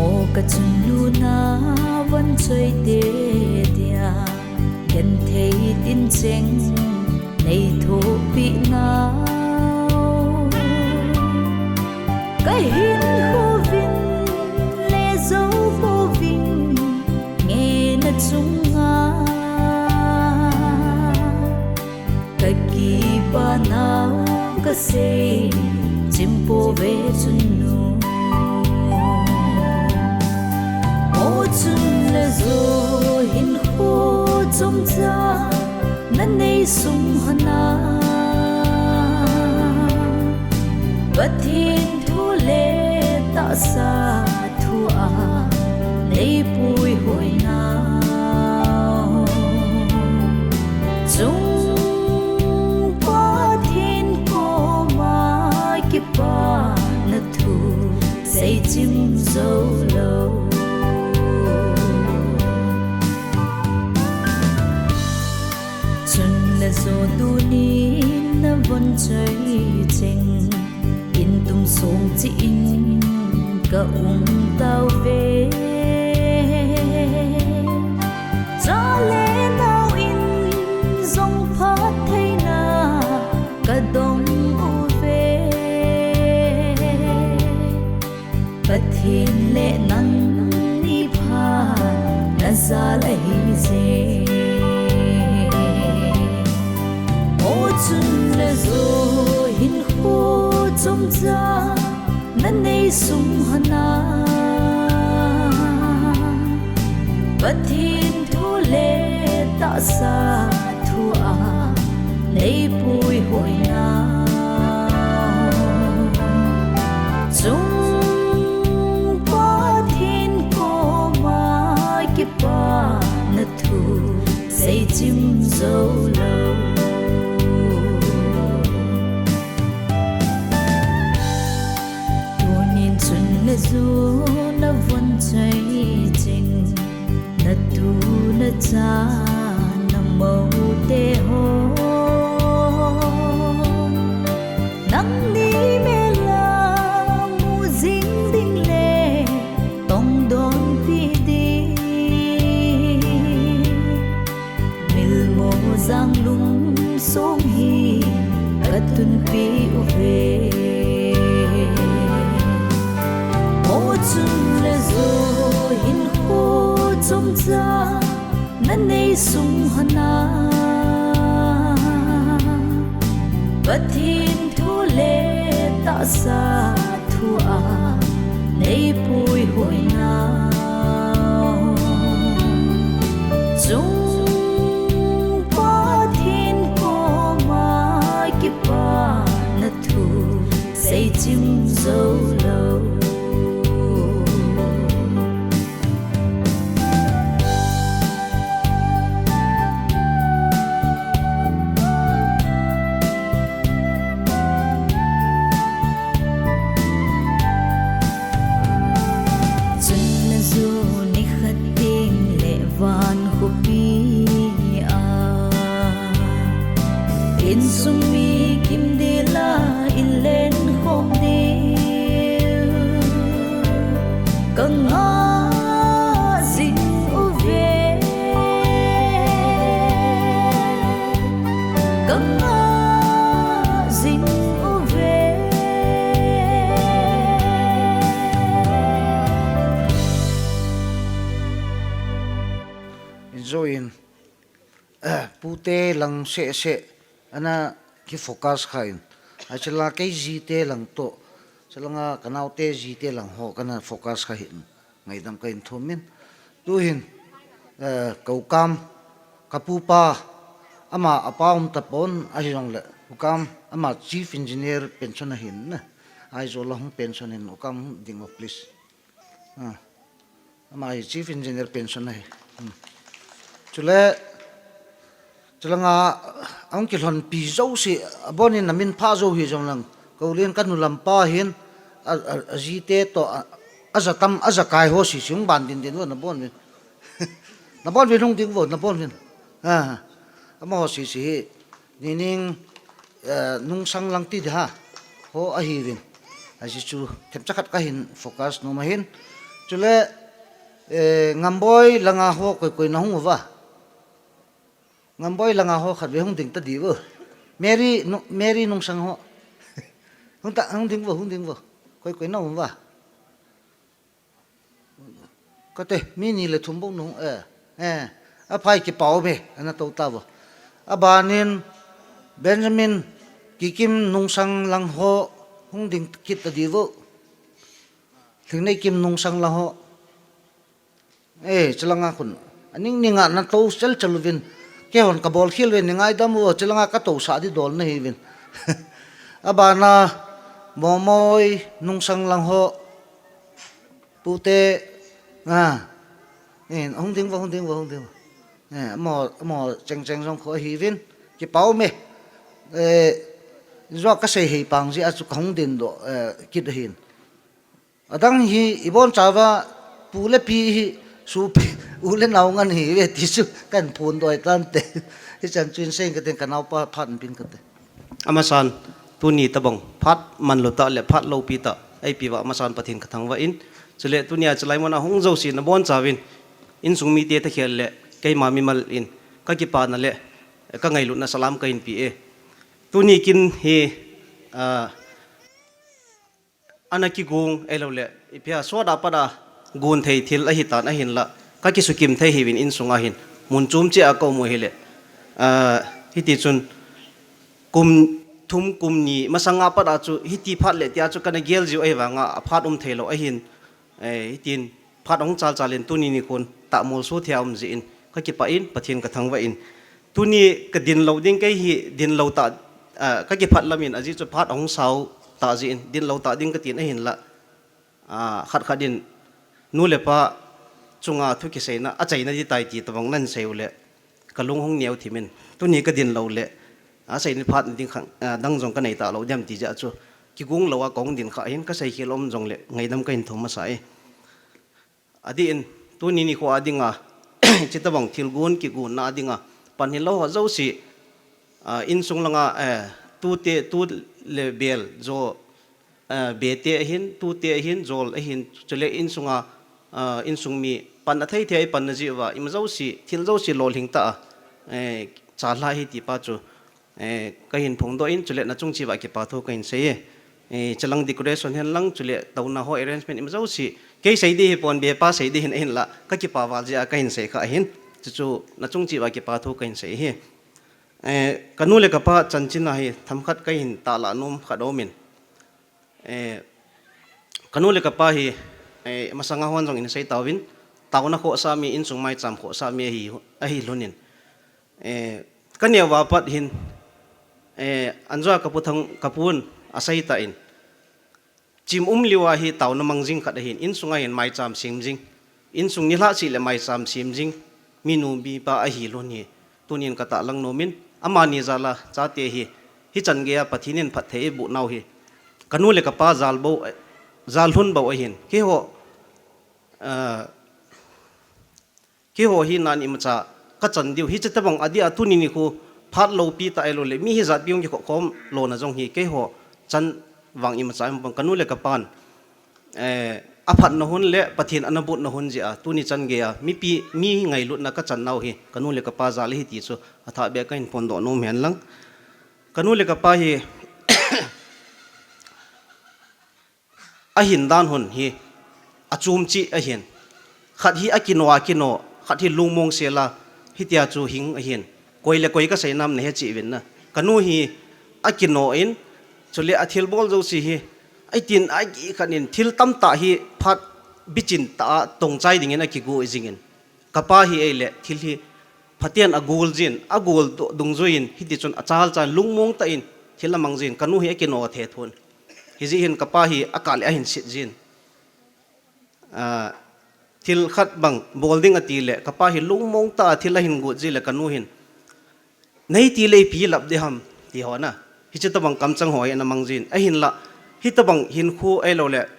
O kachunnu, navon choi te dia genthei tin cheng nei thohpeh nau, kahinkho vin le jou pouving, ngen a chunga kakipah nau kaseichim pouve chunnu. O chun le jou hinkho chomcha nanei sung hon a, Pathen thu le tahsa thu a nei puihoi nau, chung Pathen koma kipana thu seichim jou lou. Chun le jou tunin navon choi cheng in tum song cheh in ka um tauve. Cha le nao in jong phattheina ka dong uve. Pathen le nangni phatna jal ahi jeh. O chun le jou hinkho chomcha nanei sung hon a, Pathen thu le tahsa thu a nei puihoi nau, chung Pathen koma kipana thu seichim jou lou. Tunin chun le jou navon choi cheng, natu nacha namou te ho, nangni mel a mu jing ding le tong donpi ding, Milmo Janglum song hi ka tunpi uve. O chun le jou hinkho chomcha nanei sung hon a, Pathen thu le tahsa thu a nei puihoina. Chung Pathen koma kipana thu seichim jou lou. Chun na ju nikhat ding le van khopi a, insung mi kimdil a i len khom diu ka ngah jing uve, ka ngah jing uve. Join. Pute lang seh seh, ana ki focus kha in. Ahi chulanga kei jite lang toh, chulanga ka naote jite lang ho kana focus kha hih in, ngaidam kahin thum in. Tuhin, eh, ka ukam, ka pupa, ama apa um tapon, ahijongle, ukam, ama chief engineer pension ahin na. Aizawl a hung pension in, ukam ding o please. Ah. Ama hi chief engineer pension ahi. Hmm. Chule, chulanga, ahung kilhonpi jouse, abonin amin pha jou hijongleng. Ka u len ka nu lampa hin, a, a, ajite toh, a, aja tam, aja kai ho sese hung ban ding ding vo, nabon uvin. Nabon uvin hung ding vo, nabon uvin. Ah. Amaho sese hi, nining, eh, nungsang lang ti ding ham. Ho ahiuvin. Ajeh chu themcha khat kahin focus nom ahin. Chule, eh, Ngamboi langa ho koi koi na hung uva. Ngamboi langa ho khat ve hung ding ta diu. Mary, nu-, Mary nungsang ho. Hung ta, hung ding vo, hung ding vo. Koi koi na hung uva. Kate, mi ni le thum bou nung, eh, eh, aphai, kipa ume, ana tou ta vo. Abanin, Benjamin, Kikim nungsang lang ho, hung ding kit ta diu. Thingneikim nungsang lang ho. Eh, chulanga khun. Aning ninga na tou chel chel uvin. Keihon ka bol khel uvin, nei ngaidam uvo, chulanga ka tousah ding dol nahiuvin. Abana, Momoi nungsang lang ho. Pute, ah, eh, hung ding vo, hung ding vo, hung ding vo. Eh, amaho, amaho cheng cheng jong kho ahiuvin. Kipa ume. Eh, jua ka sei hei pang jeh a chu ka hung ding doh, eh, kit ahin. Adang hi, i bonchauva, pu le pi hi, sopi, u le nao ngen ahiuve ti chu, kahin phondoh tante. Hichan chu in sei kate, ka naopa phat in pin kate. Amasan, tuni tabang, phat manlou tah le phat loupi tah, eipeuva amasan Pathen ka thangvah in. Chule tunia chulai muna hung jouse nabonchauvin, insung mite thakhel le, keima mimal in, ka kipana le, ka ngailutna salam kahin pe e. Tuni kin hi, ah, ana kigong, ahilouleh, ipi ham, sot a pat a gon thei thil ahitan ahinla, ka kisukim thei ahiuvin insunga hin, mun chom cheh a ka um u ahile, ah, hiti chun, kum thum kum ni masanga pat a chu, hiti phat le tia chu kana gel jiu ahivanga, aphat um theilou ahin, eh, hitin, phat ahung chal chal in tuni nikhon tahmolso thei a um jeh in, ka kipah in, Pathen ka thangvah in. Tuni ka dinlou ding kei hi, dinlou tah, ah, ka kiphat lam in ajeh chu phat ahung sao tah jeh in, dinlou tah ding ka tin ahinla, ah, khat khat in nu le pa chunga thu kiseina, achaina ding tai ti tabang nan sei uleh, ka lung hung neo thim in, tuni ka dinlou le, asei ni phat ding khang, ah, dang jong ka nei talou diam ti jeh a chu, kigong lou a ka hung ding kha hin ka seikhel um jongle, ngaidam kahin thum masa e. Adeh in, tuni nikho a dinga, hiche tabang thilgon kigonna a dinga, pan hilou ho jouse, ah, insung langa, eh, tute, tu le bel, jo, eh, bete ahin, tute ahin, jol ahin, chule insunga, ah, insung mi pan athei thei a ipanna jeh uva, ima jouse, thil jouse lolhing tah a, eh, chalha ahi ti pa chu, eh, kahin phongdoh in, chule nachung cheh uva kipa thu kahin sei e. Eh, chulang decoration hen lang, chule touna ho arrangement ima jouse, kei sei ding hipon, bepa sei ding ahin ahinla, ka kipa val jeh a kahin sei kha ahin, chuchu nachung cheh uva kipa thu kahin sei e. Eh, kanu le kapa chanchin a hi themkhat kahin tahlah nom khat aumin. Eh, kanu le kapa hi, eh, masanga hon jong in sei tauvin, taona khohsah mi, insung maicham khohsah mi ahi, ahi lhonin. Eh, kaneo a pat hin, eh, anjoa kapu thang, kapun asei tan. Chim um liu a hi taona mang jing khat ahin, insunga hin maicham sem jing. Insung nilhah seh le maicham sem jing. Minu mipa ahi lhon hi. Tunin katahlang nomin. Amani jal a chate hi. Hichan geiya Pathen in phatthei eiboh nau hi. Kanu le kapa jal bou, jal lhon bou ahin. Keiho, ah, Keiho hi nan imacha kachan diu. Hiche tabang adia tuni nikho phat loupi tah ahilou le. Mi hi jatpi hung kikhop khom lona jong hi keiho chan vang imacha um pang kanu le kapan. Eh, aphatna hun le Pathen ana botna hun jeh a. Tuni chan geiya mipi mi ngailutna kachan nau hi. Kanu le kapa jal ahi ti chu athah beh a kahin phondoh nom hen lang. Kanu le kapa hi ahin dan hun hi, achom cheh ahin. Khat hi akino a kino, khat hi lungmong sel a, hitia chu hing ahin. Koi le koi kasei nam nahe cheh uvin na. Kanu hi akino in, chule athilbol jouse hi, ahitin akikhat in, thil tamtah hi phat bichin tah a tongchai dingin akigo jingin. Kapa hi ahile, thil hi phaten agol jin, agol do-, dungjuiyin, hiti chun achal chan lungmong tah in, thil amang jin, kanu hi akino a thethun. Hijeh hin kapa hi akah le ahin sit jin. Ah, thil khat bang bol ding ati le, kapa hi lungmong tah a thil ahin got ji le kanu hin. Nei ti le ipi lap ding ham, ti ho na. Hiche tabang kamchang ho hi ana mang jin. Ahinla, hitabang hinkho ahilou le,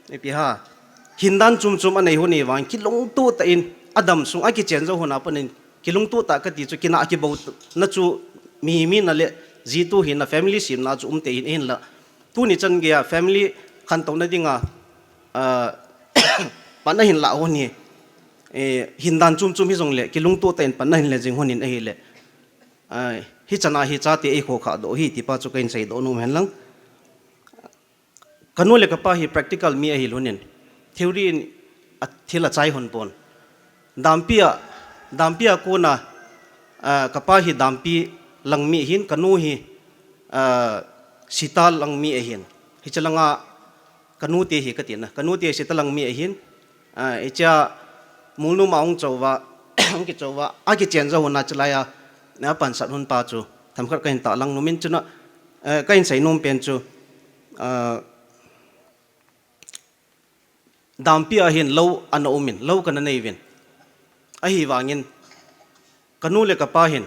ipi ham. Hindan chom chom anei hun hi vang, kilungtoh tah in, adam sung a kichen jou hun a pat in, kilungtoh tah kati chu, kina kibou na chu, mi, mi na le, ji tu hi na family semna chu umtei hin, ahinla. Tuni chan geiya family khantouna dinga, ah, pan ahin lah hun hi, eh, hindan chom chom hijong le, kilungtoh tah in pan ahin le jing hun in ahile. Ai, hichan a hi chate eikhokha doh hi, tipa chu kahin seidoh nom hen lang. Kanu le kapa hi practical mi ahi lhonin. Theory in athil achai hon pon. Dampi a, dampi a kona, ah, kapa hi dampi lang mi ahin, kanu hi, ah, sita lang mi ahin. Hiche langa kanu te hi kati na. Kanu te sita lang mi ahin. Ah, hichea mulnum a hung chouva, hung kichouva, akichen jou hun a chulai a, na pansat hun pa chu. Themkhat kahin tahlang nomin chuna, eh, kahin sei nom pen chu, ah, dampi a hin lou ana umin, lou kana nei uvin. Ahivangin, kanu le kapa hin,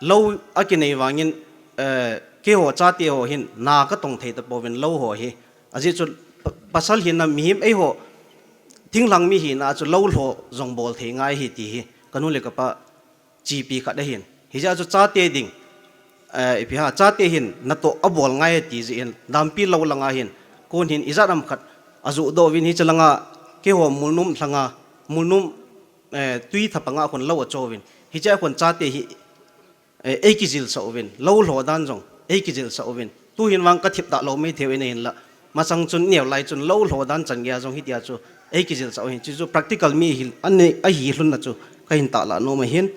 lou akinei vangin, eh, keiho chate ho hin, na katong thei tapouvin lou ho hi. Ajeh chu pa-, pasal hina mihem eiho, thinglhang mi hina chu lou lho jong bol thei ngai ahi ti hi. Kanu le kapa chepi khat ahin. Hijeh a chu chate ding, eh, ipi ham, chate hin natoh abol ngai ati jeh in, dampi lou langa hin, kon hin ijat ham khat ajoh doh uvin hiche langa, keiho mulnum lhanga, mulnum, eh, tui thapanga khun lou acho uvin. Hichea khun chate hi, eh, eikijilsah uvin, lou lho dan jong eikijilsah uvin. Tuhin vang kathip talou maithei uvin ahinla. Masang chun neo lai chun lou lho dan chan geiya jong hitia chu eikijilsah uvin. Chuchu practical mi hi, anei, ahi lhonna chu kahin tahlah nom ahin.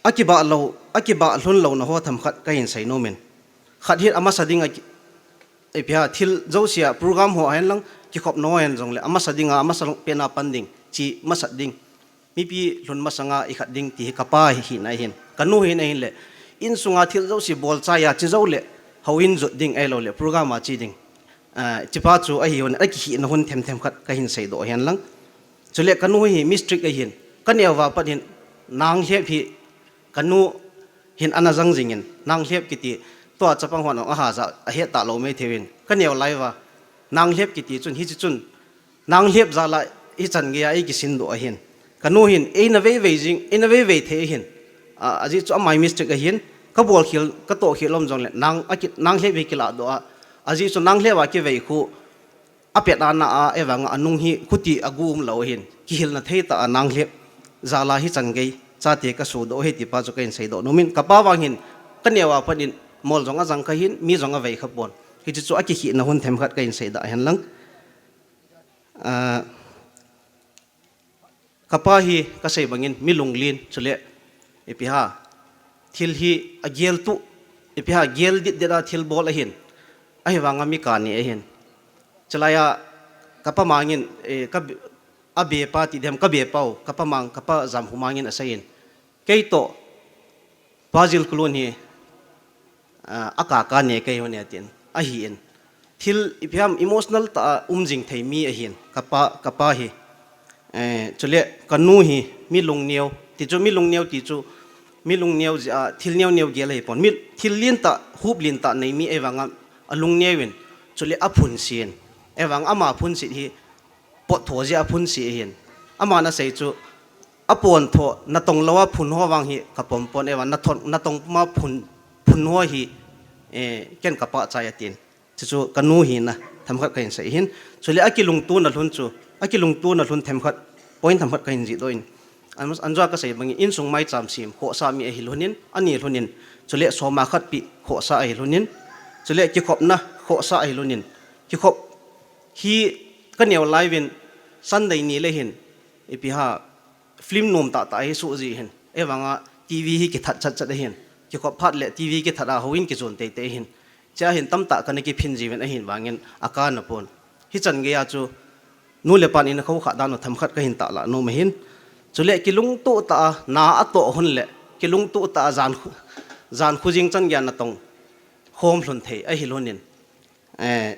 Akibah lou, akibah lhon louna ho themkhat kahin sei nomin. Khat hi amasa dinga ki-, ipi ham, thil jousea program ho ahin lang, kikhopna ho ahin jongle, amasa dinga, amasa pena pan ding, chi masat ding. Mipi lhun masanga ikhat ding ti hi kapa hi hina ahin. Kanu hina ahinle, insunga thil jouse bolchai a che jou le, houin jot ding ahilou le, program a che ding. Ah, chupa chu ahi hun, akihina hun themthem khat kahin seidoh hen lang. Chule kanu hi mistake ahin, kaneo a pat hin, nanglhep hi, kanu hin ana jang jingin, nanglhep kiti, tua chapang hon ahaja, ahet talou maithei uvin, kaneo lai uva, nanglhep kiti chun, hiche chun, nanglhep jal a hichan geiya eikisin doh ahin. Kanu hin, eina veivei jing, eina veivei thei ahin. A, ajeh chu amai mistake ahin, kabol khel, katoh khel lom jongle, nang, aki, nanglhep hi kilah doh a. Ajeh chu nanglhep a kivei khu, apet a na a, ahivanga anung hi, khuti agu umlou ahin. Kihilna thei tah a nanglhep jal a hichan gei, chate kasodoh ahi tipa chu kahin seidoh nomin. Kapa vang hin, kaneo a pat in, mol jong ajang kha hin, mi jong avei kha pon. Hiche chu akihina hun themkhat kahin seidoh hen lang. Ah, Kapa hi kasei bangin mi lunglen, chule ipi ham, thil hi agel tu, ipi ham, gel ditdet a thil bol ahin, ahivanga mi kane ahin. Chulaiya kapa Mangin, eh, ka, abepa ti dem, kabepa u, kapa Mang, kapa Jamkhumang in aseiyin, keitoh Pa Jilkhulun hi, ah, akaka ne kei hon e tin, ahin. Thil ipi ham emotional tah a um jing thei mi ahin, kapa, kapa hi. Eh, chule kanu hi mi lungneo, ti chu mi lungneo, ti chu mi lungneo jeh a thil neo neo gel ahipon. Mi thil lentah, hup lentah nei mi ahivanga alungneo in, chule aphunse in. Ahivang ama phunse hi pontho jeh a phunse ahin. Aman asei chu, apontho, natong lou a phun ho vang hi kapom pon, ahivang natong, natong puma phun, phun ho hi, eh, ken kapahchai atin. Chuchu kanu hina themkhat kahin sei ahin. Chule akilungtona lhon chu, akilungtona lhon themkhat, point themkhat kahin jihdoh in. An, anjua kasei bangin, insung maicham sem khohsah mi ahi lhonin, ani lhonin. Chule soma khat pi khohsah ahi lhonin. Chule kikhopna khohsah ahi lhonin. Kikhop hi kaneo lai uvin, Sunday ni le hin, ipi ham, film nom tahtah hi soh ji hin. Ahivanga T V hi kithat chatchat ahin. Kikhop phat le T V kithat a houin kijon teitei ahin. Chea hin tamtah kana kiphin jiuvin ahin vangin akana pon. Hichan geiya chu nu le pan in akhoukhah dan u themkhat kahin tahlah nom ahin. Chule kilungtoh tah a na atoh lhon le, kilungtoh tah a jan, jan khu jing chan geiya natong khom lhon thei ahi lhonin. Eh,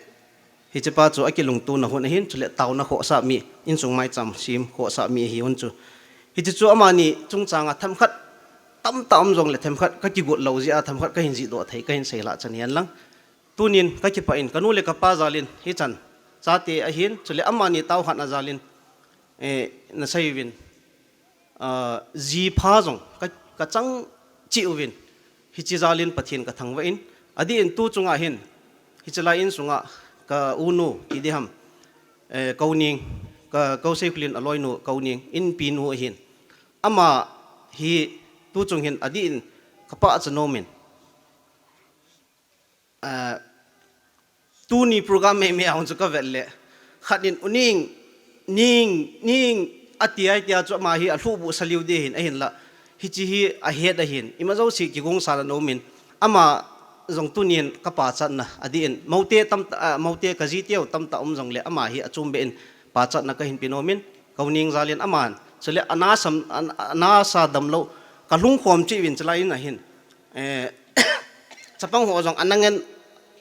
hichepa chu akilungtona lhon ahin, chule taona khohsah mi, insung maicham sem khohsah mi ahi lhon chu. Hiche chu amani chungchanga themkhat tamtah um jongle themkhat kakigot lou jeh a themkhat kahin jihdoh thei, kahin seilhah chan hihen lang. Tunin kakipah in, kanu le kapa jalin, hichan chate ahin, chule amani taokhatna jalin, eh, nasei uvin, ah, jipha jong ka, kachang cheh uvin, hiche jalin Pathen kathangvah in, adeh in tu chunga hin, hiche lai insunga ka unu, kidiham, eh, Kouning, ka, Kouseikhulin aloinu, Kouning, inpinu ahin. Ama hi tu chung hin adeh in kapahcha nomin. Ah, tuni program meimei a hung chu kavet le, khat in, "U Ning, Ning, Ning," ati ai tia chu ama hi alhuhbuh saliu ding ahin, ahinla hiche hi ahet ahin, ima jouse kigongsa na nomin, ama jong tunin kapachatna adeh in, moute tam, ah, moute kajiteu tamtah um jongle ama hi achumbeh in pachatna kahin pe nomin, Kouning jalin aman, chule anasam, an, anasa damlou, kalhungkhom cheh uvin chulai in ahin. Eh, chapang ho jong ana ngen,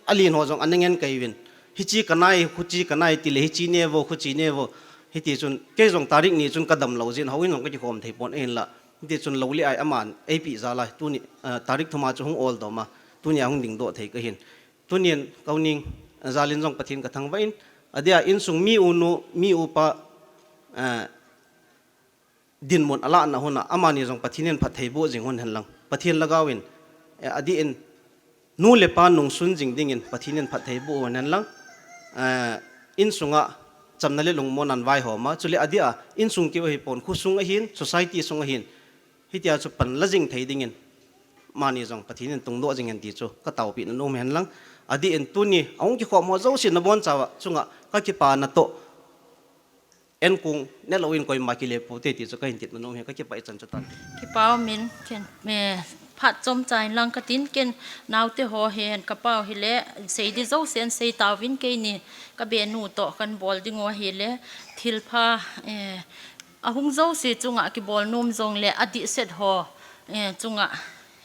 alen ho jong ana ngen kei uvin. Hiche kanai, khuche kanai tile, hiche nevo, khuche nevo. Hitichun, kei jong tarik ni chun kadamlou jin, houin jong kakikhom thei pon ahinla. Hitichun lou le ai aman, eipeh jal a, tuni, eh, tarik thuma chu hung oldom a, tunia hung dingdoh thei kahin. Tunin, Kouning, eh, jalin jong Pathen kathangvah in, adeh a insung mi unu, mi upa, eh, dinmun alahna hon a, amani jong Pathen in phattheiboh jing hon hen lang. Pathen lhagao in, eh, adeh in, nu le pa nungsun jing dingin Pathen in phattheiboh hon hen lang. Eh, insunga chamna le lungmonna vaihom a, chule adeh a, insung keu ahipon, khosung ahin, society sung ahin, hitia chu panla jing thei dingin, amani jong Pathen in tungdoh jing hen ti chu kataopeh nom hen lang. Adeh in tuni, ahung kikhom ho jouse nabonchauva chunga kakipana toh, enkong nelouvin koima kile poute ti chu kahin ti nom hi, kakipah ichan chu tan. Kipa umin, ken, eh, phat chomcha in lang katin, ken naote ho hen kapao hile, sei ding jouse asei tauvin, keini kabenu toh kabol diu ahile, thilpha, eh, ahung jouse chunga kibol nom jongle adihset ho, eh, chunga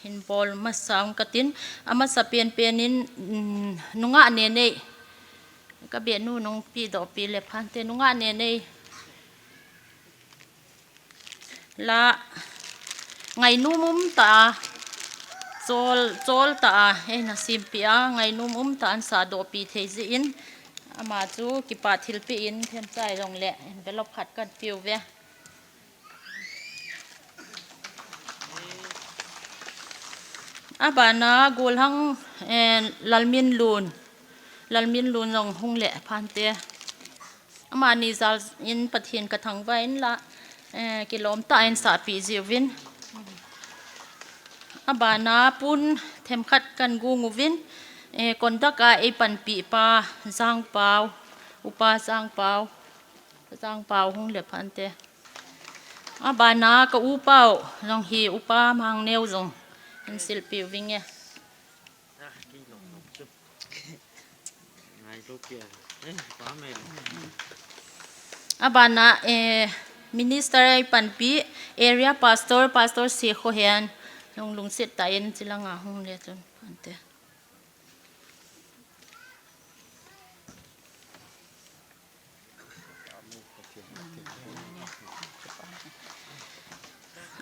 hin bol masa ung katin, amasa penpen in, mm, nungah Nenei, kabenu nung pedoh pi le phante, nungah Nenei la ngainom umtah a, chol, choltah a, eh, eina sempeh a, ngainom umtah a ansahdoh pi thei jeh in, ama chu kipah thilpeh in, themcha jongle envelope khat kahin peuve. Abana Golhang, eh, Lalminlun, Lalminlun jong hung le phante. Amani jal in Pathen kathangvah in la, eh, kilomtah in sahpeh jiuvin. Abana pon themkhat kahin gong uvin, eh, conduct a eipanpeh pa Jangpao, Upa Jangpao, Jangpao hung le phante. Abana ka upa u, jong hi upa Mangneo jong. Hin silpi u vinge. Abana, eh, minister ei panpi, area pastor, pastor si kho hen. Jong lungset tah in chilanga hung le chun. Ante.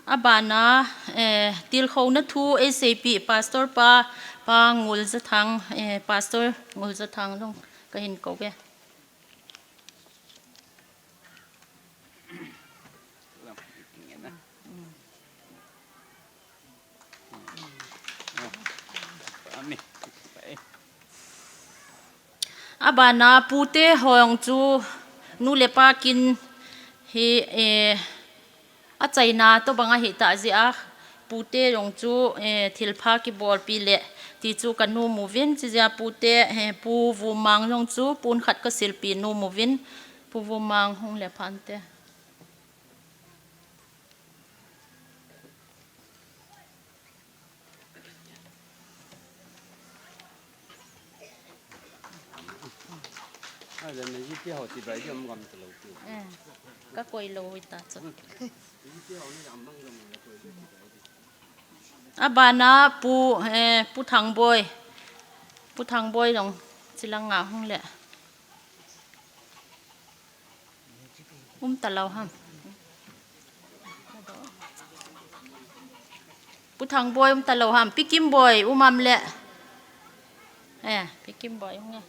Abana, eh, tilkhouna thu ei seipi, pastor pa, pa Ngulzathang, eh, pastor Ngulzathang jong kahin kou ve. Abana pute hong chu nu le pa kin hi, eh, achaina tobang ahi tah jeh a pute jong chu, eh, thilpha kibolpi le ti chu ka nom uvin, chijeh a pute, eh, Pu Vumang jong chu pun khat ka silpi nom uvin, Pu Vumang hung le phante. Ka koi lou hita chu. Abana Pu, eh, Pu Thangboi. Pu Thangboi jong chilanga hung le. Um talou ham. Pu Thangboi um talou ham. Pi Kimboi um am le. Eh, Pi Kimboi um nge.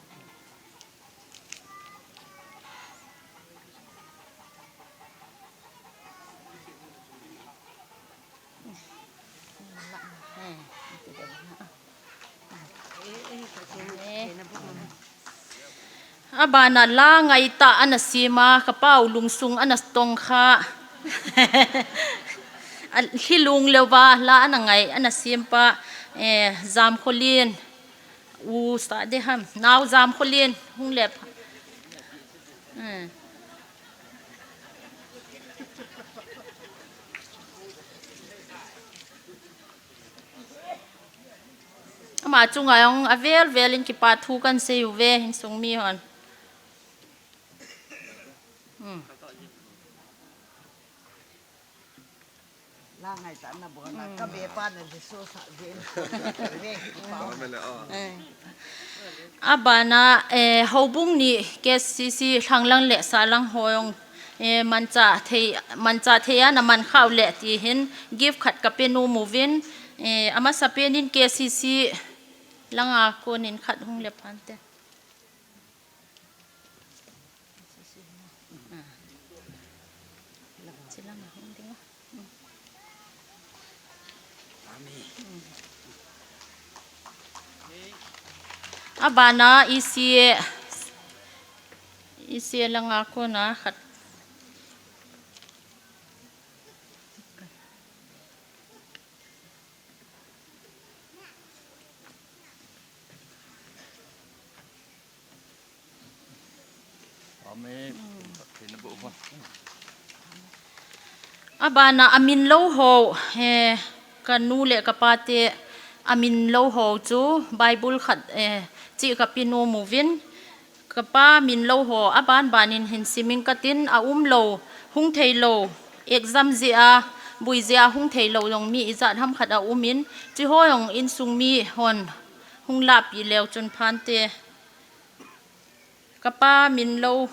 Abana la ngaitah ana sem a, ka pau lungsung ana tong kha. A, lhi lung leuva la ana ngai, ana sem pa, eh, Jamkholin. U sa de ham, nau Jamkholin, hung le pha. Eh. Ama chunga jong avel vel in kipa thu kan sei uve, insung mi hon. Hmm. La ngaitah na bol na, ka be pa na Jesu sa ve. Ve, pa. Amen, oh. Eh. Abana, eh, houbung ni K C C Lhanglang le Sahlang ho jong, eh, manchah thei, manchah thei a na man khau le ti hin gift khat ka pe nom uvin, eh, amasa pen in K C C langa kon in khat hung le phante. Abana E C A, E C A langa kona khat. Amen. Abana amin lou ho, eh, ka nu le ka pa te amin lou ho chu Bible khat, eh, chi ka pe nom uvin. Ka pa min lou ho, aban ban in hin sim ing katin, aum lou, hung thei lou, exam jeh a, bui jeh a hung thei lou jong mi ijat ham khat aum in, chi ho jong insung mi hon hung lahpi leu chun phante. Ka pa min lou,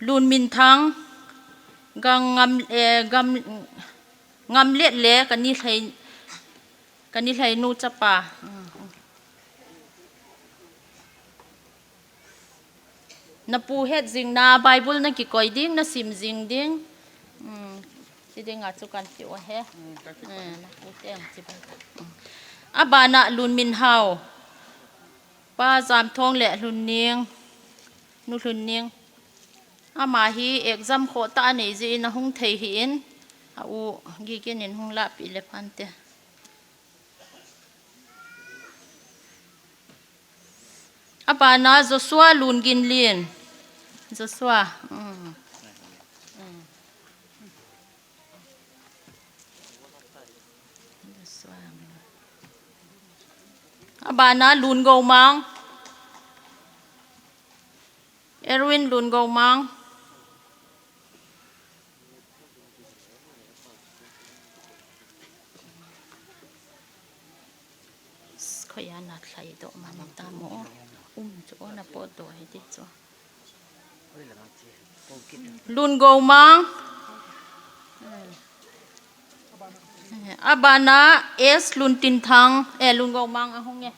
Lunminthang, Gangam, eh, Gam, Ngamlet le ka nilhai, ka nilhai nu chapa. Na pu het jing na, Bible na kikoi ding, na sim jing ding. Hmm. Chi ding a chu kan ti u ahi. Hmm, na pu te ang chi bai. Hmm. Abana Lunminhao. Pa Jamthong le Lhunning. Nu Lhunning. Ama hi exam khoh tah anei jeh in ahung thei hih in. A u Gikin in hung lahpi le phante. Abana Joshua Lunginlin. Joshua. Mm. Mm. Abana Lungomang. Erwin Lungomang. Khoiya na thlai doh mani ta mo. Um chu ona potdoh hi ti chu. Lungomang. Abana S Luntinthang. Eh, Lungomang ahung e.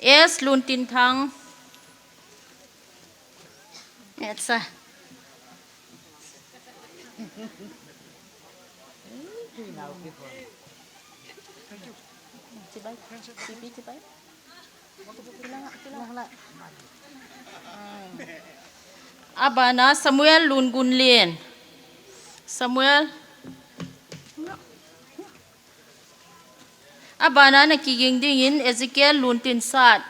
S Luntinthang. Etsa. Chibai. Chibai, chibai. Abana Samuel Lungunlen. Samuel. Abana na kiging dingin Ezekiel Luntinsat.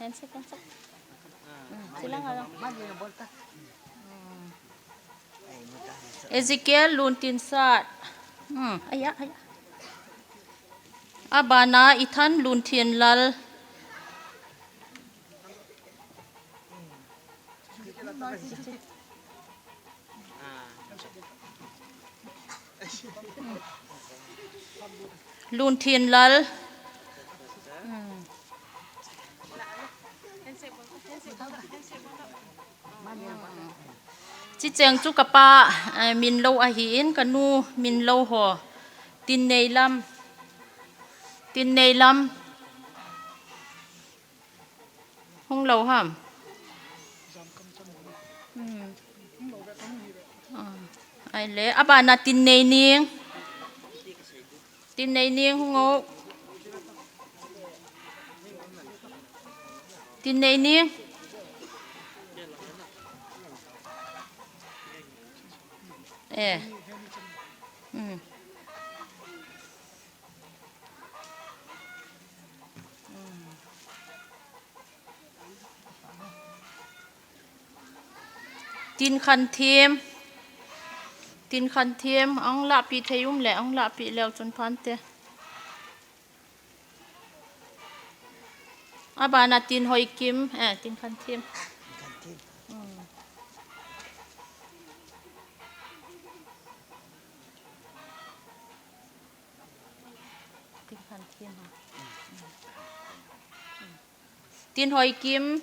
Handshake, handshake. Hmm, silang alam. Hmm. Ezekiel Luntinsat. Hmm, aya, aya. Abana Ethan Lunthinlal. Lunthinlal. Chicheng chu kapa, eh, Minlo ahin, kanu Minlo ho. Tinneilam. Tinneilam. Hung lo ham. Hmm. Ah, ai le, abana Tinneining. Tinneining hung o. Tinneining. Eh. Hmm. Tinkhanthim. Tinkhanthim, ang lapi thei um le, ang lapi leo chun phante. Abana Tinhoikim, eh, Tinkhanthim. Hmm. Tinkhanthim, ha. Tinhoikim.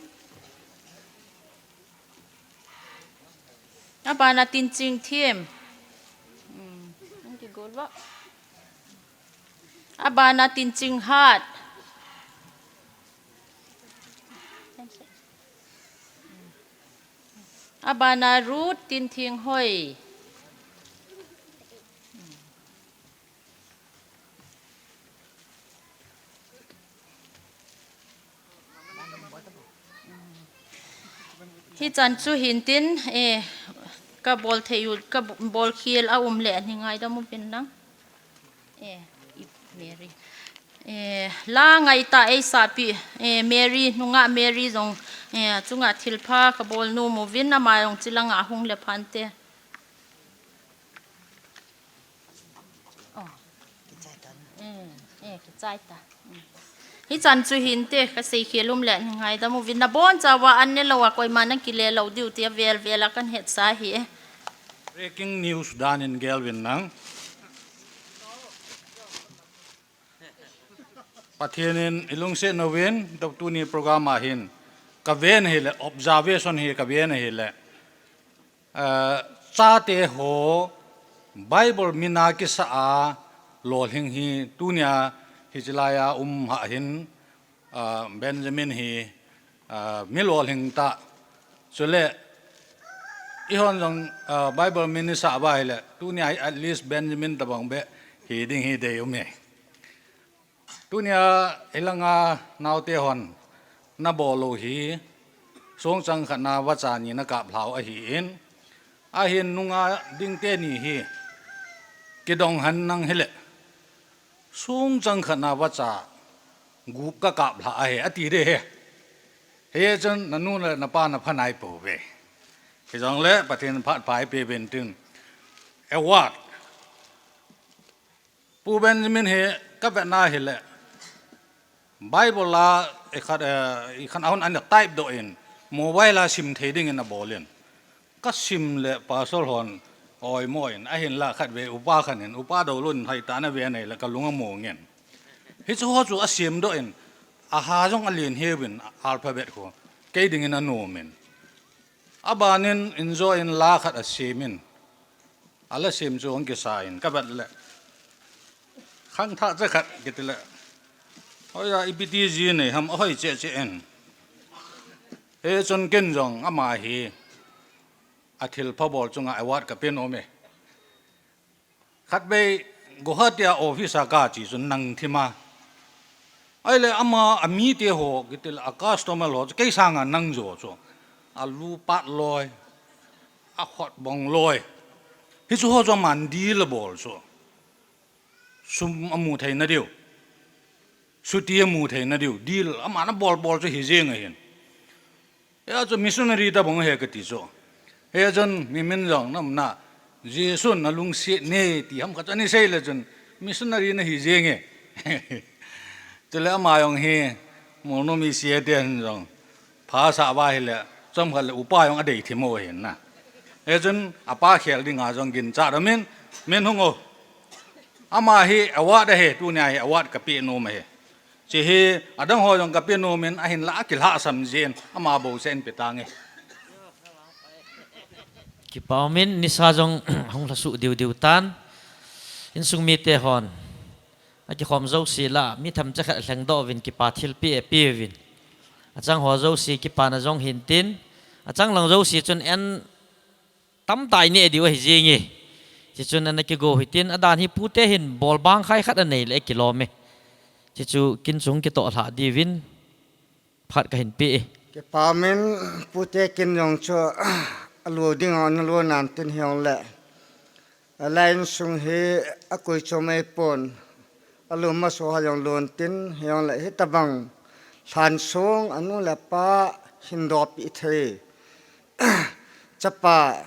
Abana Tinchingthim. Hmm, ang kigol ba? Abana Tinchinghat. Abana Ruth Tinthinghoi. Hichan chu hintin, eh, ka bol thei u, ka bol khel a um le, ni ngaidam uvin lang. Eh, i Mary. Eh, la ngaita eisahpi, eh, Mary, nungah Mary jong, eh, chunga thilpha ka bol nom uvin, ama jong chilanga hung le phante. Oh. Eh, eh, kichai ta. Hmm. Hichan chu hinte, ka sei khel um le, ni ngaidam uvin, nabonchauva an ne lou a, koima nang kile lou diu tia vel vel a kan hetsa hi e. Breaking news dan in gel uvin lang. Pathen in i lungset uvin, tuni program a hin ka ven ahile, observation hi ka ven ahile. Ah, chate ho Bible min a kisa a lolhing hi tunia hiche lai a um hah hin, ah, Benjamin hi, ah, mi lolhing tah. Chule, eihon jong, ah, Bible min i sah uva ahile, tunia hi at least Benjamin tabang beh hi ding hi dei um e. Tunia hilanga naote hon na bol u hi, songchang khat na vacha ni na kap lhau ahin, ahin nunga ding teni hi, kidong hen nang hile, sung chang khat na vacha gup kakap lha ahi, ati de he. Hichun nanu le napa napha naipouve. Hijongle Pathen phat pha eipeuvin tin, award Pu Benjamin hi kavetna hile, Bible a ikhat, eh, ikhat ahun ana type doh in, mobile a sim thei dingin abolin. Kasim le pastor hon oimo in, ahinla khatvei upa khat in, upa doulun haitah na ve nei le kalung among in. Hichu ho chu asim doh in, aha jong alen heuvin alphabet khu, kei dingin anomin. Abanin injo in la khat asimin. Ala sim chu hung kisa in kavet le, khangthah chakhat kiti le, hoiya ipi ti ji nei ham, ahoi cheh cheh in. Hichun ken jong ama hi athilpha bol chunga award kape nome. Khatvei Guwahati a office a kache chun nang thima. Ahile ama amite ho kiti le, a customer ho chu kei sanga nang jo chu. Alu pat loi, akhut bong loi. Hichu ho chu aman deal abol chu. Sum amu theina diu, chuti amu theina diu, deal aman abol bol chu hijeng ahin. Hichu missionary tabang ahi kati chu. Hichun mimin jong namna, Jesun nalungset ne ti ham khat ani sei le chun, missionary nahi jenge. Chule ama jong hi, Molnom ECA ten jong pha asah uva ahile, chomkhat le upa jong adei thim u ahin na. Hichun apa khel dinga jong ginchat aumin, min hung o. Ama hi award ahi, tunia hi award kape nom ahi. Hiche hi adang ho jong kape nomin, ahinla akilhahsam jeh in, ama bouseh in pe tange. Kipa umin, nisa jong hung lhasuh diu diu tan. Insung mite hon akikhom jouse lah a, mi themcha khat alhengdoh uvin kipa thilpeh apeuvin. Achang ho jouse kipana jong hintin, achang lang jouse chun en tamtah ineh diu ahi jenge. Hichun ana kigo hitin, adan hi pute hin bol bang khai khat anei le akilom e. Hichu kin chung kitoh lhah diuvin phat kahin pe e. Kipa umin, pute kin jong chu alu ding ana lu nan tin hijongle, alai insung hi akoi chom ahipon, alu maso ho jong lun tin hijongle, hitabang lhansong anu le apa hin dohpeh thei chapa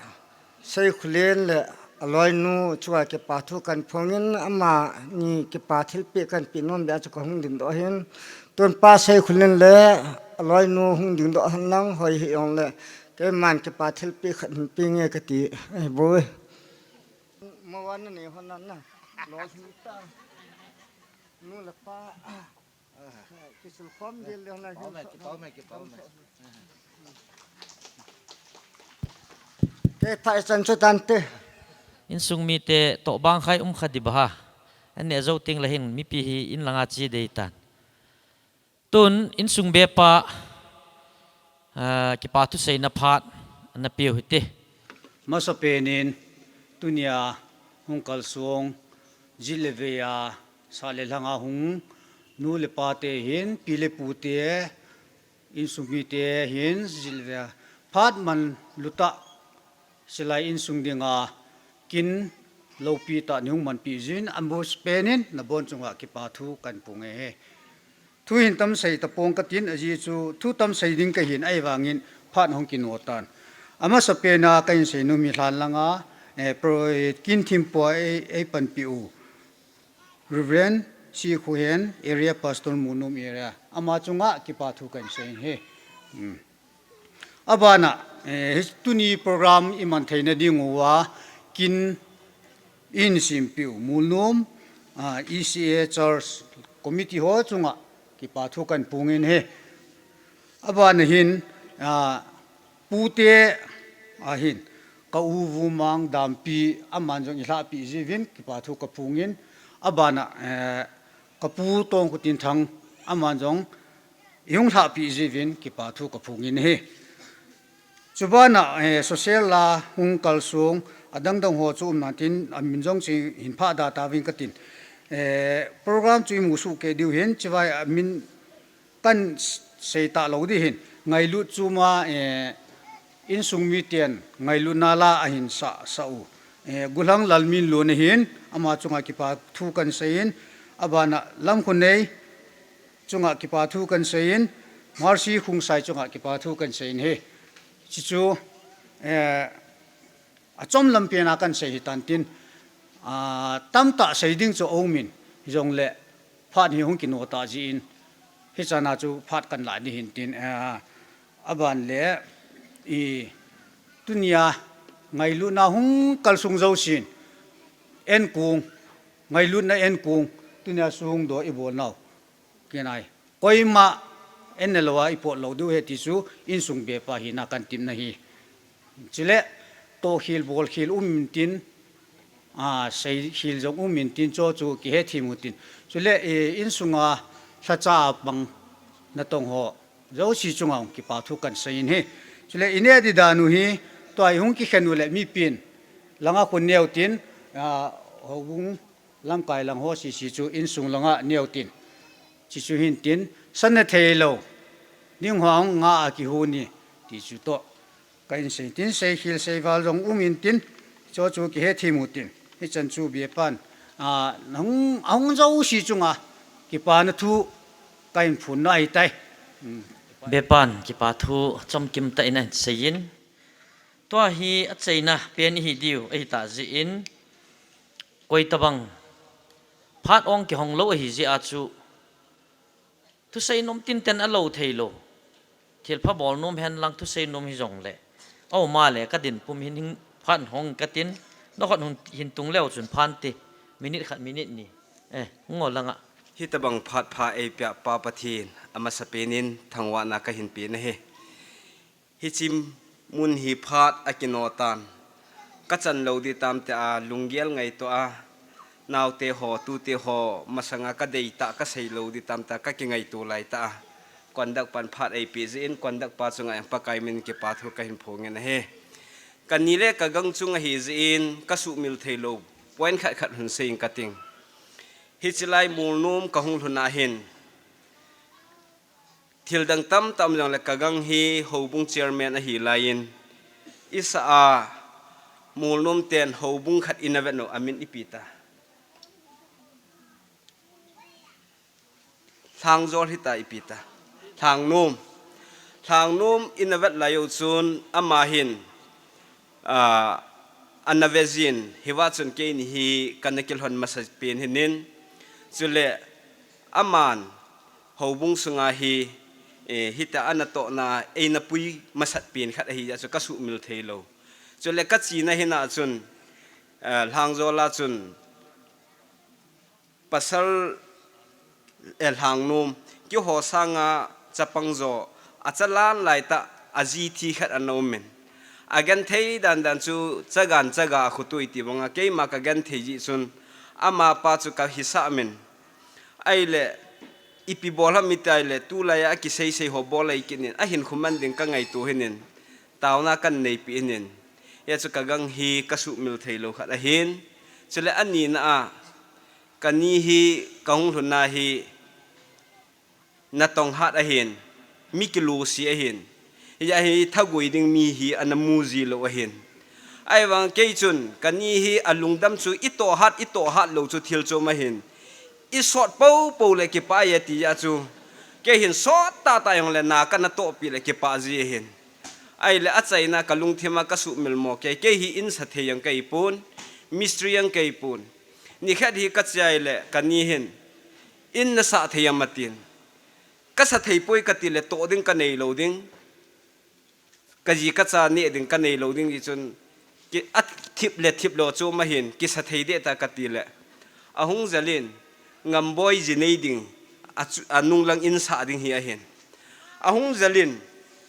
Seikholen le aloinu chunga kipa thu kahin phongin, amani kipa thilpeh kahin peh nom beh a chu kahung dingdoh ahin. Tun pa Seikholen le aloinu hung dingdoh hen lang, hoi hijongle keiman kipa thilpeh khat hin peh nge kati ahi bou e. Mo wan na nei hon na na. Loi hin ta. Nu le pa. Kisul khom dil le na. Kipa ume, kipa ume, kipa ume. Kei pha ichan chu tante. Insung mite toh bang khai um kha ding ba ha. Aneh jou teng le hin mipi hi in langa che dei tan. Tun insung bepa, ah, kipa thuseina phat ana peu hite. Masapen in tunia hung kalsong, jit le vei a, sah le lhanga hung nu le pate hin, pi le pute, insung mite hin, jit le vei a, phat man lutah, Silai insung dinga kin loupi tah nei hung manpi jin, amasapen in nabon chunga kipa thu kahin phong e. Thu hin tam sei tapong katin, ajeh chu thu tam sei ding kahin, ahivangin phat hung kino tan. Amasapen a kahin seinom hi lhan langa, eh, pro-, eh, kin thempu a ei, ei panpi u Reverend C. Khuhen, Area Pastor, Molnom Area. Ama chunga kipa thu kahin sei e. Hmm. Abana, eh, hi tuni program iman theina diuva, kin in simpiu, Molnom, ah, E C A Church Committee ho chunga kipa thu kahin phong e. Abana hin, ah, pute ahin, ka u Vumang Dampi, aman jong eilhahpi jiuvin kipa thu kaphong e. Abana, eh, ka pu Tongkhotinthang, aman jong eihung lhahpi jiuvin kipa thu kaphong e. Chubana, eh, social a hung kalsong, adang dang ho chu um nan tin, amin jong chu hin phah da tauvin katin. Eh, program chu imu soh kei diu hin, chuvai amin kahin sei talou ding hin, ngailut chu ma, eh, insung miten ngailutna la ahin sa, sa u. Eh, Gulang Lalminlun ahin, ama chunga kipa thu kan seiyin, abana Lamkhunei chunga kipa thu kan seiyin, Mercy Khongsai chunga kipa thu kan seiyin ahi. Chuchu, eh, achom lampen a kan sei hitan tin, ah, tamtah sei ding chu aumin, hijongle phat hi hung kino ta jin, hichan a chu phat kan la ding ahin tin, ah, aban le, i, tunia ngailutna hung kalsung jousen, enkong, ngailutna enkong, tunia sungdoh i bol nau. Kinai. Koima, en lou a i pot lou diu ahi ti chu, insung bepa hina kan temna ahi. Chule, tohkhel, bolkhel um intin, ah, seikhel jong um intin, chuchu kihethem utin. Chule, eh, insunga lhacha a pang natong ho jouse chunga hung kipa thu kan seiyin ahi. Chule, i neh ding dan u hi, tua i hung kikhen u le mipin, langa khun neo tin, ah, houbung lamkai lang ho sese chu insung langa neo tin. Chuchu hin tin, sa na thei lou, ning ho hung nga a kihou ni, ti chu toh. Ka in sei tin, seikhel seival jong um intin, chuchu kihethem utin. Hichan chu bepan, ah, hung, hung jouse chunga kipana thu ka hin phon na ahitai. Hmm. Bepan kipa thu chomkim tah in ahin seiyin. Tua hi achaina pen ihi diu, ahitah jeh in, koi tabang phat ong kihong lou ahi jeh a chu, thusei nom tinten a lou thei lou. Thilpha bol nom hen lang thusei nom hijongle, aum a le ka din pum hin, hin phat hong ka tin, na khut hin tung leu chun phan ti, minute khat minute ni. Eh, ngo langa. Hitabang phat pha eipeh Pa Pathen, amasapen in thangvahna ka hin pe na ahi. Hiche mun hi phat a kino tan. Ka chan lou ding tam tia lunggel ngaito a. Naote ho, tute ho, masanga ka deitah ka sei lou ding tam tia ka kingaito lai tah a. Conduct pan phat eipeh jeh in, conduct pa chunga Pakai min kipa thu ka hin phong in ahi. Ka ni le ka gang chung ahi jeh in, ka sumil thei lou. Point khat khat hin sei in ka ting. Hiche lai Molnom ka hung lhun a hin. Thil dang tamtah um jongle ka gang hi houbung chairman ahi laiyin, i sa a Molnom ten houbung khat i na vet u amin ipi ta. Lhangjol hita ipi ta. Lhangnom. Lhangnom i na vet lai u chun ama hin, ah, ana ve jin, hiva chun keini hi ka na kilhon masa pen hinin. Chule aman houbung sunga hi, eh, hita ana tohna, eina pui masat pen khat ahi a chu ka sumil thei lou. Chule ka china hina chun, eh, Lhangjola chun pasal, eh, Lhangnom, keiho sanga chapang jo, achalan lai tah, aji thi khat ana um in. Agenthei dan dan chu chagan chaga a khutui ti banga, keima ka genthei jeh chun, amapa chu ka hisah min. Ahile, ipi bol ham iti ahile, tulai a kisei sei ho bol ahi kit in, ahin khuman ding ka ngaito hinin, taona kan neipi hinin. Hia chu ka gang hi ka sumil thei lou khat ahin. Chule anina a, ka ni hi ka hung lhun a hi natong hat ahin, mi kilusi ahin. Hia hi thagui ding mi hi ana mu ji lou ahin. Ahivang kei chun, ka ni hi alungdam chu i toh hat, i toh hat lou chu thil chom ahin. I sot popo le kipah e ti a chu. Kei hin sot tah tah jongle na ka na tohpi le kipah ji ahin. Ahile achaina ka lungthim a ka sumil mo kei, kei hi in sa thei jong ka hi pon, mistri jong ka hi pon. Nikhat hi ka che ahile ka ni hin, in na sa thei am atin. Ka sa thei poi ka ti le toh ding ka nei lou ding. Ka ji ka cha neh ding ka nei lou ding jeh chun, ki, a thip le thip lou chu ma hin, kisa thei deh ta ka ti le. Ahung jel in, Ngamboi ji nei ding, a chu, a nung lang in sa ding hi ahin. Ahung jel in,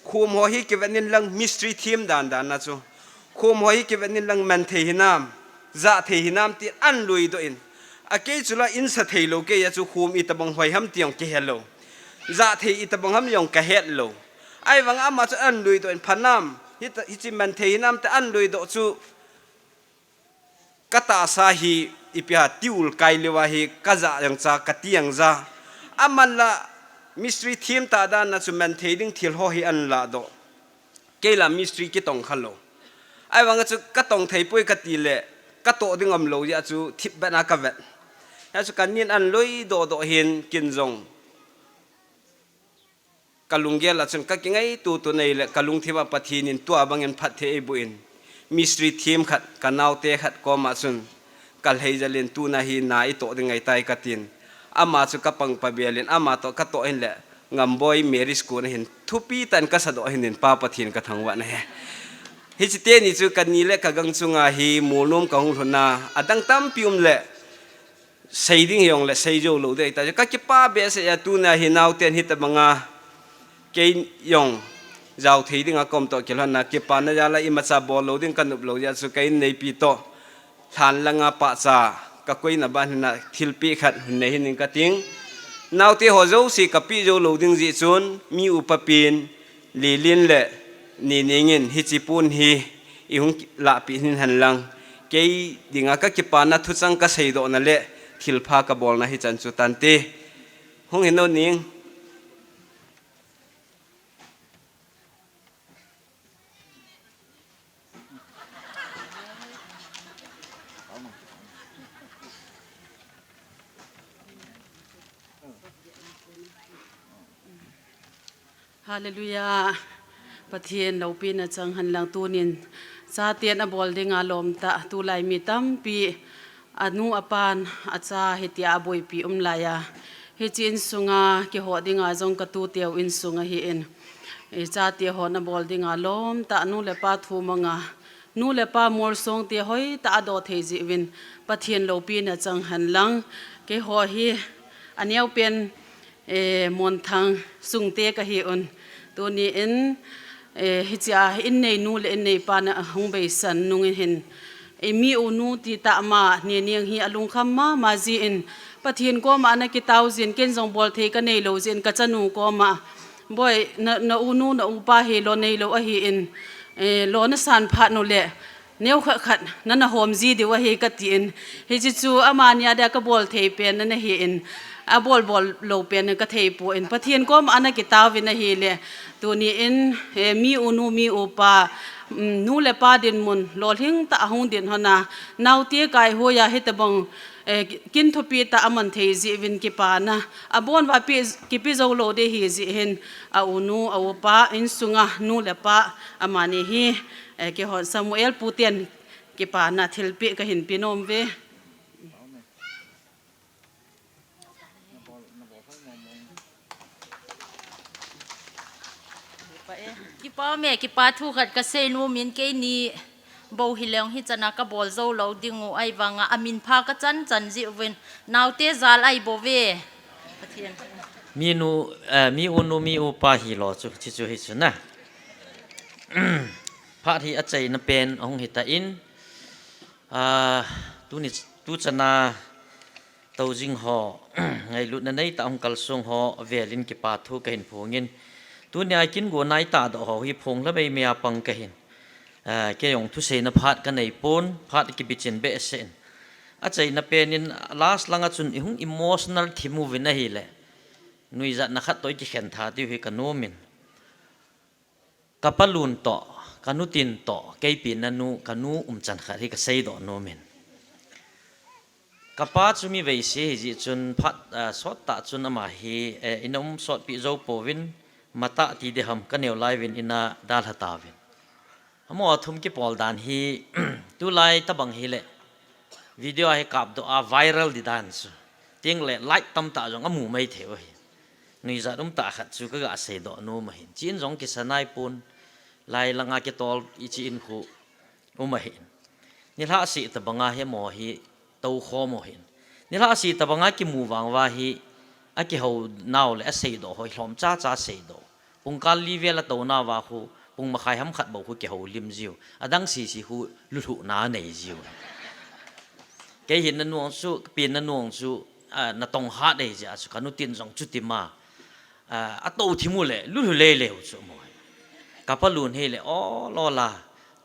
khom ho hi kiven in lang mistri thim dan dan na chu. Khom ho hi kiven in lang man thei hinam, ja thei hinam ti an lui doh in. A kei chu la in sa thei lou kei a chu khom i tabang hoi ham ti jong kihe lou. Ja thei i tabang ham jong ka het lou. Ahivang ama chu an lui doh in phanam, hi ta, hichi man thei hinam te an lui doh chu ka tahsa hi ipi ha ti ul kai leuva hi ka ja jang cha ka ti jang ja. Aman la mistri thim ta dan na chu man thei ding thil ho hi an la doh. Kei la mistri kitong kha lou. Ahivang chu ka tong thei poi ka ti le Ka toh ding umlou jeh a chu thipbeh na ka vet. Hia chu ka nin an loi doh doh hin kin jong. Ka lunggel a chun ka kingaito tun ahile ka lungthim a Pathen in tua bangin phatthei eiboh in. Mistri thiem khat, ka naote khat koma chun ka lhei jal in tuna hi na i toh ding ahitai ka tin. Ama chu ka pangpa bel in, ama toh ka toh hin le Ngamboi Mary School a hin thupi tah in ka sadoh hin in Pa Pathen ka thangvah na e. Hiche teni chu ka ni le ka gang chunga hi molnom ka hung lhun a, adang tampi um le sei ding hi jong le sei jou lou ding ahitai. Ka kipa behseh a tuna hi naoten hitabanga kei jong jao thei ding a kom toh kilhon a kipana jal a imacha bol lou ding ka nop lou jeh a chu ka in neipi toh lhan langa pahcha ka koina ban hin a thilpeh khat hun nei hin in ka ting. Naote ho jouse ka peh jou lou ding jeh chun mi upa pen Lilin le Nining in hiche pon hi i hung lahpeh hin hen lang. Kei dinga ka kipana thuchang ka seidoh na le thilpha ka bolna hichan chu tante. Hung hin o Ning. Hallelujah. Pathen loupina chang hen lang tunin. Chaten abol dinga lom tah, tulai mi tampi anu apan acha hitia aboipi um laiya. Hiche insunga kihoh dinga jong ka tuteu insung ahin. I chate hon abol dinga lom tah, nu le pa thu manga. Nu le pa molsong te hoitah a do thei jeh uvin Pathen loupina chang hen lang. Keiho hi aneo pen, eh, Monthang sung te kahi un. Tuni in, eh, hichea in nei nu le in nei pa na hung beisan nung in hin. Eh, mi u nu ti tah ma, Nining hi alungkham mama jeh in. Pathen koma ana kitao jin, ken jong bol thei ka nei lou jeh in ka chanu koma. Boi, na, na u nu, na u pa hi lo nei lou ahin, eh, lo na san phat nu le, neo khat khat, na na hom ji diu ahi ka tin. Hiche chu amani a dia ka bol thei pen na na hin, abol bol lou pen ka thei poi. Pathen koma ana kitao vin ahile, tuni in, eh, mi u nu, mi u pa, um, nu le pa dinmun, lolhing tah a hung dinhon a, naote kai hoiya hitabang, eh, kin thupi tah a man thei jeh uvin kipana. Abon uva pi, kipe jou lou ding ahi jeh hin, a u nu, a u pa, insunga nu le pa, amani hi, eh, keihon Samuel pu ten kipana thilpeh kahin pe nom uve. Kipa e, kipa me, kipa thu khat ka sei nom in keini bou hileng hichan a ka bol jou lou ding u ahivanga amin pha ka chan chan jeh uvin naote jal ahi bou ve. Pathen. Mi nu, eh, mi u nu, mi u pa hi lo chu, chi chu hi chu na. Phat hi achaina pen ahung hita in, ah, tuni, tuchan a Toujing ho, ngailutna neitah hung kalsong ho, velin kipa thu kahin phongin. Tunia kin gu neitah doh ho hi phong lha meimei a pang kahin. Ah, kei jong thuseina phat kanei pon, phat kibichin behseh in. Achaina pen in last langa chun i hung emotional thim uvin ahile. Nuijatna khat toh i kikhen tha diu hi kanom in. Ka palun toh, ka nutin toh, kei penna nu, ka nu umchan khat hi ka seidoh nom in. Ka pa chu mi veise ahi jeh chun phat, ah, sot tah chun ama hi, eh, ina um sotpi jou pouvin, matah ti ding ham ka neo lai uvin ina dalha tauvin. Amaho thum kipol dan hi, tulai tabang hile, video a hi kapdoh a viral di dan chu. Tin le like tamtah jong amu mai thei u ahi. Nuijat umtah khat chu ka ga seidoh nom ahin. Chin jong kisa nai pon, lai langa kitol i chin khu um ahin. Nilhah seh tabanga hi amaho hi toukhom u ahin. Nilhah seh tabanga kimu vang uva hi akihou nau le aseidoh ho hi lhom chacha seidoh. Pungkal li vel a touna uva khu, pung makhai ham khat bou khu kihoulim jiu. Adang sisi khu lulhuhna anei jiu. Kei hin na nuang chu, ka penna nuang chu, ah, natong hat ahi jeh a chu, ka nutin jong chutima. Ah, atou thim u le, lulhu lele u chu mo. Ka palun hile, o, lo la,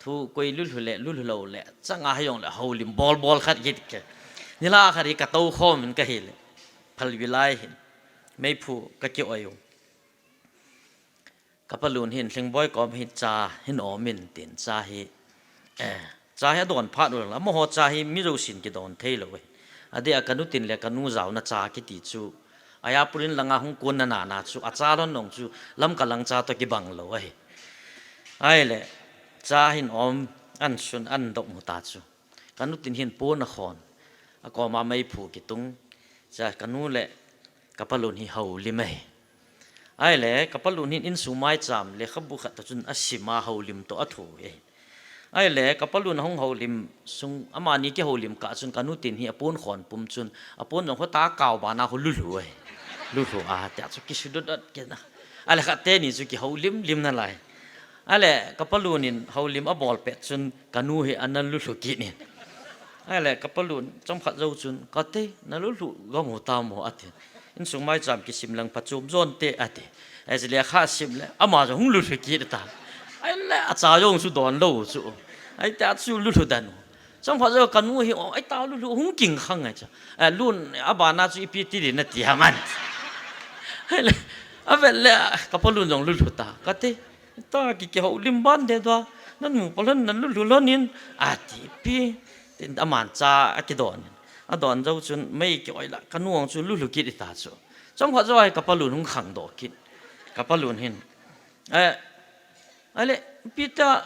thu koi lulhu le, lulhu lou le, changa hi jong le, houlim bol bol khat kit ke. Nilhah khat hi ka toukhom in kahile, phalbi lai hin, meiphu ka ki-oi u. Ka palun hin, Lhingboi kom hi cha hin om in tin cha hi, eh, Cha hi adon phat uleh, amaho cha hi mi jousen kidon thei lou e. Adeh a kanu tin le kanu jaona cha kiti chu, aya purin langa hung konna nana chu, acha lhon nong chu, Lamka lang cha toh kibang lou ahi. Ahile, cha hin om, an sun, an dop mu ta chu. Kanu tin hin pon akhon, akoma meiphu kitung, cha kanu le kapalun hi houlim ahi. Ahile, kapalun hin insung maicham lekhabu khat toh chun asima houlim toh atho e. Ahile, kapalun ahung houlim sung, amani kihoulim kah chun kanu tin hi apon khon pum chun, apon jong hota kau bana khu lulhu e. Lulhu a, tia chu kisudot dot kina. Ahile, khat teni chu kihoulim lim nalai. Ahile, kapalun in houlim abol pet chun, kanu hi ana lulhu kit in. Ahile, kapalun, chomkhat jou chun, kati, nalulhu gam u tam o, ati. Insung maicham kisim lang phachom jon te, ati. Ahile, lekha sim le, ama jong hung lulhu kit ta. Ahile, acha jong chu don lou chu. Ahile, tia chu lulhu dan u. Chomkhat jou kanu hi, o, aita lulhu hung kingkhang ngai cha. Eh, lun, abana chu ipi ti di nati ham an. Ahile, avel le, kapalun jong lulhu ta. Kati, ta ki, kihoulim ban de dua. Nan mu palon, nan lulhu lhon in. Ati, pi. Tin aman cha akidon in. Adon jou chun, mei kioi la, kanu ang chu lulhu kit ita chu. Chomkhat jou ahi kapalun hung khangdoh kit. Kapalun hin. Eh, ahile, pi ta,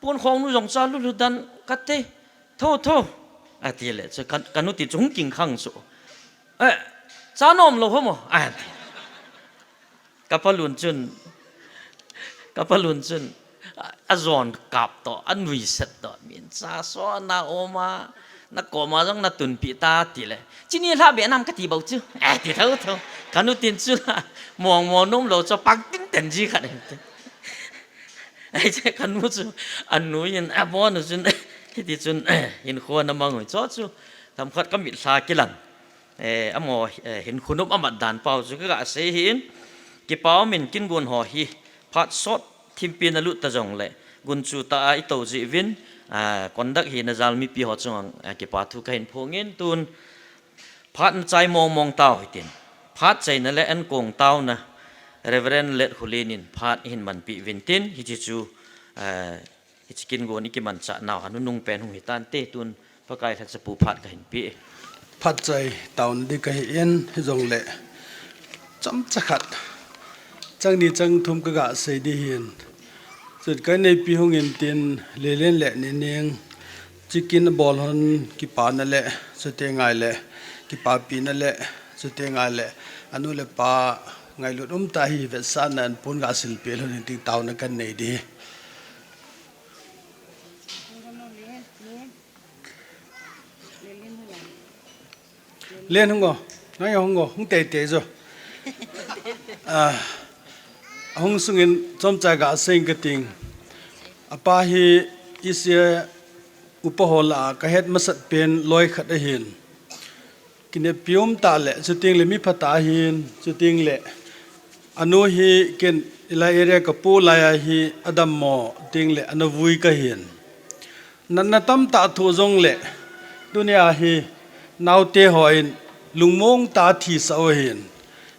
pon khong nu jong cha lulhu dan kati, tho, tho. Ati le, chu kan, kanu ti chu hung kingkhang chu. Eh, cha nom lou ho mo. Ati. Kapalun chun, kapalun chun, a, ajon kap toh, anuiset toh, min cha sona oma, nakoma jong natunpi ta ti le. Chini lha be nam kati bou chu. Eh, ti tho tho. Kanu tin chu la, mong mong nom lou chu pang tin ten ji khat em ti. Ai che kanu chu, anu in, abon chun, kiti chun, hin khon amang ui cho chu, tam khat kamit lha kilang. Eh, amo, eh, hin khunum amat dan pau chu kaga sei hin, kipa um in kin gun ho hi, phat sot thimpi na lut ta jong le, gun chu ta a i to ji vin, ah, conduct hi na jal mipi ho chung ang, ah, kipa thu kahin phong in tun, phat na chai mong mong tau hitin, phat chai na le en kong tau na, Reverend Let Khulin in phat hin manpi vin tin, hichi chu, ah, Hichi kin gon i kimanchah nau, a nunung pen hung hitante tun Pakai lhacha pu phat kahin pe. Phat chai tauna di kahi in, hijong le chomcha khat, chang ni chang thum kaga sei di hin. Chut kai neipi hung in tin, Lelen le Nining, chicken bol hon kipana le, chute ngai le, kipapina le, chute ngai le, anu le pa ngailut um ta hi vetsahna an pun ga silpel hon in tin tauna kan nei di. Len hung o, ngai hung o, hung tei tei jo. Ah, hung sungin chomcha ga seng ka ting. Apa hi isia upa hola ka het masat pen loi khat ahin. Kinepi um ta le, chuting le mi pha ta hin, chuting le anu hi ken ilai area ka pu lai a hi adam mo, ting le ana vui ka hin. Natna tamtah thu jong le, tunia hi naute ho in lungmong ta thi sa u hin.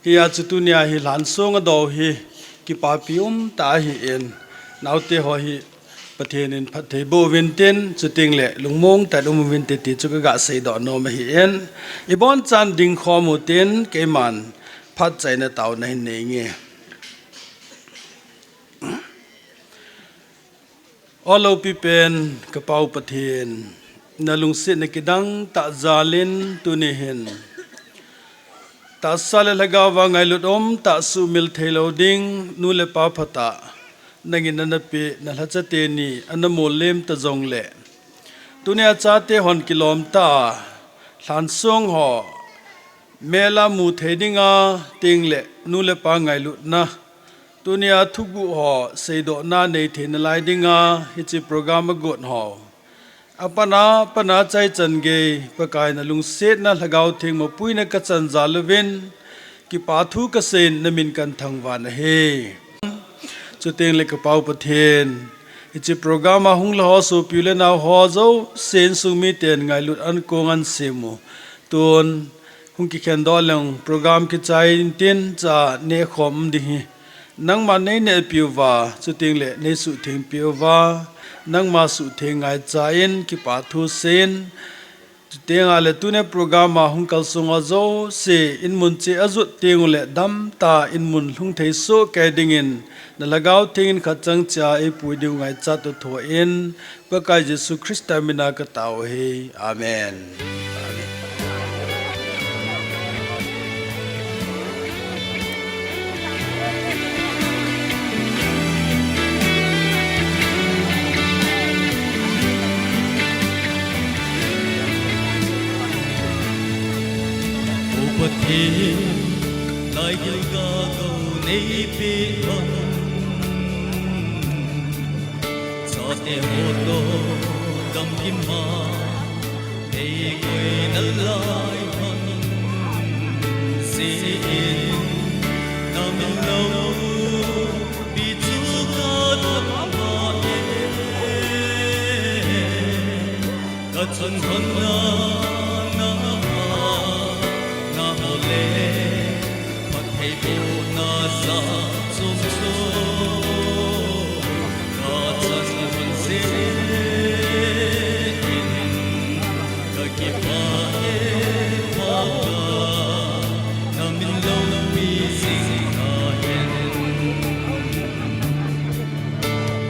Hia chu tunia hi lhan sung a do hi kipapi um ta hi in. Naute ho hi Pathen in phatthei boh uvin tin, chuting le lungmong ta um uvin te ti chu kaga seidoh nom ahi in. Ibon chan ding khom u tin, keiman phat chaina tauna hin nei nge. O lopi pen ka Pa u Pathen, na lungsetna kidang tah jal in tuni hin tahsa le lhagao va ngailut um tah sumil thei lo ding nu le pa phatah nangin nana pe na lhacha teni ana mol lem ta jong le, tunia chate hon kilom ta lhan sung ho mel a mu thei dinga ting le nu le pa ngailutna Tunia thuguh ho seidohna nei theina lai dinga hiche program a got ho. Apana, pana chai chan gei, Pakai na lungsetna Lhagao Theng mapuina ka chan jal uvin, kipa thu ka seiyin na min kan thangvah ahi. Chuteng le ka Pa u Pathen, hiche program a hung lha ho sopi u le nau ho jousen sung miten ngailut an kong an sem u. Tun, hung kikhen doh leng program kichai intin cha neh khom ding hi. Nangma nei nehpi uva, chuteng le nei suhthengpi uva, nangma suhtheng ngaicha in kipa thu seiyin, chuteng le tuni program a hung kalsong ho jouse in mun cheh a jot teng uleh damtah in mun lhung thei soh kei dingin, na Lhagao Theng in khat chang cheh a eipui diu ngaichat u thon, Pakai Jesu Christa mina katao ahi. Amen. O Pathen, laigil gagou neipeh hon. Chate ho toh gamgi ma neikoi nalai hon. Jeh in na min loupi chu kathangvah e. Kachungnung na, na, na ho le, phatthei bohna jat chom chom kachan lhon jeh in, kakipah e Pakai, na min loupi jing tahen.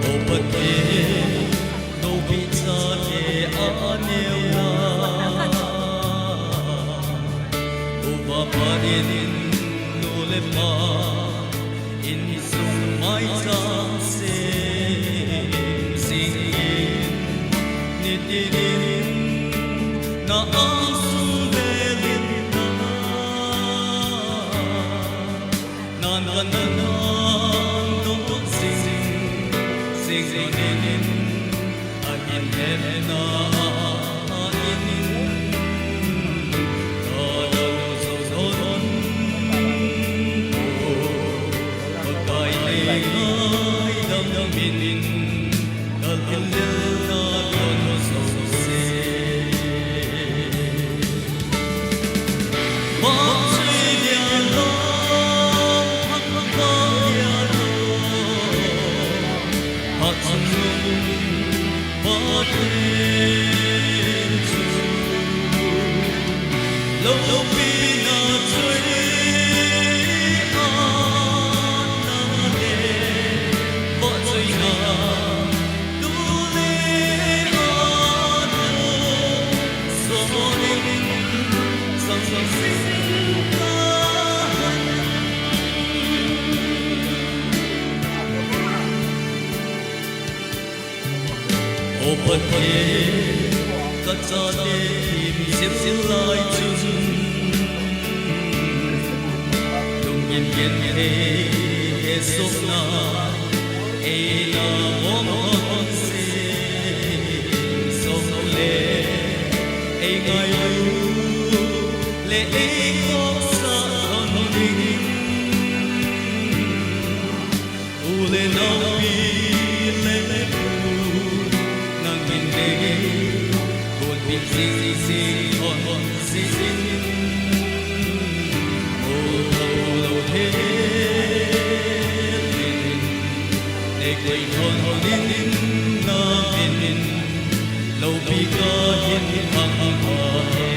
O Pathen, loupina chate aneo lai, uva pat in nu le pa, insung maicham sem jing in, nitin in na angsungbel in na, na, na, na, na, na, jing, jing in, ahin hetna in, ka lou jou lhon poi, Pakai nei ngaidam in, ka lhun lelna lhon jouse. O Pathen, kachate thim jil lai chun, lungin genthei hesohna, eina bol hon seh, soh le, eingailu le, eikhohsah hon dingin. U le nao, pi le pu, nangin nei, gonpih jing jing hon jeh in, moh lou hel in, neikoi hon in, na min in, loupi kahin thangvah e.